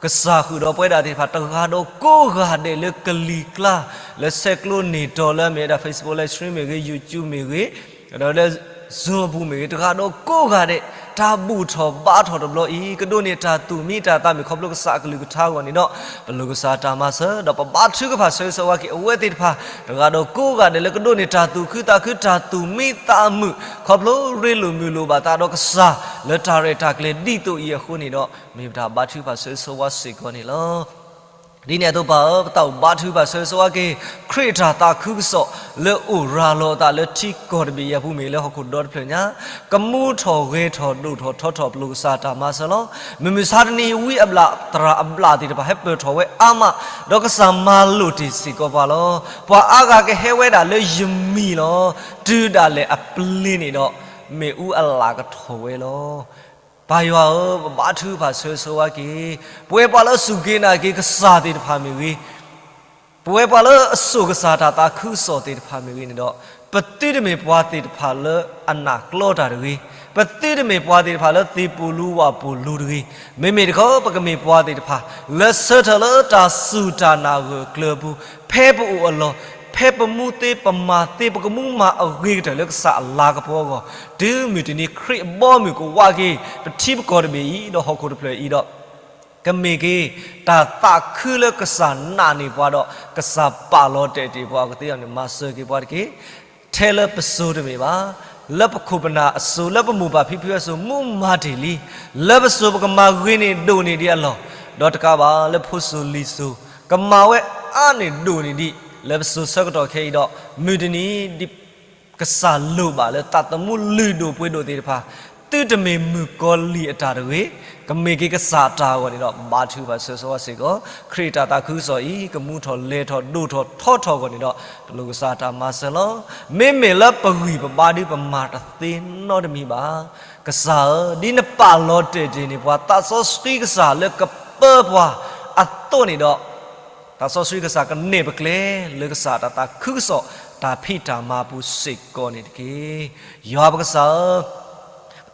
ကစၢ်ဃုာ်ဒီးပဝဲဒၣ်သ့ၣ်တဖၣ် တဂၤဒီးကိးဂၤဒဲးလၢကလံၤကျါ, လၢဆဲးကျိးန့ၢ်တီၤလၢအမ့ၢ်ဝဲဒၣ် Facebook Live Stream မ့ၢ်ဂ့ၤ, YouTube မ့ၢ်ဂ့ၤ, ဒီးလၢ Zoom အပူၤမ့ၢ်ဂ့ၤ, တဂၤဒီးကိးဂၤဒဲး တၢ်ဘူၣ်ထီၣ်ဘါထီၣ်တဘျီအံၤ ကဒိးန့ၢ်တၢ်သူၣ်မံတၢ်သးမုာ်ခီဖျိကစၢ်အကလုၢ်ကထါအဂီၢ်န့ၣ်ဒီး ပလိၣ်ကစၢ်တၢ်မၤစၢၤ ဒီးပဘါထုကဖၣ်ဆၢဂ့ၤဆၢဝါက့ၤအဝဲသ့ၣ်တဖၣ် တဂၤဒီးကိးဂၤဒဲးလၢကဒိးန့ၢ်တၢ်သူၣ်ခုသးခုတၢ်သူၣ်မံသးမုာ် ခီဖျိရ့လိာ်မုာ်လိာ်ဘၣ်သးဒီးကစၢ် လၢတၢ်ရဲၣ်တၢ်ကျဲၤဒ်သိးအံၤအဃိန့ၣ်ဒီး မ့ၢ်ပတၢ်ဘါထုကဖၣ်ဆၢဂ့ၤဆၢဝါစ့ၢ်ကီးန့ၣ်လီၤ. ဒ်န့ၣ်အသိးပၢ်ဧၢ, ပသးအိၣ်ဘါထုကဖၣ်ဆၢဂ့ၤဆၢဝါက့ၤ ခရံာ်အတၢ်သးခုကစီၣ် လၢအိၣ်ရၤလီၤအသးလၢထံကီၢ်တဘ့ၣ်အံၤအပူၤမ့ၢ်လၢဟီၣ်ခိၣ်ဒီတဖျၢၣ်ညါ, ကမူထီၣ်ဂဲၤထီၣ်ဒိၣ်ထီၣ်ထီထီၣ် ပလိၣ်ကစၢ်တၢ်မၤစၢၤလီၤ. မုၢ်မဆါတနံၤအံၤ ဝံအဘျၣ်သရၣ်အဘျၣ်သ့ၣ်တဖၣ် ဟဲပၢၢ်ထီၣ်ဝဲအါမး, ဒီးကစၢ်မၤလိာ်တ့ၢ်စ့ၢ်ကီးပှၤလီၤ. ပှၤအါဂၤကဟဲဝဲဒၣ်လၢယမံၤလီၤ. တုၤဒၣ်လဲာ်အပျ့ၤန့ၣ်ဒီး မ့ၣ်အူအလၣ်ကထီၣ်ဝဲလီၤ. ပၢ်ယွၤဧၢ, ပဘါထုကဖၣ်ဆၢဂ့ၤဆၢဝါက့ၤ ပဝဲပှၤလၢအစူၢ်က့ၤနာ်က့ၤကစၢ်သ့ၣ်တဖၣ်မ့ၢ်ဂ့ၤ, ပဝဲပှၤလၢအစိာ်ကစၢ်တၢ်သးခုကစီၣ်သ့ၣ်တဖၣ်မ့ၢ်ဂ့ၤန့ၣ်ဒီး, ပသုတမ့ၢ်ပှၤသ့ၣ်တဖၣ်လၢအနၢ်ကျီတၢ်တဂ့ၤ, ပသုတမ့ၢ်ပှၤသ့ၣ်တဖၣ်လၢသ့ၣ်ပူၤလူဝၣ်ပူၤလူတဂ့ၤ, မ့မ့ၢ်တခီ ပကမ့ၢ်ပှၤသ့ၣ်တဖၣ် လၢဆၢထၢၣ်လၢတၢ်စူၢ်တၢ်နာ်ဂၢၢ်ကျၢၤအပူၤ, ဖဲပအိၣ်အလီၢ်, ဖဲပမူသ့ပမၤသ့ ပကမူမၤအဂ့ၤကတၢၢ်လၢကစၢ်အလၤကပီၤအဂီၢ်, တုၤမုၢ်တနံၤခရံာ်အဘီအမုၢ်ကဝးက့ၤ ပထံပကီၢ်တဘ့ၣ်အံၤ ဒီးဟီၣ်ခိၣ်တဖျၢၣ်အံၤဒီး ကမ့ၢ်က့ၤ တၢ်သးခုလၢကစၢ်နာ်န့ၢ်ပှၤဒီး ကစၢ်ပာ်လီၤတဲာ်တ့ၢ်ပှၤအကသ့အီၤန့ၣ် မၤစၢၤက့ၤပှၤတက့ၢ်. ထဲလၢပစိၤတမ့ၢ်ဘၣ်, လၢပခိၣ်ပနၢ်အစိၤ လၢပမိၢ်ပၢ်ဖံဖုအစိၤ မူမၤတ့ၢ်လံ, လၢပစိၤပကမၤဂ့ၤန့ၢ်ဒိၣ်န့ၢ်ဒံးအလီၢ်, ဒီးတကးဘၣ်လၢဖိစိၤလံၤစိၤ ကမၤဝဲအါန့ၢ်ဒိၣ်န့ၢ်ဒံး လၢပစိၤဆၢကတီၢ်ခဲအံၤဒီး မုၢ်တနံၤ ဒ်ကစၢ်လိၣ်ဘၣ်လၢသးသမူလုၢ်ဒိၣ်ပှ့ၤဒိၣ်သ့ၣ်တဖၣ်, သုတမ့ၢ်မုၣ်ကီၤလံၢ်အတၢ်တဂ့ၤ, ကမ့ၢ်က့ၤကစၢ်အတၢ်အဂီၢ်န့ၣ်ဒီး ဘါထုကဖၣ်ဆၢဂ့ၤဆၢဝါစ့ၢ်ကီး, ခရံာ်အတၢ်သးခုကစီၣ်အံၤ ကမူထီၣ်လဲၤထီၣ်ဒိၣ်ထီၣ်ထီထီၣ်အဂီၢ်န့ၣ်ဒီး ပလိၣ်ကစၢ်အတၢ်မၤစၢၤလီၤ. မ့မ့ၢ်လၢပဂံၢ်ပဘါဒု ပမၤတသ့နီတမံၤဘၣ်. ကစၢ်ဧၢ, ဒ်နပာ်လီၤတဲာ်တ့ၢ်န့ၢ်ပှၤ သးစီဆှံကစၢ်လၢကပၢပှၤအသိးန့ၣ်ဒီး သးစီဆှံကစၢ်ကနဲၣ်ပကျဲ လၢကစၢ်တၢ်သးခုကစီၣ် တၢ်ဖံးတၢ်မၤအပူၤစ့ၢ်ကီးန့ၣ်တက့ၢ်. ယွၤပကစၢ်ဧၢ,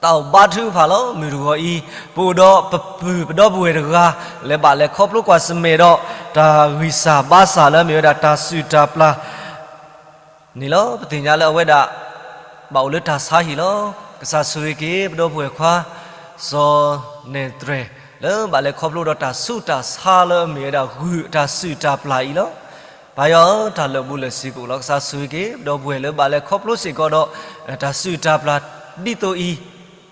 ပသးအိၣ်ဘါထုကဖၣ်လီၤ. မုၢ်တဂီၤအံၤ ပအိၣ်ဒီးပပုၢ်ပဒီပုၢ်ဝဲၢ်တဂၤ လၢဘၣ်လဲၤခီဖျိကွၢ်ဆၢၣ်မဲာ်ဒီး တၢ်ဂံၢ်စၢ်ဘါစၢ်လၢအမ့ၢ်ဝဲဒၣ်တၢ်စုၣ်တၢ်ပျၢ် န့ၣ်လီၤ. ပသ့ၣ်ညါလၢအဝဲဒၣ် ဘၣ်အိၣ်လၢတၢ်ဆါဟံၣ်လီၤ. ကစၢ်ဆိၣ်ဂ့ၤက့ၤ ပဒီပုၢ်ဝဲၢ်ခွါ စီၤနဲၣ်တြဲၤ လၢဘၣ်လဲၤခီဖျိဒီးတၢ်ဆူးတၢ်ဆါလၢအမ့ၢ်ဝဲဒၣ် ဂုၢ်တၢ်စုၣ်တၢ်ပျၢ်အံၤလီၤ. ပၢ်ယွၤဧၢ, တၢ်လၢာ်ဘူၣ်လၢာ်စ့ၤကအိၣ်လီၤ. ကစၢ်ဆိၣ်ဂ့ၤက့ၤ ပဒီပုၢ်ဝဲၢ်လၢဘၣ်လဲၤခီဖျိစ့ၢ်ကီးဒီး တၢ်စုၣ်တၢ်ပျၢ်ဒ်သိးအံၤ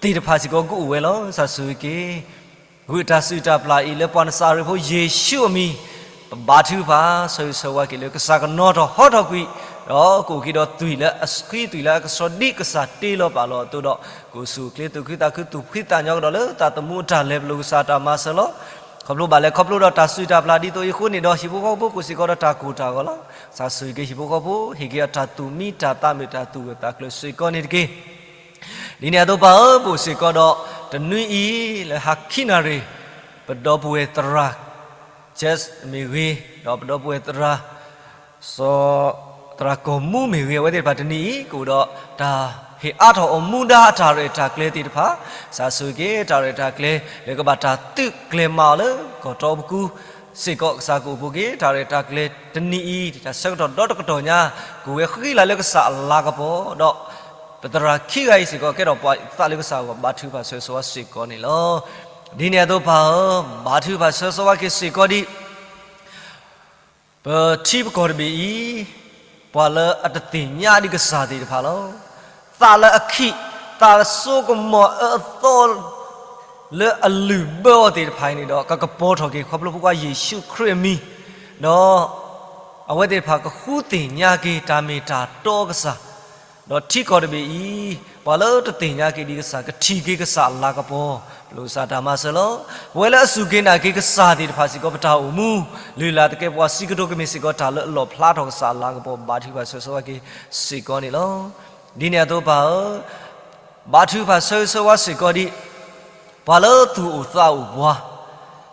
သ့ၣ်တဖၣ်စ့ၢ်ကီးကအိၣ်ဝဲလီၤ. ကစၢ်ဆိၣ်ဂ့ၤက့ၤ ဂုၢ်တၢ်စုၣ်တၢ်ပျၢ်အံၤ လၢပှၤနစၤရ့းဖိယ့ၣ်ၡူးအမံၤ ပဘါထုကဖၣ် ဆၢဂ့ၤဆၢဝါက့ၤလၢကစၢ်ကနီၤထီၣ်ဟီထီၣ်ကွံာ် ဒီးကအိၣ်က့ၤဒီးသွံၣ်လၢအဆှံ သွံၣ်လၢအကဆှီ ဒ်ကစၢ်တ့လီၤပာ်လီၤအသိးဒီး ကအိၣ်ဆူၣ်အိၣ်ချ့သူၣ်ခုသးခု သူၣ်ဖှံသးညီကဒီးလၢသးသမူအတၢ်လဲၤ ပလိၣ်ကစၢ်တၢ်မၤစၢၤလီၤ. ခီဖျိဘၣ်လဲၤခီဖျိဒီးတၢ်စုၣ်တၢ်ပျၢ်ဒ်သိးအံၤအဃိန့ၣ်ဒီး ဟံၣ်ဖိဃီဖိကအိၣ်စ့ၢ်ကီးဒီးတၢ်ကိၢ်တၢ်ဂီၤလီၤ. ကစၢ်ဆိၣ်ဂ့ၤက့ၤဟံၣ်ဖိဃီဖိ ဟ့ၣ်က့ၤအတၢ်သူၣ်မံတၢ်သးမုာ် တၢ်သူၣ်ဂၢၢ်သးကျၢၤစ့ၢ်ကီးန့ၣ်တက့ၢ်. ဒ်န့ၣ်အသိးပၢ်ဧၢ, ပအိၣ်စ့ၢ်ကီးဒီး တနွံအံၤ လၢဟါခံနၣ်ရံၣ် ပဒီပုၢ်ဝဲၢ်သရၣ် Jess မ့ၢ်ဂ့ၤ, ဒီးပဒီပုၢ်ဝဲၢ်သရၣ် စီၤ သရၣ်ကီၢ်မူမ့ၢ်ဂ့ၤ, အဝဲသ့ၣ်တဖၣ်တနံၤအံၤ ကအိၣ်ဒီးတၢ်ဟ့ၣ်အါထီၣ်အီၤမူဒါ အတၢ်ရဲၣ်တၢ်ကျဲၤသ့ၣ်တဖၣ်, ကစၢ်ဆိၣ်ဂ့ၤက့ၤ တၢ်ရဲၣ်တၢ်ကျဲၤ လၢကဘၣ်တၢ်သုးကျဲၤမၤအီၤလၢကီၢ်တီပကူ စ့ၢ်ကီး ကစၢ်ကအိၣ်ဖှိၣ်က့ၤ တၢ်ရဲၣ်တၢ်ကျဲၤတနံၤအံၤ တၢ်ဆၢကတီၢ်ဒီတကတီၢ်ညါ ကအိၣ်ဝဲဃံလၤလၢကစၢ်အလၤကပီၤ, ဒီးပသရၣ်ခံဂၤအံၤစ့ၢ်ကီး ကဲထီၣ်ပှၤသးလၢကစၢ်အဂီၢ် ဘါထုကဖၣ်ဆၢဂ့ၤဆၢဝါစ့ၢ်ကီးန့ၣ်လီၤ. ဒ်န့ၣ်အသိးပၢ်ဧၢ, ဘါထုကဖၣ်ဆၢဂ့ၤဆၢဝါက့ၤစ့ၢ်ကီးဒံး ပထံပကီၢ်တဘ့ၣ်အံၤ ပှၤလၢအတသ့ၣ်ညါဒံးကစၢ်သ့ၣ်တဖၣ်လီၤ. သးလၢအခံး သးစိကမီၤအၢအသီ လၢအလုၢ်ဘၢအီၤသ့ၣ်တဖၣ်အံၤန့ၣ်ဒီး ကကပီၤထီၣ်က့ၤ ခီဖျိဖိခွါယ့ၣ်ၡူးခရံာ်အမံၤ, ဒီးအဝဲသ့ၣ်တဖၣ်ကဃုသ့ၣ်ညါက့ၤ တၢ်မ့ၢ်တၢ်တီကစၢ်, ဒီးထံကီၢ်တဘ့ၣ်အံၤ ပှၤလၢတသ့ၣ်ညါက့ၤဒံးကစၢ် ကထံၣ်က့ၤကစၢ်အလၤကပီၤ, ပလိၣ်ကစၢ်တၢ်မၤစၢၤလီၤ. ပဝဲလၢအစူၢ်က့ၤနာ်က့ၤကစၢ်သ့ၣ်တဖၣ်စ့ၢ်ကီး ပတၢ်အိၣ်မူ လုၢ်လၢ်သကဲးပဝး စံးကတိၤကမ့ၢ်စ့ၢ်ကီး တၢ်လၢအလီၣ်ဖျါထီၣ်ကစၢ်အလၤကပီၤ ဘါထုကဖၣ်ဆၢဂ့ၤဆၢဝါက့ၤစ့ၢ်ကီးန့ၣ်လီၤ. ဒ်န့ၣ်အသိးပၢ်ဧၢ, ဘါထုကဖၣ်ဆၢဂ့ၤဆၢဝါစ့ၢ်ကီးဒံး ပှၤလၢသူၣ်အိၣ်သးအိၣ်ပှၤ,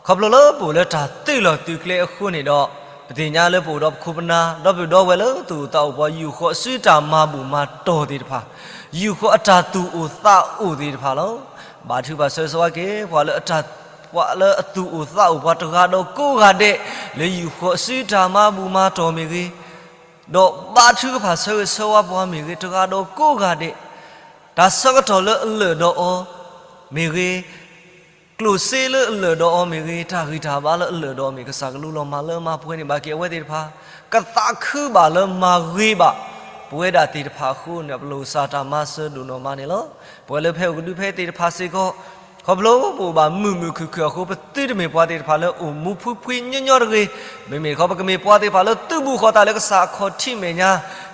ခီဖျိလၢပအိၣ်လၢတၢ်သုးလီၢ်သုးကျဲအဃိန့ၣ်ဒီး ပသ့ၣ်ညါလၢပအိၣ်ဒီးပခိၣ်ပနၢ် ဒီပုၢ်ဝဲၢ်လၢသူၣ်အိၣ်သးအိၣ်ပှၤ ယူၢ်ဃီၤအစုတၢ်မၤဘူၣ်မၤတီၢ်သ့ၣ်တဖၣ်, ယူၢ်ဃီၤအတၢ်သူၣ်အိၣ်သးအိၣ်သ့ၣ်တဖၣ်လီၤ. ဘါထုကဖၣ်ဆၢဂ့ၤဆၢဝါက့ၤ ပှၤလၢအတၢ် ပှၤလၢအသူၣ်အိၣ်သးအိၣ်ပှၤတဂၤဒီးကိးဂၤဒဲး လၢယူၢ်ဃီၤအစုတၢ်မၤဘူၣ်မၤတီၢ်မ့ၢ်ဂ့ၤ, ဒီးဘါထုကဖၣ်ဆၢဂ့ၤဆၢဝါပှၤမ့ၢ်ဂ့ၤ တဂၤဒီးကိးဂၤဒဲး, တၢ်ဆၢကတီၢ်လၢအလၢာ်ဒီးအီၤမ့ၢ်ဂ့ၤ, ကျိၣ်စ့လၢအလၢာ်ဒီးအီၤမ့ၢ်ဂ့ၤ, တၢ်ဂံၢ်တၢ်ဘါလၢအလၢာ်ဒီးအီၤမ့ၢ်ဂ့ၤ, ကစၢ်ကလူလီၤမၤလၢမၤပှဲၤန့ၢ်ဘၣ်က့ၤအဝဲသ့ၣ်တဖၣ်, ကသးခုဘၣ်လၢမၤဂ့ၤဘၣ် ပဝဲဒၣ်သ့ၣ်တဖၣ်အဃိန့ၣ် ပလိာ်ကစၢ်တၢ်မၤစၢၤဒိၣ်နီၢ်မးန့ၣ်လီၤ. ပဝဲလၢဖဲအိၣ်ကဒုဖဲသ့ၣ်တဖၣ်စ့ၢ်ကီး ခီဖျိပအိၣ်ဘၣ်မုာ်မုာ်ခုၣ်ခုၣ်အဃိ ပသုတမ့ၢ်ပှၤသ့ၣ်တဖၣ်လၢအိၣ်မူဖှံဖှံညီညီတဂ့ၤ, မ့မ့ၢ်တခီ ပကမ့ၢ်ပှၤသ့ၣ်တဖၣ်လၢသုးဘူးဃီၤသးလၢကစၢ်အခီၣ်ထံးမဲာ်ညါ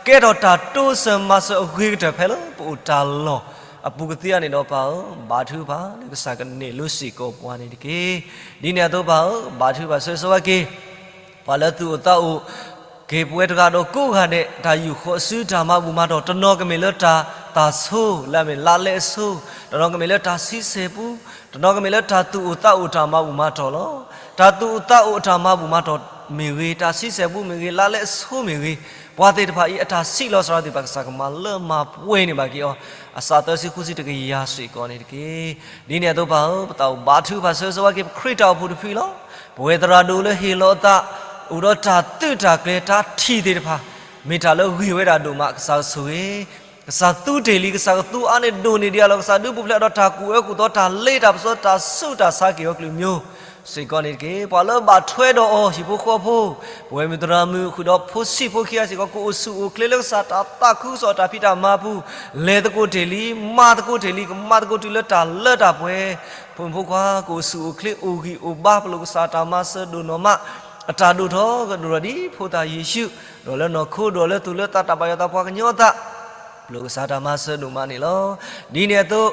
ကဲထီၣ်တၢ်တိစၢၤမၤစၢၤအဂ့ၤကတၢၢ်ဖဲလၢပအိၣ်တၢ်လီၢ်အပူၤကသ့အန့ၣ်ဒီးပၢ်ဧၢ, ဘါထုကဖၣ်လၢကစၢ်ကနဲၣ်လိစ့ၢ်ကီးပှၤန့ၣ်တက့ၢ်. ဒ်န့ၣ်အသိးပၢ်ဧၢ, ဘါထုကဖၣ်ဆၢဂ့ၤဆၢဝါက့ၤ ပှၤလၢသူၣ်အိၣ်သးအိၣ်က့ၤပဝဲတဂၤဒီးကိးဂၤဒဲး, တၢ်ယူၢ်ဃီၤအစုတၢ်မၤဘူၣ်မၤတီၢ် တနီၤကမ့ၢ်လၢတၢ်သၣ်ဆိ လၢအမ့ၢ်လါလဲအဆိ, တနီၤကမ့ၢ်လၢတၢ်ဆံဆဲၣ်ပူ, တနီၤကမ့ၢ်လၢတၢ်သူၣ်အိၣ်သးအိၣ်တၢ်မၤဘူၣ်မၤတီၢ်လီၤ. တၢ်သူၣ်အိၣ်သးအိၣ်အတၢ်မၤဘူၣ်မၤတီၢ်မ့ၢ်ဂ့ၤ, တၢ်ဆံဆဲၣ်ပူမ့ၢ်ဂ့ၤ, လါလဲအဆိမ့ၢ်ဂ့ၤ, ပှၤသ့ၣ်တဖၣ်အံၤအတၢ်ဆံးလီၤစှၤသ့ၣ်တဖၣ် ကစၢ်ကမၤလၢမၤပှဲၤန့ၢ်ဘၣ်က့ၤအီၤ အစးသၢဆံဃုဆံတကယၤစ့ၢ်ကီးန့ၣ်တက့ၢ်. ဒ်န့ၣ်အသိးပၢ်ဧၢ, ပသးအိၣ်ဘါထုကဖၣ်ဆၢဂ့ၤဆၢဝါက့ၤ ပခရံာ်တၢ်အိၣ်ဖှိၣ်တဖုလီၤ. ပဝဲသရၣ်ဒိၣ်လၢဟ့ၣ်လီၤအသး အိၣ်ဒီးတၢ်သုးတၢ်ကျဲၤတၢ်ထံၣ်သ့ၣ်တဖၣ် မ့ၢ်တၢ်လၢဂ့ၤဝဲဒၣ်ဒိၣ်မး ကစၢ်ဆိၣ်ဂ့ၤ ကစၢ်သူတ့ၢ်လံ, ကစၢ်ကသူအါန့ၢ်ဒိၣ်န့ၢ်ဒံးအလီၢ်, ကစၢ်ဒုးပူၤဖျဲးဒီးတၢ်ကူၣ်အၢကူၣ်သီ တၢ်လ့တၢ်ပစီ တၢ်ဆူးတၢ်ဆါက့ၤအီၤကလုာ်မံၤစ့ၢ်ကီးန့ၣ်တက့ၢ်. ပှၤလၢဘၣ်ထွဲဒီးအီၤ ဟံၣ်ဖိဃီဖိ, ပဝဲမုၣ်သရၣ်မုၣ် ဃုာ်ဒီးဖိဆံးဖိခံဂၤစ့ၢ်ကီး ကအိၣ်ဆူၣ်အိၣ်ချ့လၢကစၢ်တၢ်သးခုကစီၣ် တၢ်ဖံးတၢ်မၤပူၤ လဲၤသကိးတ့ၢ်လံ, မၤသကိးတ့ၢ်လံ, ကမၤသကိးတုၤလၢတၢ်လၢတၢ်ပှဲၤ, ဖိမုၣ်ဖိခွါ ကအိၣ်ဆူၣ်အိၣ်ချ့ အိၣ်ဂံၢ်အိၣ်ဘါ ပလိာ်ကစၢ်တၢ်မၤစၢၤဒိၣ်နီၢ်မး, အတၢ်ဒိၣ်ထီၣ်ကဒိၣ်ထီၣ်ဒ်ဖိသၣ်ယ့ၣ်ၡူး, ဒီးလၢနီၢ်ခိ ဒီးလၢသူၣ်လၢသး တၢ်ဘၣ်ယွၤသးပှၤကညီအသး ပလိာ်ကစၢ်တၢ်မၤစၢၤဒိၣ်မးန့ၣ်လီၤ. ဒ်န့ၣ်အသိး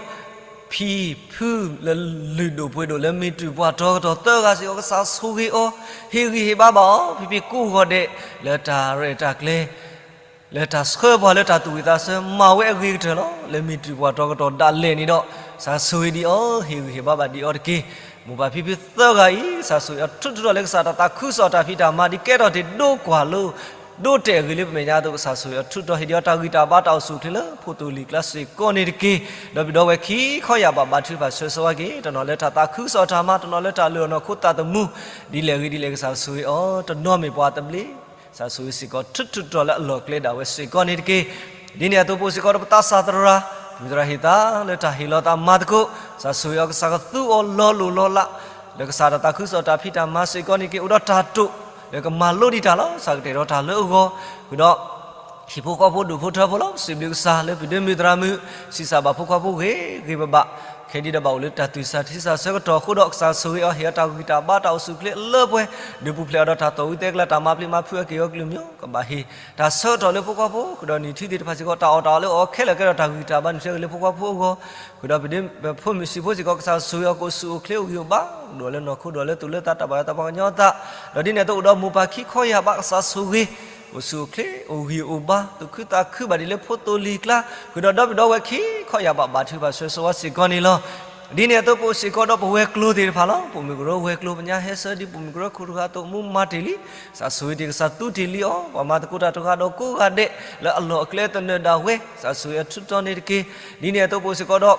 ဖံဖုလၢလုၢ်ဒိၣ်ပှ့ၤဒိၣ်လၢမ့ၢ်တုၤပှၤတီၤကတီၢ်သၢဂၤစ့ၢ်ကီး ကစၢ်ဆိၣ်ဂ့ၤအီၤ, ဟ့ၣ်ဂံၢ်ဟ့ၣ်ဘါဘၣ်အီၤ, ဖံဖံကိးဂီၤဒဲး လၢတၢ်ရဲၣ်တၢ်ကျဲၤ လၢတၢ်ဆှၢပှၤလၢတၢ်သူၣ်ဝံၣ်သးဆၢ မၤဝဲအဂ့ၤကတၢၢ်လီၤ. လၢမ့ၢ်တုၤပှၤတီၤကတီၢ်ဒၣ်လဲာ်န့ၣ်ဒီး ကစၢ်ဆိၣ်ဂ့ၤဒံးအီၤ, ဟ့ၣ်ဂံၢ်ဟ့ၣ်ဘါဘၣ်ဒံးအီၤတက့ၢ်. မိၢ်ပၢ်ဖံဖုသၢဂၤအံၤ ကစၢ်ဆိၣ်ဂ့ၤအီၤထူးထူးထီၣ်လၢကစၢ်တၢ်သးခုကစီၣ်တၢ်ဖံးတၢ်မၤ ဒ်ကဲထီၣ်တ့ၢ်ဒိကွၢ်လိ ဒိတဲာ်အဂ့ၤလၢပမဲာ်ညါအသိး ကစၢ်ဆိၣ်ဂ့ၤအီၤထူးထီၣ် ဟ့ၣ်ဒံးအီၤတၢ်ဂံၢ်တၢ်ဘါ တၢ်အိၣ်ဆူၣ်အိၣ်ချ့လၢဖိသိၣ်လံၤကျါစ့ၢ်ကီးန့ၣ်တက့ၢ်. ဒီးပဒီပုၢ်ဝဲၢ်ခံခီယာ်ဘၣ် ဘါထုကဖၣ်ဆၢဂ့ၤဆၢဝါက့ၤ တနီၤလၢတၢ်သးခုကစီၣ်တၢ်မၤ, တနီၤလၢတၢ်လုၢ်အီၣ်နီၢ်ခိသးသမူ ဒ်လဲၣ်ဂ့ၤဒ်လဲၣ် ကစၢ်ဆိၣ်ဂ့ၤအီၤ, တနီၤမ့ၢ်ပှၤသဘျ့ ကစၢ်ဆိၣ်ဂ့ၤစ့ၢ်ကီးထူးထူးထီၣ်လၢအလီၢ်အကျဲဒၣ်ဝဲစ့ၢ်ကီးန့ၣ်တက့ၢ်. ဒ်န့ၣ်အသိးပအိၣ်စ့ၢ်ကီးဒီးပသးစၢ်သရၣ်, မုၢ်သရၣ်ဟ့ၣ်သါလၢတၢ်ဟ့ၣ်လီၤသးမၤသကိး, ကစၢ်ဆိၣ်ဂ့ၤအီၤ ကစၢ်ကသူအီၤလီၤလိၢ်လီၤလး လၢကစၢ်တၢ်သးခုကစီၣ်တၢ်ဖံးတၢ်မၤစ့ၢ်ကီးန့ၣ်တက့ၢ်. အိၣ်ဒီးတၢ်တိာ် လၢကမၤလိဒံးတၢ်လီၤ. ကစၢ်ကတဲာ်ဒီးတၢ်လၢအဂီၢ်, ဃုာ်ဒီး ဟံၣ်ဖိဃီဖိဒူၣ်ဖိထၢဖိလီၤ. စံးဘျုးကစၢ်လၢပဒိၣ်မုၢ်သရၣ်မုၣ် ဆံးစၢ်ဘၣ်ဖိခွါဖိဂ့ၤဂ့ၤဘၣ်ဘၣ်, ခဲဒံးဒီးဘၣ်အိၣ်လၢတၢ်သူၣ်စၢ်ထံစၢ်ဆၢကတီၢ်အဃိဒီး ကစၢ်ဆိၣ်ဂ့ၤအီၤ ဟ့ၣ်အီၤတၢ်ဂံၢ်တၢ်ဘါ တၢ်အိၣ်ဆူၣ်အိၣ်ချ့အလၢပှဲၤ, ဒုးပူၤဖျဲးအီၤဒီးတၢ်သီၣ်ဝံသဲကလၤ တၢ်မၤပျံၤမၤဖုးအက့ၢ်အဂီၤကလုာ်မံၤ, ကဘၣ်ဟ့ၣ်တၢ်ဆၢကတီၢ်လၢဖိခွါဖိ, ဃုာ်ဒီးနံၣ်ထူသ့ၣ်တဖၣ်စ့ၢ်ကီး တၢ်အီၣ်တၢ်အီလၢအီၤခဲလၢာ်ကဲဒီးတၢ်ဂံၢ်တၢ်ဘါ နံၣ်ထူအဂ့ၤလၢဖိခွါဖိအဂီၢ်, ဃုာ်ဒီးပဒိၣ်ဖိမုၣ်ဆံးဖိစ့ၢ်ကီး ကစၢ်ဆိၣ်ဂ့ၤအီၤ ကအိၣ်ဆူၣ်အိၣ်ချ့အိၣ်ဂံၢ်အိၣ်ဘါ, ဒိၣ်လၢနီၢ်ခိ ဒိၣ်လၢသူၣ်လၢသး တၢ်ဘၣ်ယွၤသးပှၢ်ကညီအသး, ဒီးဒ်န့ၣ်အသိးအိၣ်ဒီးမိၢ်ပၢ်ခံခီယာ်ဘၣ် ကစၢ်ဆိၣ်ဂ့ၤ အိၣ်ဆူၣ်အိၣ်ချ့ အိၣ်ဂံၢ်အိၣ်ဘါ သူၣ်ခုသးခုဘၣ်ဒ်လၢဖိသိၣ်လံၤကျါ, ဃုာ်ဒီးဒီပုၢ်ဒီဝဲၢ်ခံခီယာ်ဘၣ် ဘါထုကဖၣ်ဆၢဂ့ၤဆၢဝါစ့ၢ်ကီးန့ၣ်လီၤ. ဒ်န့ၣ်အသိးပအိၣ်စ့ၢ်ကီးဒီးပဝဲၤကျိၤသ့ၣ်တဖၣ်လီၤ. ပိာ်မုၣ်ကရၢဝဲၤကျိၤ ပညါဟဲဆၢဒ်ပိာ်မုၣ်ကရၢခိၣ်တဂၤအသိး မူမၤတ့ၢ်လံ, ကစၢ်ဆိၣ်ဂ့ၤတ့ၢ် ကစၢ်သူတ့ၢ်လံအီၤ, ပှၤမၤသကိးတၢ်တဂၤဒီးကိးဂၤဒဲး လၢအလီၢ်အကျဲသနၢၣ်ဒၣ်ဝဲ ကစၢ်ဆိၣ်ဂ့ၤအီၤထူးထီၣ်န့ၣ်တက့ၢ်. ဒ်န့ၣ်အသိးပအိၣ်စ့ၢ်ကီးဒီး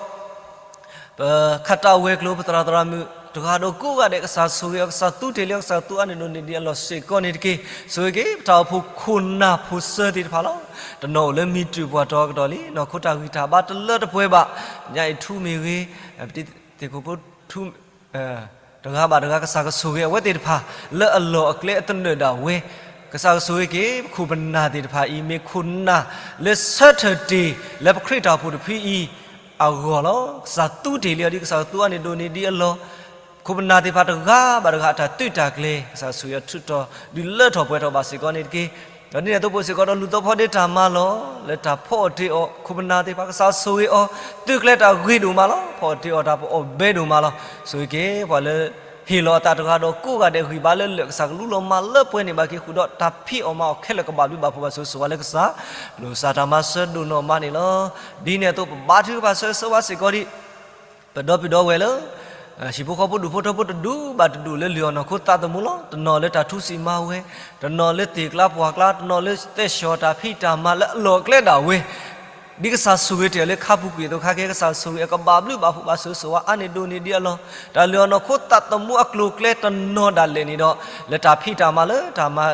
ပခးတၢ်ဝဲၤကျိၤ ပသရၣ်သရၣ်မုၣ်တဂၤဒီးကိးဂၤဒဲး ကစၢ်ဆိၣ်ဂ့ၤအီၤ ကစၢ်သူတ့ၢ်လံအီၤ ကစၢ်သူအါန့ၢ်ဒိၣ်န့ၢ်ဒံးအလီၢ်စ့ၢ်ကီးန့ၣ်တက့ၢ်. ဆိၣ်ဂ့ၤက့ၤ ပတၢ်အိၣ်ဖှိၣ်ခိၣ်နၢ်ဖိစၢၤသ့ၣ်တဖၣ်လီၤ. တနီၤအိၣ်လၢမံၤတြူၢ်ပှၢ်တီၤကတီၢ်လံ, နီၢ်ခိတၢ်ဂံၢ်တၢ်ဘါတလၢတပှဲၤဘၣ်, ညါအံၤထူမ့ၢ်ဂ့ၤ, ပသ့ၣ်ခိၣ်ဖိထူ တဂၤဘၣ်တဂၤ ကစၢ်ကဆိၣ်ဂ့ၤအဝဲသ့ၣ်တဖၣ် လၢအလီၢ်အကျဲအသနၢၣ်ဒၣ်ဝဲ, ကစၢ်ကဆိၣ်ဂ့ၤက့ၤ ပခိၣ်ပနၢ်သ့ၣ်တဖၣ်အံၤ မ့ၢ်ခိၣ်နၢ်လၢဆၢထၢၣ်တ့ၢ် လၢပခရံာ်တၢ်အိၣ်ဖှိၣ်တဖုအံၤအဂီၢ်လီၤ. ကစၢ်သူတ့ၢ်လံအီၤဒ် ကစၢ်သူအါန့ၢ်ဒိၣ်န့ၢ်ဒံးအလီၢ်, ခိၣ်ပနၢ်သ့ၣ်တဖၣ်တဂၤဘၣ်တဂၤ အတၢ်သုးတၢ်ကျဲၤ ကစၢ်ဆိၣ်ဂ့ၤအီၤထူးထီၣ် ဒုးလၢထီၣ်ပှဲၤထီၣ်ဘၣ်စ့ၢ်ကီးန့ၣ်တက့ၢ်. ဒီးဒ်န့ၣ်အသိးပအိၣ်စ့ၢ်ကီးဒီးလူၤသီဖီဒ့တၢ်မၤလီၢ် လၢတၢ်ဖီအီၣ်တ့ၢ်အီၤ ခိၣ်ပနၢ်သ့ၣ်တဖၣ် ကစၢ်ဆိၣ်ဂ့ၤအီၤ သုးကျဲၤတၢ်ဂ့ၤဒိၣ်မးလီၤ. ဖီအီၣ်တ့ၢ်အီၤတၢ်ပအီၣ်ဘဲဒိၣ်မးလီၤ. ဆိၣ်ဂ့ၤက့ၤ ပှၤလၢဟ့ၣ်လီၤအသးတဂၤဒီးကိးဂၤဒဲး ဂံၢ်ဘါလၢလၢာ် ကစၢ်ကလူလီၤမၤလၢပှဲၤန့ၢ်ဘၣ်က့ၤဃုာ်ဒီး တၢ်ဖံးအီၣ်မၤအီၣ်ခဲလၢာ်ကဘၣ်ဘျုးဘၣ်ဖှိၣ်ဘၣ်ဆိၣ်ဂ့ၤဆိၣ်ဝါလၢကစၢ်, ပလိာ်ကစၢ်တၢ်မၤစၢၤဒိၣ်နီၢ်မးန့ၣ်လီၤ. ဒ်န့ၣ်အသိးပဘါထုကဖၣ်ဆၢဂ့ၤဆၢဝါစ့ၢ်ကီးဒံး ပဒီပုၢ်ဒီဝဲၢ်လၢ ဟံၣ်ဖိဃီဖိဒူၣ်ဖိထၢဖိတဒူၣ်ဘၣ်တဒူၣ်လၢလုၢ်အီၣ်နီၢ်ခိသးသမူလီၤ. တနီၤလၢတၢ်ထူစံးမၤဝဲ, တနီၤလၢသ့ၣ်ကျါပှၢ်ကျါ, တနီၤလၢသဲၣ်ဆှီၣ်တၢ်ဖံးတၢ်မၤလၢအလီၢ်အကျဲဒၣ်ဝဲ ဒ်ကစၢ်ဆိၣ်ဂ့ၤတ့ၢ်လၢခါပူၤကွံာ်အသိးခါက့ၤ ကစၢ်ဆိၣ်ဂ့ၤအကဘၣ်ဘျုးဘၣ်ဖှိၣ်ဘၣ်ဆိၣ်ဂ့ၤဆိၣ်ဝါအါန့ၢ်ဒိၣ်န့ၢ်ဒံးအလီၢ်, တၢ်လုၢ်အီၣ်နီၢ်ခိသးသမူအကျိၤအကျဲတနီၤဒၣ်လဲာ်န့ၣ်ဒီး လၢတၢ်ဖံးတၢ်မၤလၢတၢ်မၤ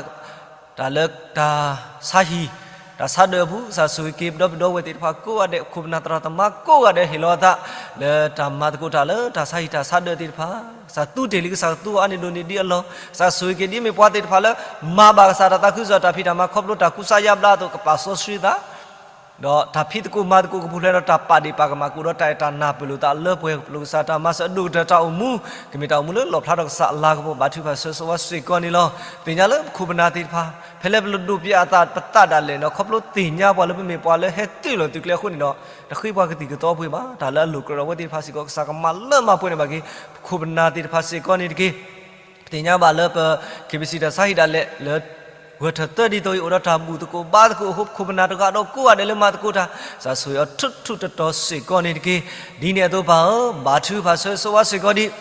တၢ်လၢတၢ်ဆါဟံၣ် တၢ်ဆါဒၢးအပူၤ ကစၢ်ဆိၣ်ဂ့ၤက့ၤပဒီပုၢ်ဝဲၢ်သ့ၣ်တဖၣ်ကိးဂၤဒဲး ခိၣ်ပနၢ်သရၣ်သမါကိးဂၤဒဲးဟ့ၣ်လီၤအသး လၢတၢ်မၤသကိးတၢ်လၢတၢ်ဆါဟံၣ်တၢ်ဆါဒၢးသ့ၣ်တဖၣ် ကစၢ်သူတ့ၢ်လံ ကစၢ်သူအီၤအါန့ၢ်ဒိၣ်န့ၢ်ဒံးအလီၢ်, ကစၢ်ဆိၣ်ဂ့ၤက့ၤဒ်မ့ၢ်ပှၤသ့ၣ်တဖၣ်လၢ မၤဘၣ်ကစၢ်တၢ်သးခုကစီၣ်တၢ်ဖံးတၢ်မၤခီဖျိတၢ်ကူစါယါဘျါအသိး ကပာ်စီဆှံသး ဒီးတၢ်ဖံးသကိးမၤသကိးကပူၤဖျဲးဒီးတၢ်ပာ်ဒ့ၣ်ပာ်ကမၣ်ကအိၣ်ဒီးတၢ်အဲၣ်တၢ်နၢ်ပၢၢ်လိာ်သးလၢပှဲၤ ပလိာ်ကစၢ်တၢ်မၤစၢၤအဒိၣ်ကတၢၢ်တၢ်အိၣ်မူ ကမ့ၢ်တၢ်အိၣ်မူလၢလီၣ်ဖျါထီၣ်ကစၢ်အလၤကပီၤ ဘါထုကဖၣ်ဆၢဂ့ၤဆၢဝါစ့ၢ်ကီးန့ၣ်လီၤ. ပသ့ၣ်ညါလၢပခိၣ်ပနၢ်သ့ၣ်တဖၣ် ဖဲလၢပဒိၣ်ပျဲးအသးပသးဒၣ်လဲာ်ဒီး ခီဖျိသ့ၣ်ညါပှၤလၢပမ့ၢ်ပှၤလၢဟဲတုၤလီၤသုးကျဲအဃိန့ၣ်ဒီး တဃ့ပှၤကသံၣ်ကသီပှ့ၤဘၣ် တၢ်လၢအလိၣ်ကြၢးဒီးအဝဲသ့ၣ်တဖၣ်စ့ၢ်ကီး ကစၢ်ကမၤလၢမၤပှဲၤန့ၢ်ဘၣ်က့ၤ ပခိၣ်ပနၢ်သ့ၣ်တဖၣ်စ့ၢ်ကီးန့ၣ်တက့ၢ်. ပသ့ၣ်ညါဘၣ်လၢပ KBC တၢ်ဆါဟံၣ်ဒၣ်လဲာ်လၢ ဂၢၢ်ထၢၣ်သၢဒ်သိးအံၤ အိၣ်ဒီးတၢ်ဘူၣ်သကိးဘါသကိးအဃိ ပခိၣ်ပနၢ်တဂၤဒီးကိးဂၤဒဲးလၢမၤသကိးတၢ် ကစၢ်ဆိၣ်ဂ့ၤအီၤထူထူတီတီစ့ၢ်ကီးန့ၣ်တက့ၢ်. ဒ်န့ၣ်အသိးပၢ်ဧၢ ဘါထုကဖၣ်ဆၢဂ့ၤဆၢဝါစ့ၢ်ကီးဒ်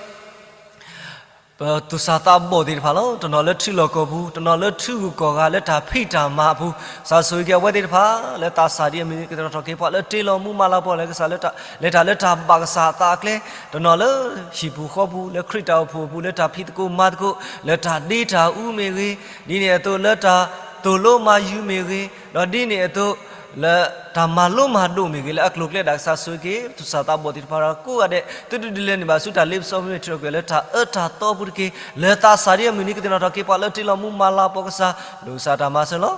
ပသူၣ်စၢ်သးဘီၣ်သ့ၣ်တဖၣ်လီၤ. တနီၤလၢထံလီၢ်ကီၢ်ပူၤ, တနီၤလၢထံဂုၤကီၢ်ဂၤလၢတၢ်ဖံးတၢ်မၤအပူၤ, ကစၢ်ဆိၣ်ဂ့ၤက့ၤအဝဲသ့ၣ်တဖၣ် လၢသးစၢ်ဒ်အမုၢ်နံၤကသ့ၣ်နီၣ်ထီၣ်က့ၤပှၤလၢတ့လီၤမူမၤလၤကပီၤလၢကစၢ်လၢတၢ် လဲၤတၢ်လၢတၢ်ဘၣ်ကစၢ်အသးအကျဲ, တနီၤလၢဟံၣ်ပူၤဃီပူၤ လၢခရံာ်တၢ်အိၣ်ဖှိၣ်အပူၤ လၢတၢ်ဖံးသကိးမၤသကိး လၢတၢ်ဒ့တၢ်အူမ့ၢ်ဂ့ၤ, ဒ်န့ၣ်အသိးလၢတၢ်သိၣ်လိမၤယုၤမ့ၢ်ဂ့ၤ, ဒီးဒ်န့ၣ်အသိး လၢတၢ်မၤလိမၤဒိးမ့ၢ်ဂ့ၤ လၢအကျိၤအကျဲဒၣ် ကစၢ်ဆိၣ်ဂ့ၤက့ၤ ပသူၣ်စၢ်သးဘီၣ်သ့ၣ်တဖၣ်ဒီးကိးဂၤဒဲး သုတဒုးလဲၤနုာ်ဘၣ်ဆူတၢ်လ့ပစီမ့ၢ်ထုးထီၣ်ကွံာ်လၢတၢ်အၢတၢ်သီအပူၤတက့ၢ်. လၢသးစၢ်ဒ်အမုၢ်နံၤကသ့ၣ်နီၣ်ထီၣ်က့ၤပှၤလၢတ့လီၤမူ မၤလၤကပီၤကစၢ်, လိၣ်ကစၢ်တၢ်မၤစၢၤ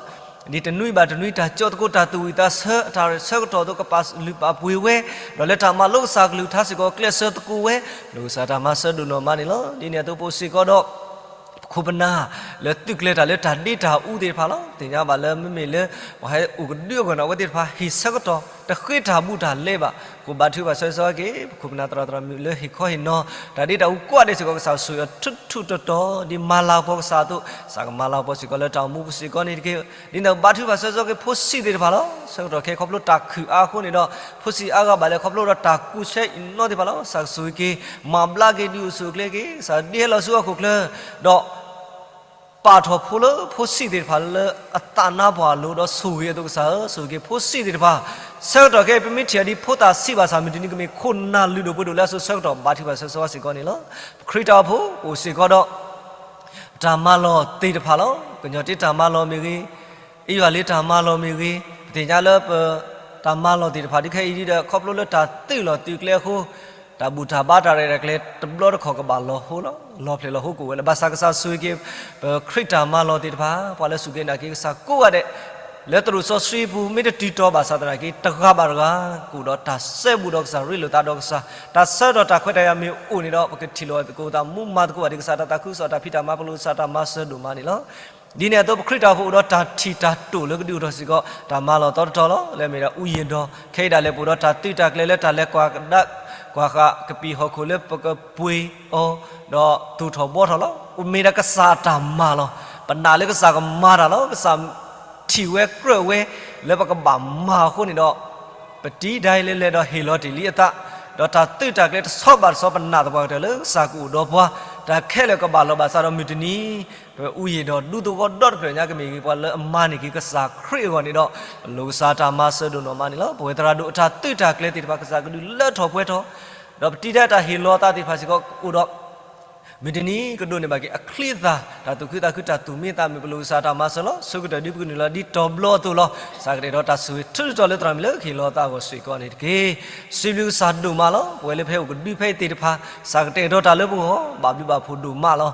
လီၤ. ဒ်တနွံဘၣ်တနွံ တၢ်ကၠီသကိးတၢ်သူၣ်ဝံၣ်သးဆၢ တၢ်ဆၢကတီၢ်အသိးကပာ်လုၢ်ပာ်ပှ့ၤဝဲ, ဒီးလၢတၢ်မၤလိကစၢ်ကလုၢ်ကထါစ့ၢ်ကီး ကျဲးစၢးသကိးဝဲ, လိၣ်ကစၢ်တၢ်မၤစၢၤဒိၣ်နီၢ်မးန့ၣ်လီၤ. ဒ်န့ၣ်အသိးပအိၣ်စ့ၢ်ကီးဒီး ပခိၣ်ပနၢ် လၢသုးကျဲၤတၢ်လၢတၢ်ဒ့တၢ်အူသ့ၣ်တဖၣ်လီၤ. သ့ၣ်ညါဘၣ်လၢမ့မ့ၢ်လၢ ပှၤဟဲအိၣ်ကဒုအဂီၢ်န့ၣ် အဝဲသ့ၣ်တဖၣ် ဟ့ၣ်ဆၢကတီၢ် တဃ့တၢ်ဘူးတၢ်လဲဘၣ်, ဃိဘါထုကဖၣ်ဆၢဂ့ၤဆၢဝါက့ၤ ပခိၣ်ပနၢ်သရၣ်သရၣ်မုၣ်လၢဟ့ၣ်ခီဟ့ၣ်နီၤ တၢ်ဒ့တၢ်အူကိးဂၤဒဲးစ့ၢ်ကီး ကစၢ်ဆိၣ်ဂ့ၤအီၤထူထူတီတီ ဒ်မၤလၤကပီၤကစၢ်အသိး ကစၢ်ကမၤလၤကပီၤစ့ၢ်ကီးလၢတၢ်အိၣ်မူပူၤစ့ၢ်ကီးန့ၣ်တက့ၢ်. ဒ်န့ၣ်ဘါထုကဖၣ်ဆၢဂ့ၤဆၢဝါက့ၤ ဖိဆံးသ့ၣ်တဖၣ်လီၤ. ဆၢကတီၢ်ခဲအံၤခီဖျိတၢ်ခုၣ်အါအဃိန့ၣ်ဒီး ဖိဆံးအါဂၤဘၣ်လၢခီဖျိဒီးတၢ်ကူၣ်ဆဲအံၤနီသ့ၣ်တဖၣ်လီၤ. ကစၢ်ဆိၣ်ဂ့ၤက့ၤ မၤဘျါက့ၤဒုးအိၣ်ဆူၣ်အိၣ်ချ့က့ၤ ကစၢ်ဒ်ဟဲလီၤဆူဟီၣ်ခိၣ်ချၢ ဒီး ပာ်ထီၣ်ဖိလၢဖိဆံးသ့ၣ်တဖၣ်လၢအသးနါပှၢ်အလိၤဒီးဆိၣ်ဂ့ၤအသိးကစၢ်ဧၢ, ဆိၣ်ဂ့ၤက့ၤဖိဆံးသ့ၣ်တဖၣ်, ဆၢကတီၢ်ခဲအံၤ ပမ့ၢ်ထံၣ်အီၤဒ်ဖိသၣ်ဆံးဘၣ်ဆၣ် မုၢ်တနံၤကမ့ၢ်ခိၣ်နၢ်လုၢ်ဒိၣ်ပှ့ၤဒိၣ်လၢအစိၤဆၢကတီၢ် ဘါထုကဖၣ်ဆၢဂ့ၤဆၢဝါစ့ၢ်ကီးန့ၣ်လီၤ. ပခရံာ်တၢ်အိၣ်ဖှိၣ်အိၣ်စ့ၢ်ကီးဒီး တၢ်မၤလီၢ်သ့ၣ်တဖၣ်လီၤ. ကညီတ့တၢ်မၤလီၢ်မ့ၢ်ဂ့ၤ, အ့ယွၤလ့တၢ်မၤလီၢ်မ့ၢ်ဂ့ၤ, ပသ့ၣ်ညါလၢပ တၢ်မၤလီၢ်သ့ၣ်တဖၣ်ဒ်ခဲအံၤဒ်ဒီး ခီဖျိလၢတၢ်သုးလီၤသုးကျဲအဃိ တၢ်ဘူၣ်တၢ်ဘါတၢ်ရဲၣ်တၢ်ကျဲၤတဘျီတခီၣ်ကဘၣ်လီၤဟိလီၤ. လီၤဖျဲၣ်လီၤဟိကအိၣ်ဝဲလၢ ဘၣ်ဆၣ်ကစၢ်ဆိၣ်ဂ့ၤက့ၤ ပခရံာ်တၢ်မၤလီၢ်သ့ၣ်တဖၣ် ပှၤလၢစူၢ်က့ၤနာ်က့ၤကစၢ်ကိးဂၤဒဲး လၢသရိာ်စီဆှံပူၤ မ့ၢ်တတုၤတီၤဘၣ်ဆၣ်သနာ်က့ တဂၤဘၣ်တဂၤ ကအိၣ်ဒီးတၢ်စဲဘူးဒီးကစၢ် ရ့လိာ်သးဒီးကစၢ် တၢ်ဆၢကတီၢ်တၢ်ခွဲးတၢ်ယာ်မ့ၢ်အိၣ်န့ၣ်ဒီး ပကထံၣ်လိာ်သကိးသးမူမၤသကိးဘၣ်ဒ်ကစၢ်တၢ်သးခုကစီၣ်တၢ်ဖံးတၢ်မၤ ပလိၣ်ကစၢ်တၢ်မၤစၢၤဒိၣ်မးန့ၣ်လီၤ. ဒ်န့ၣ်အသိး ပခရံာ်တၢ်အိၣ်ဖှိၣ်အိၣ်ဒီးတၢ်ထံၣ်တၢ်တိာ်လၢကဒုးအိၣ်ထီၣ်စ့ၢ်ကီး တၢ်မၤလီၤသီတတီၤလီၤ. လၢအမ့ၢ်ဒၣ်အူယံာ်ဒီး ခဲအံၤဒၣ်လဲာ်ပအိၣ်ဒီးတၢ်သုးတၢ်ကျဲၤလၢတၢ်လဲၤကွၢ်ကဒါ ကွၢ်ဃာ်ကပံာ်ဟီၣ်ခိၣ်လၢပကပှ့ၤအီၤ ဒီးသူၣ်ထီၣ်ဘှီထီၣ်လီၤ. အိၣ်မ့ၢ်ဒၣ်ကစၢ်အတၢ်မၤလီၤ. ပနာ်လၢကစၢ်ကမၤတၢ်လီၤ. ကစၢ်ထံၣ်ဝဲကြၢးဝဲ လၢပကဘၣ်မၤအဃိန့ၣ်ဒီး ပတံၤဒၣ်လဲာ်လဲၤဒီးဟ့ၣ်လီၤတ့ၢ်လံအသး, ဒီးတၢ်သုးတၢ်ကျဲၤတဆီဘၣ်တဆီ ပနာ်သပှၢ်ကတၢၢ်လၢကစၢ်ကအိၣ်ဒီးပှၤ, တၢ်ခဲလၢာ်ကဘၣ်လီၤဘၣ်စးဒီးမုၢ်တနံၤ ပအူယံာ်ဒီးဒူသဝီဒီတဖျၢၣ်ညါ ကမ့ၢ်ဂ့ၤပှၤလၢအမၤန့ၢ်က့ၤကစၢ်ခရံာ်အဂီၢ်န့ၣ်ဒီး ပလိၣ်ကစၢ်တၢ်မၤစၢၤဒိၣ်နီၢ်မးန့ၣ်လီၤ. ပဝဲသရၣ်ဒိၣ်အတၢ်သုးတၢ်ကျဲၤသ့ၣ်တဖၣ် ကစၢ်ကဒုးလၢထီၣ်ပှဲၤထီၣ်, ဒီးပတံၤဒၣ်တၢ်ဟ့ၣ်လီၤအသးသ့ၣ်တဖၣ်စ့ၢ်ကီးအိၣ်ဒီး မုၢ်တနံၤကဒိးန့ၢ်ဘၣ်က့ၤအချံအသၣ် တၢ်သူၣ်ခုသးခု တၢ်သူၣ်မံသးမုာ် ပလိၣ်ကစၢ်တၢ်မၤစၢၤလီၤ. ဆၢကတီၢ်ဒ်ပကနုာ်လီၤဒ်တီၤဘျီအသိးလီၤ. ကစၢ်ကတဲာ်ဒီးတၢ်ဆိၣ်ဂ့ၤထူးထီၣ်လၢသရၣ်မုၣ်လၢကဟ့ၣ်လီၤသးအဂီၢ်စ့ၢ်ကီးန့ၣ်တက့ၢ်. စံးဘျုးကစၢ်ဒိၣ်မးလီၤ. ပဝဲလၢပဟဲအိၣ်ကဒုဖဲအံၤသ့ၣ်တဖၣ် ကစၢ်ကတဲာ်ဒီးတၢ်လၢပဂီၢ် ဘၣ်ဘျုးဘၣ်ဖှိၣ်ဒိၣ်မးလီၤ.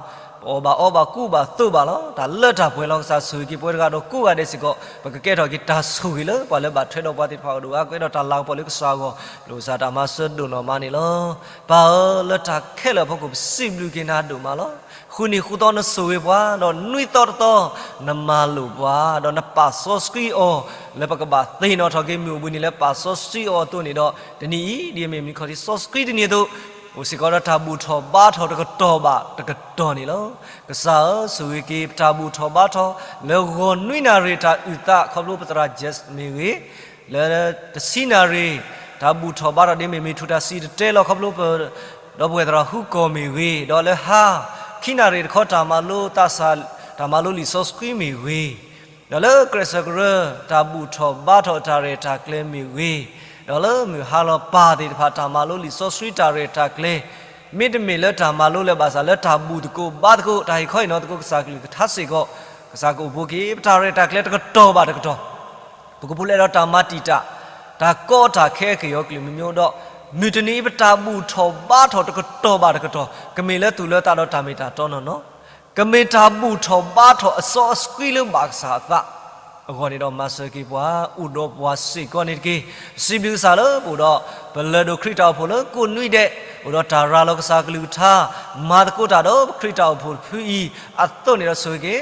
ပအီၣ်ဘၣ်အီဘၣ်ကူဘၣ်သိးဘၣ်လီၤ. တၢ်လၢတၢ်ပှဲၤလီၤ. ကစၢ်ဆိၣ်ဂ့ၤက့ၤပဝဲတဂၤဒီးကိးဂၤဒဲးစ့ၢ်ကီး ပကကဲထီၣ်က့ၤတၢ်ဆိၣ်ဂ့ၤလၢပှၤလၢဘၣ်ထွဲဒီးပှၤသ့ၣ်တဖၣ်အအိၣ်ဒီး အကဲထီၣ်တၢ်လၤကပီၤလၢကစၢ်အဂီၢ် ပလိၣ်ကစၢ်တၢ်မၤစၢၤဒိၣ်နီၢ်မးန့ၣ်လီၤ. ပၢ်ဧၢ, လၢတၢ်ခဲလၢာ်အဖီခိၣ် ပစံးဘျုးက့ၤနၤဒိၣ်မးလီၤ. ဃုနံၤဃုသီနဆိၣ်ဂ့ၤပှၤ, ဒီးနွံသီတသီ နမၤလိာ်ပှၤ, ဒီးနပာ်စီဆှံအီၤ လၢပကဘၣ်သ့ၣ်နီၣ်ထီၣ်က့ၤ မ့ၢ်အိၣ်ဘှံးနံၤလၢပာ်စီဆှံအီၤအသိးန့ၣ်ဒီး တနံၤအံၤ ဒ်အမ့ၢ်မုၢ်နံၤခီၣ်ထံးစီဆှံတနံၤအသိး အိၣ်စ့ၢ်ကီးဒီးတၢ်ဘူၣ်ထီၣ်ဘါထီၣ်တကတီၢ်ဘၣ်တကတီၢ်န့ၣ်လီၤ. ကစၢ်ဧၢ, ဆိၣ်ဂ့ၤက့ၤပတၢ်ဘူၣ်ထီၣ်ဘါထီၣ် လၢဂီၤနွံနၣ်ရံၣ်တၢ်အုၣ်သးခီဖျိပသရၣ် Jess မ့ၢ်ဂ့ၤ, လၢတဆံနၣ်ရံၣ် တၢ်ဘူၣ်ထီၣ်ဘါထီၣ်ဒ်မ့ၢ်မ့ၢ်ထူၣ်တၢ်စံၣ်တဲၤတဲလီၤခီဖျိပ ဒီပုၢ်ဝဲၢ်သရၣ်ဃုကီၢ်မ့ၢ်ဂ့ၤ, ဒီးလၢဟါ ခံနၣ်ရံၣ်တခီတၢ်မၤလိသးစၢ်, တၢ်မၤလိလံာ်စီဆှံမ့ၢ်ဂ့ၤ, ဒီးလၢကြၢးစၢးကရၢ တၢ်ဘူၣ်ထီၣ်ဘါထီၣ်တၢ်ရဲၣ်တၢ်ကျဲၤမ့ၢ်ဂ့ၤ, ဒီးလၢမုၢ်ဟါလီၤပၢ်သ့ၣ်တဖၣ် တၢ်မၤလိလံာ်စီဆှံတၢ်ရဲၣ်တၢ်ကျဲၤ, မ့တမ့ၢ်လၢတၢ်မၤလိလၢၤဘၣ်ဆၣ် လၢတၢ်ဘူၣ်သကိးဘါသကိး တၢ်ဟ့ၣ်ခီဟ့ၣ်နီၤသကိးကစၢ်ကလုၢ်ကထါစ့ၢ်ကီး, ကစၢ်ကအိၣ်ဘူးက့ၤ ပတၢ်ရဲၣ်တၢ်ကျဲၤတကတီၢ်ဘၣ်တကတီၢ်, ပကပူၤဖျဲးဒီးတၢ်မၤတံာ်တာ်, တၢ်ကီတၢ်ခဲအက့ၢ်အဂီၤကလုာ်မံၤမံၤဒီး, မုၢ်တနံၤအံၤ ပတၢ်ဘူၣ်ထီၣ်ဘါထီၣ်တကတီၢ်ဘၣ်တကတီၢ် ကမ့ၢ်လၢသူၣ်လၢသးဒီးတၢ်မ့ၢ်တၢ်တီနီၢ်နီၢ်, ကမ့ၢ်တၢ်ဘူၣ်ထီၣ်ဘါထီၣ်အစီအဆှံလၢဘၣ်ကစၢ်အသးအဂီၢ်န့ၣ်ဒီး မၤစၢၤက့ၤပှၤ အိၣ်ဒီးပှၤစ့ၢ်ကီးန့ၣ်တက့ၢ်. ပစံးဘျုးကစၢ်လၢပအိၣ်ဒီး ပလၢၢ်ဒိၣ်ခရံာ်တၢ်အိၣ်ဖှိၣ်လၢကိးနွံဒဲး, အိၣ်ဒီးတၢ်ရၤလီၤကစၢ်ကလုၢ်ကထါ, မၤသကိးတၢ်ဒီးပခရံာ်တၢ်အိၣ်ဖှိၣ်တဖုအံၤအသိးန့ၣ်ဒီး ဆိၣ်ဂ့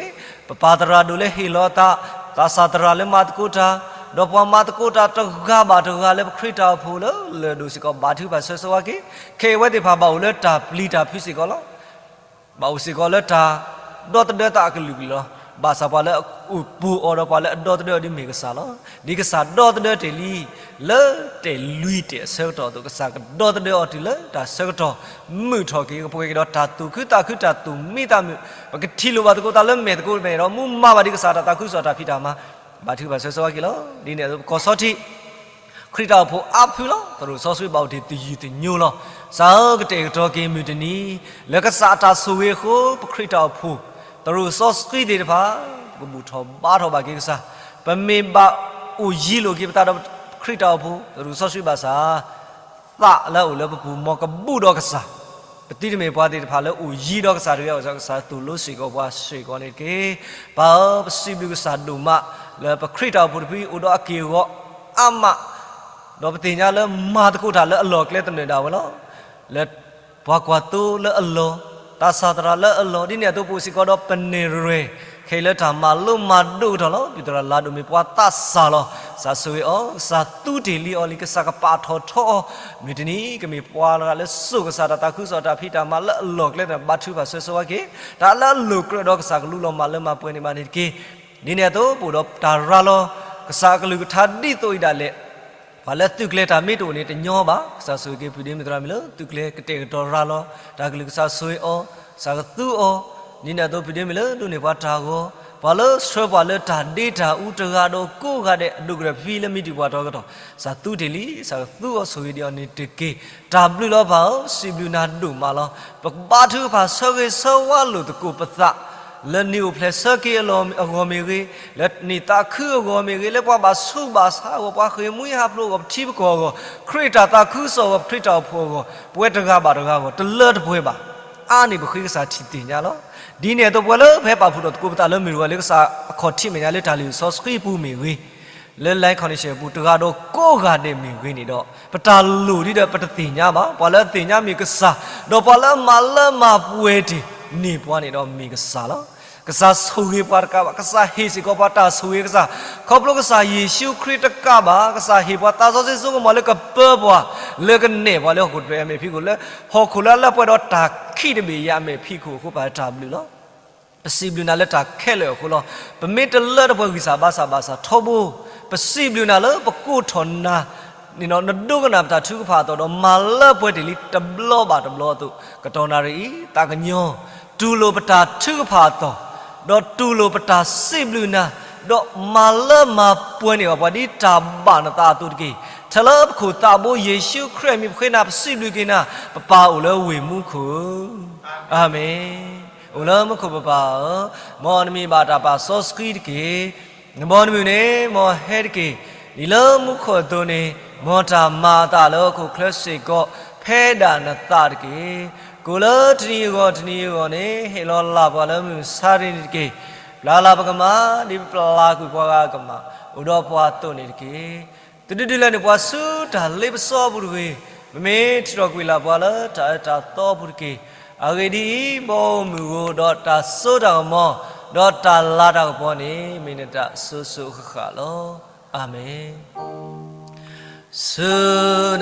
ၤက့ၤ ပပၢ်သရၣ်ဒိၣ်လၢဟ့ၣ်လီၤအသး, သးစၢ်သရၣ်လၢမၤသကိးတၢ်, ဒီးပှၤမၤသကိးတၢ်တဂၤဘၣ်တဂၤလၢပခရံာ်တၢ်အိၣ်ဖှိၣ်လၢလၢၢ်ဒိၣ်စ့ၢ်ကီး ဘၣ်ထုကဖၣ်ဆၢဂ့ၤဆၢဝါက့ၤ, ခဲအံၤအဝဲသ့ၣ်တဖၣ်ဘၣ်အိၣ်လၢတၢ်ပျံၤတၢ်ဖုးစ့ၢ်ကီးလီၤ. ဘၣ်အိၣ်စ့ၢ်ကီးလၢတၢ်ဒီသဒၢသးအကလုာ်ကလုာ်လီၤ. ဘၣ်ဆၣ်ပှၤလၢအအိၣ်ပိၢ်အီၤဒီးပှၤလၢအဒီသဒၢအီၤဒ်မ့ၢ်ကစၢ်လီၤ. ဒ်ကစၢ်ဒီသဒၢတ့ၢ်လံ လၢတ့ၢ်လွံၢ်တ့ၢ်အဆၢကတီၢ်အသိး ကစၢ်ကဒီသဒၢအီၤတုၤလၢတၢ်ဆၢကတီၢ် မုာ်ထီၣ်က့ၤ ကပှဲၤက့ၤဒီးတၢ်သူၣ်ခုသးခု တၢ်သူၣ်မံသးမုာ်, ပကထံၣ်လိာ်ဘၣ်သကိးသးလၢမဲာ်သကိးမဲာ်ဒီး မူမၤဘၣ်ဒ်ကစၢ်တၢ်သးခုကစီၣ်တၢ်ဖံးတၢ်မၤ, ဘၣ်ထုကဖၣ်ဆၢဂ့ၤဆၢဝါက့ၤလီၤ. ဒ်န့ၣ်အသိး ပကီၢ်ဆီထံး ခရံာ်တၢ်အိၣ်ဖှိၣ်အါဖုလီၤ. သရိာ်စီဆှံဘၣ်အိၣ်တ့ၢ်သယုၢ်သညိလီၤ. ကစၢ်ဧၢ, ကတဲာ်ကတီၤက့ၤမုၢ်တနံၤ လၢကစၢ်အတၢ်ဆိၣ်ဂ့ၤအဃိ ပခရံာ်တၢ်အိၣ်ဖှိၣ် သရိာ်စီဆှံသ့ၣ်တဖၣ် ပကဘူၣ်ထီၣ်ဘါထီၣ်ဘၣ်က့ၤကစၢ်, ပမ့ၢ်ဘၣ်အိၣ်ယံၤလိာ်က့ၤပသးဒီးပခရံာ်တၢ်အိၣ်ဖှိၣ် သရိာ်စီဆှံဘၣ်ဆၣ် သးလၢအအိၣ်လၢပပူၤ မ်ကဘူၣ်ဒီးကစၢ်, ပသုတမ့ၢ်ပှၤသ့ၣ်တဖၣ်လၢအိၣ်ယံၤဒီးကစၢ်တဂ့ၤ, ကစၢ်သူၣ်လိစ့ၢ်ကီးပှၤစ့ၢ်ကီးန့ၣ်တက့ၢ်. ပၢ်ဧၢ, ပစံးဘျုးကစၢ်ဒိၣ်မး လၢပခရံာ်တၢ်အိၣ်ဖှိၣ်တဖုအံၤ အိၣ်ဒီးအက့ၢ်အဂီၤအါမး, ဒီးပသ့ၣ်ညါလၢမၤသကိးတၢ်လၢအလီၢ်အကျဲသနၢၣ်ဒၣ်ဝဲလီၤ. လၢပှၤကွၢ်သိလၢအလီၢ်, သးစၢ်သရၣ်လၢအလီၢ်, ဒ်န့ၣ်အသိးပအိၣ်စ့ၢ်ကီးဒီးပနဲၣ်ရွဲၣ် ခဲအံၤလၢတၢ်မၤလိမၤဒိၣ်ကတီၢ်လီၤ. ပၢ်သရၣ်လၤဒိၣ်မ့ၢ်ပှၤသးစၢ်လီၤ. ကစၢ်ဆိၣ်ဂ့ၤအီၤ, ကစၢ်သူတ့ၢ်လံအီၤလံ, ကစၢ်ကပာ်ထီၣ်ထီအီၤ, မုၢ်တနံၤကမ့ၢ်ပှၤတဂၤလၢစိာ်ကစၢ်တၢ်သးခုကစီၣ်တၢ်ဖံးတၢ်မၤလၢအလီၢ်အကျဲသနၢၣ်, ဘါထုကဖၣ်ဆၢဂ့ၤဆၢဝါက့ၤ တၢ်လၢအလိၣ်ကြၢးဒီးကစၢ်ကလူလီၤမၢ်လၢမၤပှဲၤန့ၢ်ဘၣ်န့ၣ်တက့ၢ်. ဒ်န့ၣ်အသိး ပအိၣ်ဒီးတၢ်ရၤလီၤကစၢ်အကလုၢ်ကထါဒ်သိးအံၤဒၣ်လဲာ်, ပှၤလၢသုးကျဲၤတၢ်မ့ၢ်တအိၣ်န့ၣ်တညီဘၣ်. ကစၢ်ဆိၣ်ဂ့ၤက့ၤပုၢ်ဒ့မုၣ်သရၣ်မုၣ်လၢ သုးကျဲၤကတဲာ်ကတီၤရၤလီၤ တၢ်ကလုၢ်, ကစၢ်ဆိၣ်ဂ့ၤအီၤ, ကစၢ်ကသူအီၤ, ဒ်န့ၣ်အသိး ပုၢ်ဒ့မုၣ်လၢဒိးန့ၢ်ပှၤတၢ်ဂီၤ, ပှၤလၢဆှၢပှၤလၢတၢ်ဒ့တၢ်အူတဂၤဒီးကိးဂၤဒဲး အဒိၣ်ကတၢၢ်ဖဲလၢမံၤတံၢ်ပှၤတီၤကတီၢ်, ကစၢ်သူတ့ၢ်လံ, ကစၢ်ကသူအီၤ, ဆိၣ်ဂ့ၤဒံးအီၤန့ၣ်တက့ၢ်. တၢ်ဘျုးလီၤပၢ်ဧၢ, စံးဘျုးနၤဒိၣ်မးလီၤ. ပကဘါထုကဖၣ်ဆၢဂ့ၤဆၢဝါလိာ်သကိးပသး လၢနံၣ်အိၣ်ဖျဲၣ်ဆၢက့ၤအလီၢ်အဂီၢ်မ့ၢ်ဂ့ၤ, လၢနံၣ်သးခုအဂီၢ်မ့ၢ်ဂ့ၤ, လၢပှၤဘၣ်ဆူးဘၣ်ဆါအဂီၢ်, ပှၤဃ့ၢ်မှံဟးဖျိးအဂီၢ်, ပထံပကီၢ်အဂီၢ်, ခရံာ်တၢ်သးခုကစီၣ်အဂီၢ်, ပခရံာ်တၢ်အိၣ်ဖှိၣ်အဂီၢ်, ပဝဲတဂၤဘၣ်တဂၤအဂီၢ် တလၢတပှဲၤဘၣ်. အါန့ၢ်ပဃ့ကစၢ်ထံၣ်သ့ၣ်ညါလီၤ. ဒ်န့ၣ်အသိး ပဝဲလၢပဟဲပာ်ဖှိၣ်ထီၣ်သကိးပသးလၢမုၢ်တဂီၤလၢကစၢ်အခီၣ်ထံးမဲာ်ညါလၢတၢ်လံာ်စီဆှံပူၤမ့ၢ်ဂ့ၤ, လၢ live connection အပူၤ တဂၤဒီးကိးဂၤဒဲးမ့ၢ်ဂ့ၤန့ၣ်ဒီး ပတၢ်လိၣ်ဒ်ဒီးပတသ့ၣ်ညါဘၣ်. ပှၤလၢအသ့ၣ်ညါမ့ၢ်ကစၢ်, ဒီးပှၤလၢအမၤလၢမၤပှဲၤတ့ၢ်န့ၢ်ပှၤန့ၣ်ဒီးမ့ၢ်ကစၢ်လီၤ. ကစၢ်ဆိၣ်ဂ့ၤပှၤတကးဘၣ်, ကစၢ်ဟ့ၣ်စ့ၢ်ကီးပှၤတၢ်ဆိၣ်ဂ့ၤကစၢ်, ခီဖျိကစၢ်ယ့ၣ်ၡူးခရံာ်တကးဘၣ်, ကစၢ်ဟ့ၣ်ပှၤသးစီဆှံစိကမီၤလၢကပၢပှၤ, လၢကနဲၣ်ပှၤလၢဟီၣ်ခိၣ်တဖျၢၣ်အမဲာ်ဖံးခိၣ်, လၢဟီၣ်ခိၣ်လၢအလၢပှဲၤဒီးတၢ်ခံးတဘ့ၣ်အံၤအမဲာ်ဖံးခိၣ်အဃိ ပၢ်တၢ်ဘျုးလီၤ. ပစံးဘျုးနၤလၢတၢ်ခဲလၢာ်အဃိလီၤ. ပမ့ၢ်တလၢတပှဲၤဂံၢ်စၢ်ဘါစၢ်ဘၣ်ဆၣ်ထီဘိ, ပစံးဘျုးနၤလၢပကိးထီၣ်နၤ, နဒိကနၣ်ပတၢ်ထုကဖၣ်အသီၣ်ဒီးမၤလၢပှဲၤတ့ၢ်လံတဘျီဘၣ်တဘျီအသိး, ကတီၢ်နၣ်ရံၣ်အံၤ သးကညီၤ တူၢ်လိာ်ပတၢ်ထုကဖၣ်အသီၣ်, ဒီးတူၢ်လိာ်ပတၢ်စံးဘျုးနၤ, ဒီးမၤလၢမၤပှဲၤန့ၢ်ဘၣ်ပှၤဒ်တၢ်ဘၣ်နသးအသိးတက့ၢ်. ထဲလၢပခိၣ်သးဘိယ့ၣ်ၡူးခရံာ်အမံၤပဃ့နၤ ပစံးဘျုးက့ၤနၤ, ပပၢ်အိၣ်လၢဝ့ၢ်မူခိၣ်ဧၢ, အၤမ့ၣ်. အိၣ်လၢမူခိၣ်ပပၢ်ဧၢ, မ်နမံၤဘၣ်တၢ်ပာ်စီဆှံတက့ၢ်. နဘီနမုၢ်န့ၣ် မ်ဟဲတက့ၢ်. ဒ်လၢမူခိၣ်အသိးန့ၣ်, မ်တၢ်မၤအသးလၢဟီၣ်ခိၣ်ချၢစ့ၢ်ကီး ဖဲဒၣ်နသးတက့ၢ်. ကိၣ်လၢတနံၤအဂီၢ်တနံၤအဂီၢ်န့ၣ် ဟ့ၣ်လီၤလၢ်ပှၤလၢမုၢ်ဆါတနံၤတက့ၢ်. ပျၢ်လၢ်ပကမၤ ဒ်ပပျၢ်ကွံာ်ပှၤဂၤအကမၢ်, အိၣ်ဒီးပှၤအသိးန့ၣ်တက့ၢ်. သုဒုးဒုးလဲန့ၣ် ပှၤဆူတၢ်လ့ပစီအပူၤတဂ့ၤ. ပမ့ၢ်ထံၣ်ထီၣ်ကွံာ်လၢ်ပှၤလၢတၢ်အၢတၢ်သီအပူၤတက့ၢ်. အဂ့ၢ်ဒ်အံၤ, မ်အမုၢ်ဧိၤဒီးတၢ်စိတၢ်ကမီၤ, ဒီးတၢ်လၤတၢ်ကပီၤန့ၣ် မ့ၢ်နတၢ်အစိၤစိၤအဃၣ်ဃၣ်လီၤ. အၤမ့ၣ်. ဆူ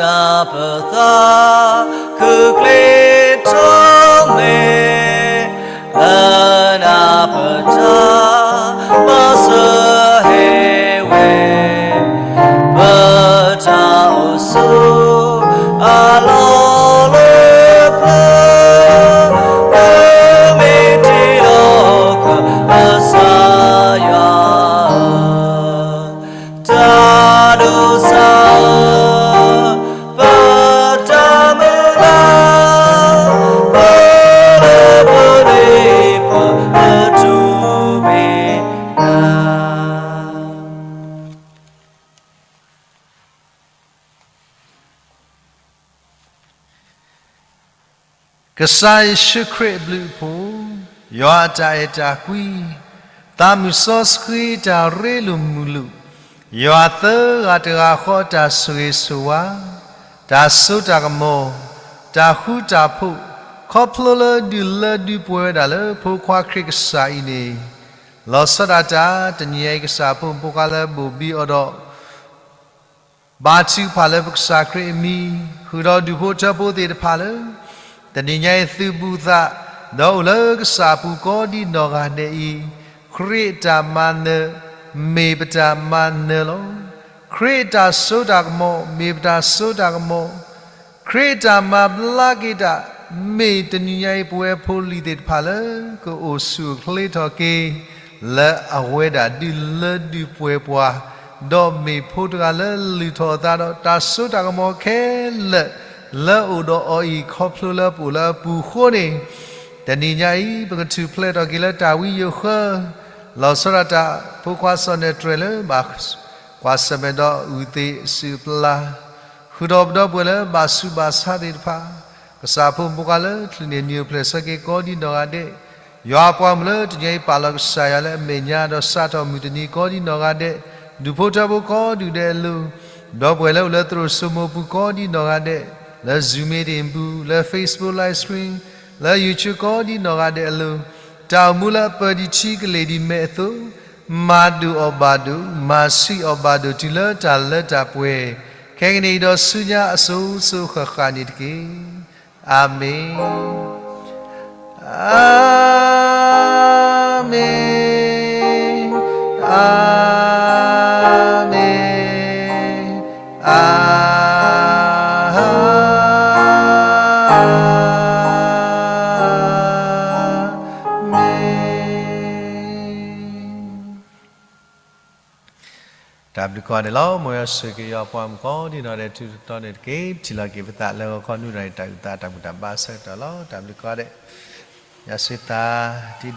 နၢ်ပသး ခုၣ်ကျ့ထီၣ်မဲာ်, လၢနၢ်ပတၢ်မၤစၢၤဟ့ၣ်ဝဲ, ပတၢ်အိၣ်ဆူၣ်အလီၢ်လၢပျၢၤ ကစၢ်ယ့ၣ်ၡူးခရံာ်အဘျုးအဖှိၣ်, ယွၤအတၢ်အဲၣ်တၢ်ကွံ, သးမုၢ်စီဆှံတၢ်ရ့လိာ်မုာ်လိာ်, ယွၤသၢဂၤတဂၤဃီအတၢ်ဆိၣ်ဂ့ၤဆိၣ်ဝါ, တၢ်စိတၢ်ကမီၤ, တၢ်ဃူတၢ်ဖိး, ခီဖျိလၢဒုးလၢဒုးပှဲၤဝဲဒၣ်လၢဖိခွါခရံာ်ကစၢ်အံၤန့ၣ်, လီၤဆီဒၣ်တၢ် တနံၤညါအံၤကစၢ်ဖိမုၣ်ဖိခွါလၢဘိၣ်ဘံအီၤဒီး ဘါထုကဖၣ်လၢပကစၢ်ခရံာ်အမံၤ, ဃုာ်ဒီးဒူၣ်ဖိထၢဖိသ့ၣ်တဖၣ်လၢ တနံၤညါအံၤသုးဘူးသး, ဒီးအိၣ်လၢကစၢ်အပူၤကိးဒံနီၢ်ဂၤဒဲးအံၤ, ခရံာ်အတၢ်မၤနၢၤ မ့ၢ်ပတၢ်မၤနၢၤလီၤ. ခရံာ်အတၢ်စိတၢ်ကမီၤ မ့ၢ်ပတၢ်စိတၢ်ကမီၤ ခရံာ်အတၢ်မၤဘျါက့ၤတၢ် မ့ၢ်တနံၤညါအံၤပဝဲဖိလံၤသ့ၣ်တဖၣ်လၢ ကအိၣ်ဆူၣ်အိၣ်ချ့ထီၣ်က့ၤ လၢအဝဲဒၣ်ဒုးလၢဒုးပှဲၤပှၤ, ဒီးမ့ၢ်ဖိတဂၤလၢလုၢ်ထီၣ်အသးဒီးတၢ်စိတၢ်ကမီၤခဲလၢာ် လၢအအိၣ်ဒီးအီၤအံၤ ခီဖျိလၢပအိၣ်လၢအပူၤအဃိန့ၣ်, တနံၤညါအံၤ ပကထူၣ်ဖျဲးထီၣ်က့ၤလၢတၢ်ဝံယိၤဃၢ လီၤဆီဒၣ်တၢ် ဖိခွါစီၤနဲၣ်တြဲၤလၢ ဘၣ်ကွၢ်ဆၢၣ်မဲာ်ဒီးအုၣ်သ့ၣ်အစုၣ်အပျၢ်, ဃုာ်ဒီးပဒီပုၢ်ဝဲၢ်လၢဘၣ်ဆူးဘၣ်ဆါသ့ၣ်တဖၣ်, ကစၢ်ဖိမုၣ်ဖိခွါလၢချုးန့ၢ်နံၤအိၣ်ဖျဲၣ်ဆၢက့ၤကိးဒံနီၢ်ဂၤဒဲး, ယွၤအပှၤမုၣ်လၢတနံၤအံၤပာ်လီၤကစၢ်ယွၤလၢအမဲာ်ညါဒီးစးထီၣ်မုၢ်တနံၤကိးဒံနီၢ်ဂၤဒဲး, ဒူၣ်ဖိထၢဖိကိးဒူၣ်ဒဲးအလိၤ, ပဒီပုၢ်ဝဲၢ်လၢအိၣ်လၢသရိာ်စိမိၤပူၤကိးဒံနီၢ်ဂၤဒဲး, လၢ Zoom meeting ပူၤ, လၢ Facebook live stream, လၢ YouTube ကိးဒံနီၢ်ဂၤဒဲးအလိၤ, တၢ်အိၣ်မူလၢအပၢၢ်ဒံးထံကလ့ၢ်ဒံးမဲးအသိး, မၤဒိၣ်အီၤဘၣ်ဒိၣ်, မၤဆံးအီၤဘၣ်ဒိၣ်တုၤလၢတၢ်လၢတၢ်ပှဲၤ, ခဲကနံၣ်အံၤဒီးဆူညါအစိၤစိၤဃၣ်ဃၣ်န့ၣ်တက့ၢ်. အၤမ့ၣ်, အၤမ့ၣ်, အၤမ့ၣ်, အၤ မ့ၣ်. တၢ်ဘျုးကိးဂၤဒဲးလီၤ. မ်ယွၤဆိၣ်ဂ့ၤက့ၤယွၤပှၤမုၣ်ကိးဒံနီၢ်ဂၤဒဲး ထူးထူးတီၤတီၤန့ၣ်တက့ၢ်. ပထံၣ်လိာ်က့ၤပသးလၢဂီၤခီနွံနၣ်ရံၣ် တၢ်အုၣ်သးတၢ်ဘူၣ်တၢ်ဘါဆၢကတီၢ်လီၤ. တၢ်ဘျုးကိးဂၤဒဲး, ယွၤဆိၣ်ဂ့ၤသး, တံၤဒီ